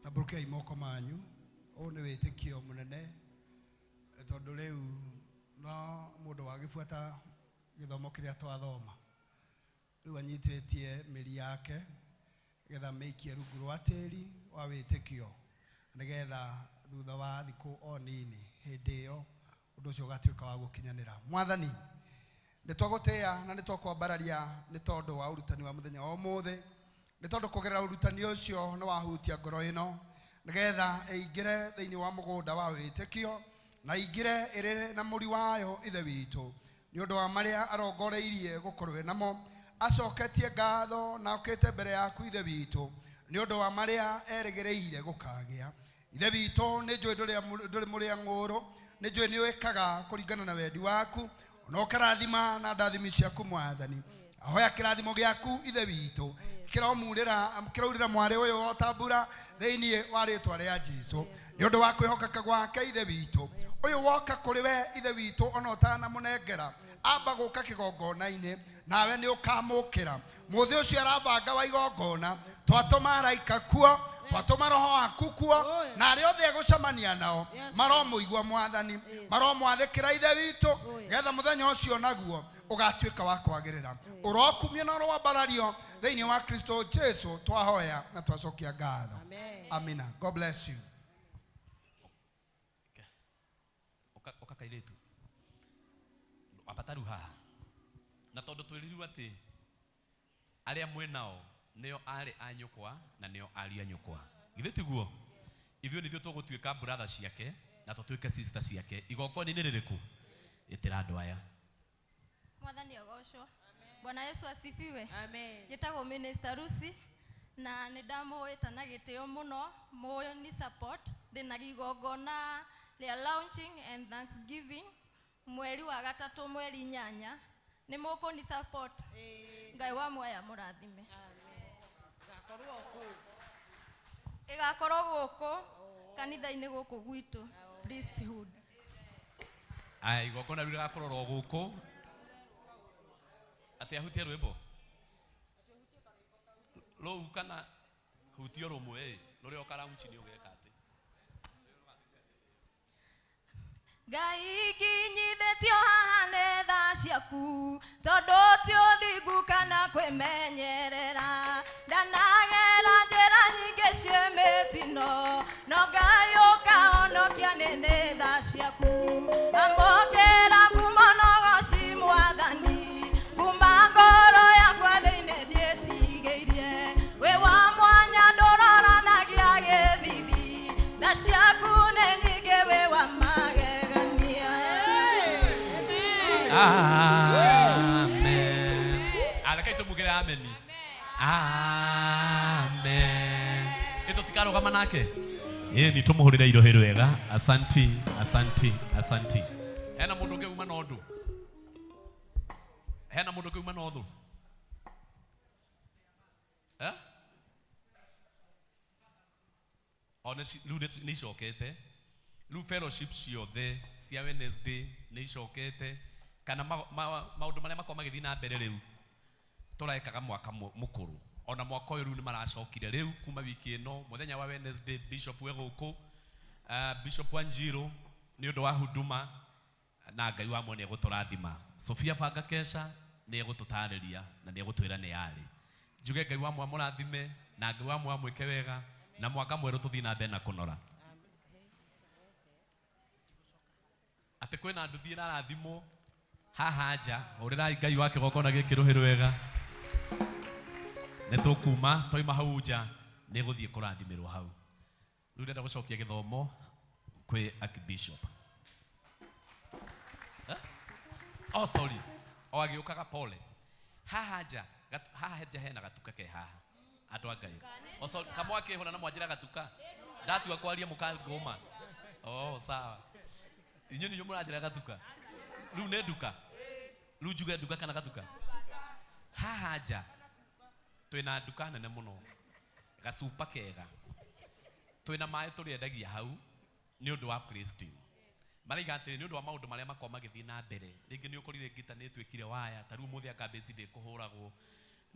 Tambũrũkiai moko manyu. Ũyũ nĩ wĩtĩkio mũnene tondũ rĩu no mũndũ wagĩbuata gĩthomo kĩrĩa twathoma. Rĩu anyitĩtie mĩri yake nĩgetha amĩikie rungu rwa tĩri wa wĩtĩkio, nĩgetha thutha wa thikũ o nini hĩndĩ ĩyo ũndũ ũcio ũgatuĩka wa gũkinyanĩra. Mwathani, nĩ twagũtĩĩa na nĩ twakwambararia nĩ tondũ wa ũrutani wa mũthenya wa ũmũthĩ, nĩ tondũ kũgerera ũrutani ũcio nĩ wahutia ngoro ĩno nĩgetha ĩingĩre thĩinĩ wa mũgũnda wa wĩtĩkio, Na ingĩre ĩrĩ na mũri wayo Ithe witũ nĩ ũndũ wa marĩa arongoreirie gũkorwo namo acoketie ngatho na okĩte mbere yaku Ithe witũ nĩ ũndũ wa marĩa erĩgĩrĩire gũkagĩa. Ithe witũ nĩ njũĩ ndũrĩ mũrĩa ng'ũrũ, nĩ njũĩ nĩ wĩkaga kũringana na wendi waku ona ũkarathima na ndathimi ciaku Mwathani. Ahoya kĩrathimo gĩaku Ithe witũ kĩraurĩra mwarĩ ũyũ o ta mbura thĩinĩ wa rĩtwa rĩa Jesũ nĩ ũndũ wa kwĩhokeka gwake Ithe witũ. Ũyũ woka kũrĩ we Ithe witũ ona ũtanamũnengera amba gũka kĩgongona-inĩ nawe nĩ ũkamũkĩra. Mũthĩ ũcio arabanga wa igongona twatũma araika kuo, twatũma roho waku kuo, na arĩa othe egũcemania nao maromũigua Mwathani, maromwathĩkĩra Ithe witũ getha mũthenya ũcio naguo ũgatuĩka wa kwagĩrĩra. Ũrokumio na ũrowambarario thĩinĩ wa Kristo Jesu twahoya na twacokia ngatho. Amina. God bless you. Oka kairĩtu wabataru haha na tondũ twĩrirwo atĩ arĩa mwĩ nao nĩo arĩ a nyũkwa na nĩo ariũ a nyũkwa, githĩ tiguo? Ithuĩ nithuĩ tũgũtuĩka brother ciake na tũtuĩke sister ciake. Igongona-inĩ rĩrĩkũ? Ĩtĩra andũ aya. Mwathani agocwo. Bwana Yesu asifiwe. Amen. Njĩtagwo Minister Lucy na nĩ ndamũĩta na gĩtĩo mũno mũni support ndĩna igongona rĩa launching and thanksgiving mweri wa gatatũ mweri 8 nĩ mũkũni support. Ngai wa muoya mũrathime. Ĩgakorwo gũkũ kanitha-inĩ gũkũ gwitũ priesthood. Aya igongona rĩu rĩgakorwo ro gũkũ. Atĩ ahutie rwĩmbo rũu kana hutio rũmwe rũrĩa ũkaraunchi nĩ ũgeka atĩ Ngai nginyithĩtio haha nĩ tha ciaku tondũ ti ũthingu kana kwĩmenyerera ndanagera njĩra nyingĩ ciĩ mĩtino no Ngai ũkahonokia nĩ nĩ tha ciaku. Amũkĩra ngumo na ũgoci Mwathani kuma ngoro yakwa thĩinĩ ndiĩtigĩirie wĩ wa mwanya ndũroranagia gĩthithi tha ciaku nĩ nyingĩ wĩ wa magegania. Amen. Areka itumugire ameni. Amen. Ĩtũtikarũgama nake ĩ nĩ tũmũhũrĩre irohĩ rwega. Asanti, asanti, asanti. Hena mũndũ ũngĩ uma na ũndũ? Hena mũndũ ũngĩ uma na ũndũ? Eh? O rĩu nĩ icokete. Rĩu fellowship ciothe cia Wednesday nĩ icokete kana maũndũ marĩa makoragwo magĩthiĩ na mbere rĩu tũrekaga mwaka mũkũrũ ona mwaka ũyũ rĩu nĩ maracokire rĩu kuma wiki ĩno mũthenya wa Wednesday Bishop we gũkũ Bishop Wanjiru nĩ ũndũ wa huduma na Ngai wa mwene egũtũrathima. Sofia banga kesha nĩ egũtũtarĩria na nĩ egũtwĩra nĩ yarĩ. Njuge Ngai wa mwa mũrathime na Ngai wa mwa mwĩke wega na mwaka mwerũ tũthiĩ na mbere na kũnora. Atĩ kwĩna nduthi ĩrarathimwo haha nja hũrĩrai Ngai wa kĩgongona gĩkĩ rũhĩ rwega. Nĩ tũkuma twauma hau nja nĩ gũthiĩ kũrathimĩrwo hau. Rĩu ndĩrenda gũcokia gĩthomo kwĩ Archbishop. Oh sorry, o agĩũkaga pole. Haha nja, haha nja hena gatuka ke haha. Andũ a Ngai. Oh sorry, kamwa kĩhũra na mwanjĩra gatuka. Ndatua kwaria mũkangũma. Oh sawa. Inyuĩ nĩ inyuĩ mũranjĩra gatuka. Rĩu nĩ nduka. Rĩu njuge nduka kana gatuka? Haha nja twĩna nduka nene mũno gacupa kega twĩna maĩ tũrĩendagia hau nĩ ũndũ wa praise team. Maraiga atĩrĩ nĩ ũndũ wa maũndũ marĩa makoragwo magĩthiĩ na mbere rĩngĩ nĩ ũkorire ngita nĩ ĩtuĩkire waya ta rĩu ũmũthĩ anga mbĩci ndĩkũhũragwo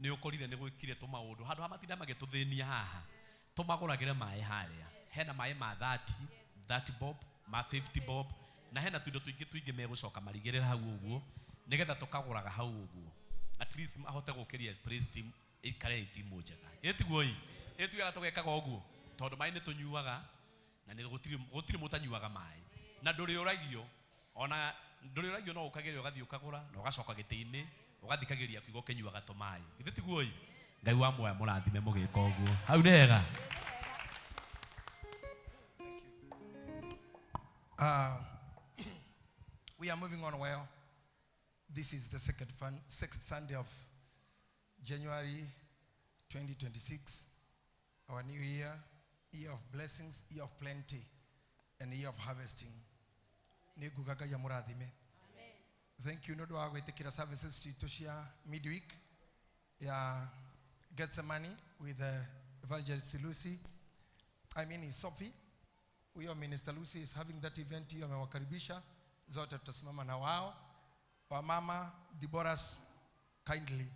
nĩ ũkorire nĩ gwĩkire tũmaũndũ handũ ha matinda magĩtũthĩnia haha tũmagũragĩre maĩ harĩa hena maĩ ma 30 bob ma 50 bob na hena tuindo tuingĩ tuingĩ megũcoka marigĩrĩra hau ũguo nĩgetha tũkagũraga hau ũguo at least ahote gũkĩria praise team ikare timu njega ĩtiguo ĩ ĩtuaga tũgekaga ũguo tondũ maĩ nĩ tũnyuaga na nĩ gũtirĩ mũtanyuaga maĩ na ndũrĩũragio ona ndũrĩũragio no ũkagĩria ũgathiĩ ũkagũra na ũgacoka gĩtĩ-inĩ ũgathikagĩria kiugo ũkĩnyuaga tũmaĩ githĩ tiguo ĩ Ngai wa muoya mũrathime mũgĩka ũguo hau nĩ hega. We are moving on well. This is the sixth Sunday of January 2026, our new year, year of blessings, year of plenty, and year of harvesting. Nĩ nguga Ngai amũrathime. Thank you nĩ ũndũ wa gwĩtĩkĩra services citũ cia midweek ya Gethsemane with Evangelist Lucy, I mean Sophie. Huyo Minister Lucy is having that event hiyo, amewakaribisha zote, tutasimama na wao. Wamama Deborah's kindly,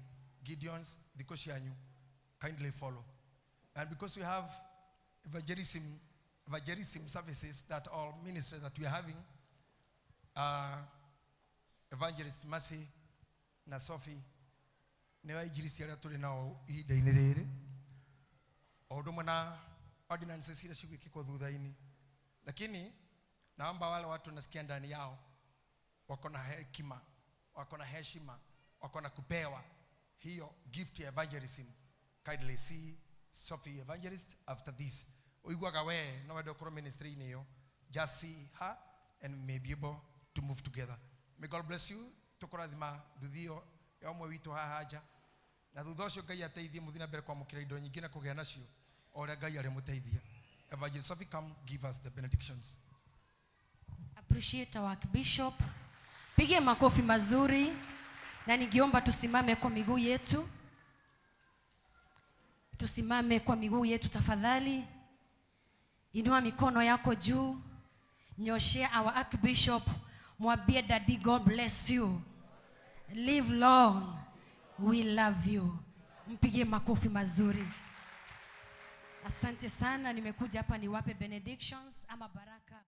Gideon's thikũ cianyu kindly follow. And because we have evangelism services that all ministries that we are having, Evangelist Mercy na Sophie nĩ wainjiristi arĩa tũrĩ nao ihinda-inĩ rĩrĩ, o ũndũ ũmwe na ordinances iria cigwĩkĩkwo thutha-inĩ. Lakini naomba wale watu nasikia ndani yao wako na hekima, wako na heshima, wako na kupewa hiyo gift ya evangelism, kindly see Sophie Evangelist after this. Uiguaga we no wende ũkorwo ministry-inĩ ĩyo, just see her and may be able to move together. May God bless you. Tũkũrathima nduthi ĩyo ya ũmwe witũ haha nja, na thutha ũcio Ngai ateithie mũthiĩ na mbere kwamũkĩra indo nyingĩ na kũgĩa nacio o ũrĩa Ngai arĩmũteithia. Evangelist Sophie, come give us the benedictions. Appreciate our Bishop. Pigie makofi mazuri, na ningeomba tusimame kwa miguu yetu. Tusimame kwa miguu yetu tafadhali. Inua mikono yako juu. Nyoshea our Archbishop, mwambie Daddy, God bless you. Live long. We love you. Mpigie makofi mazuri. Asante sana, nimekuja hapa niwape benedictions ama baraka.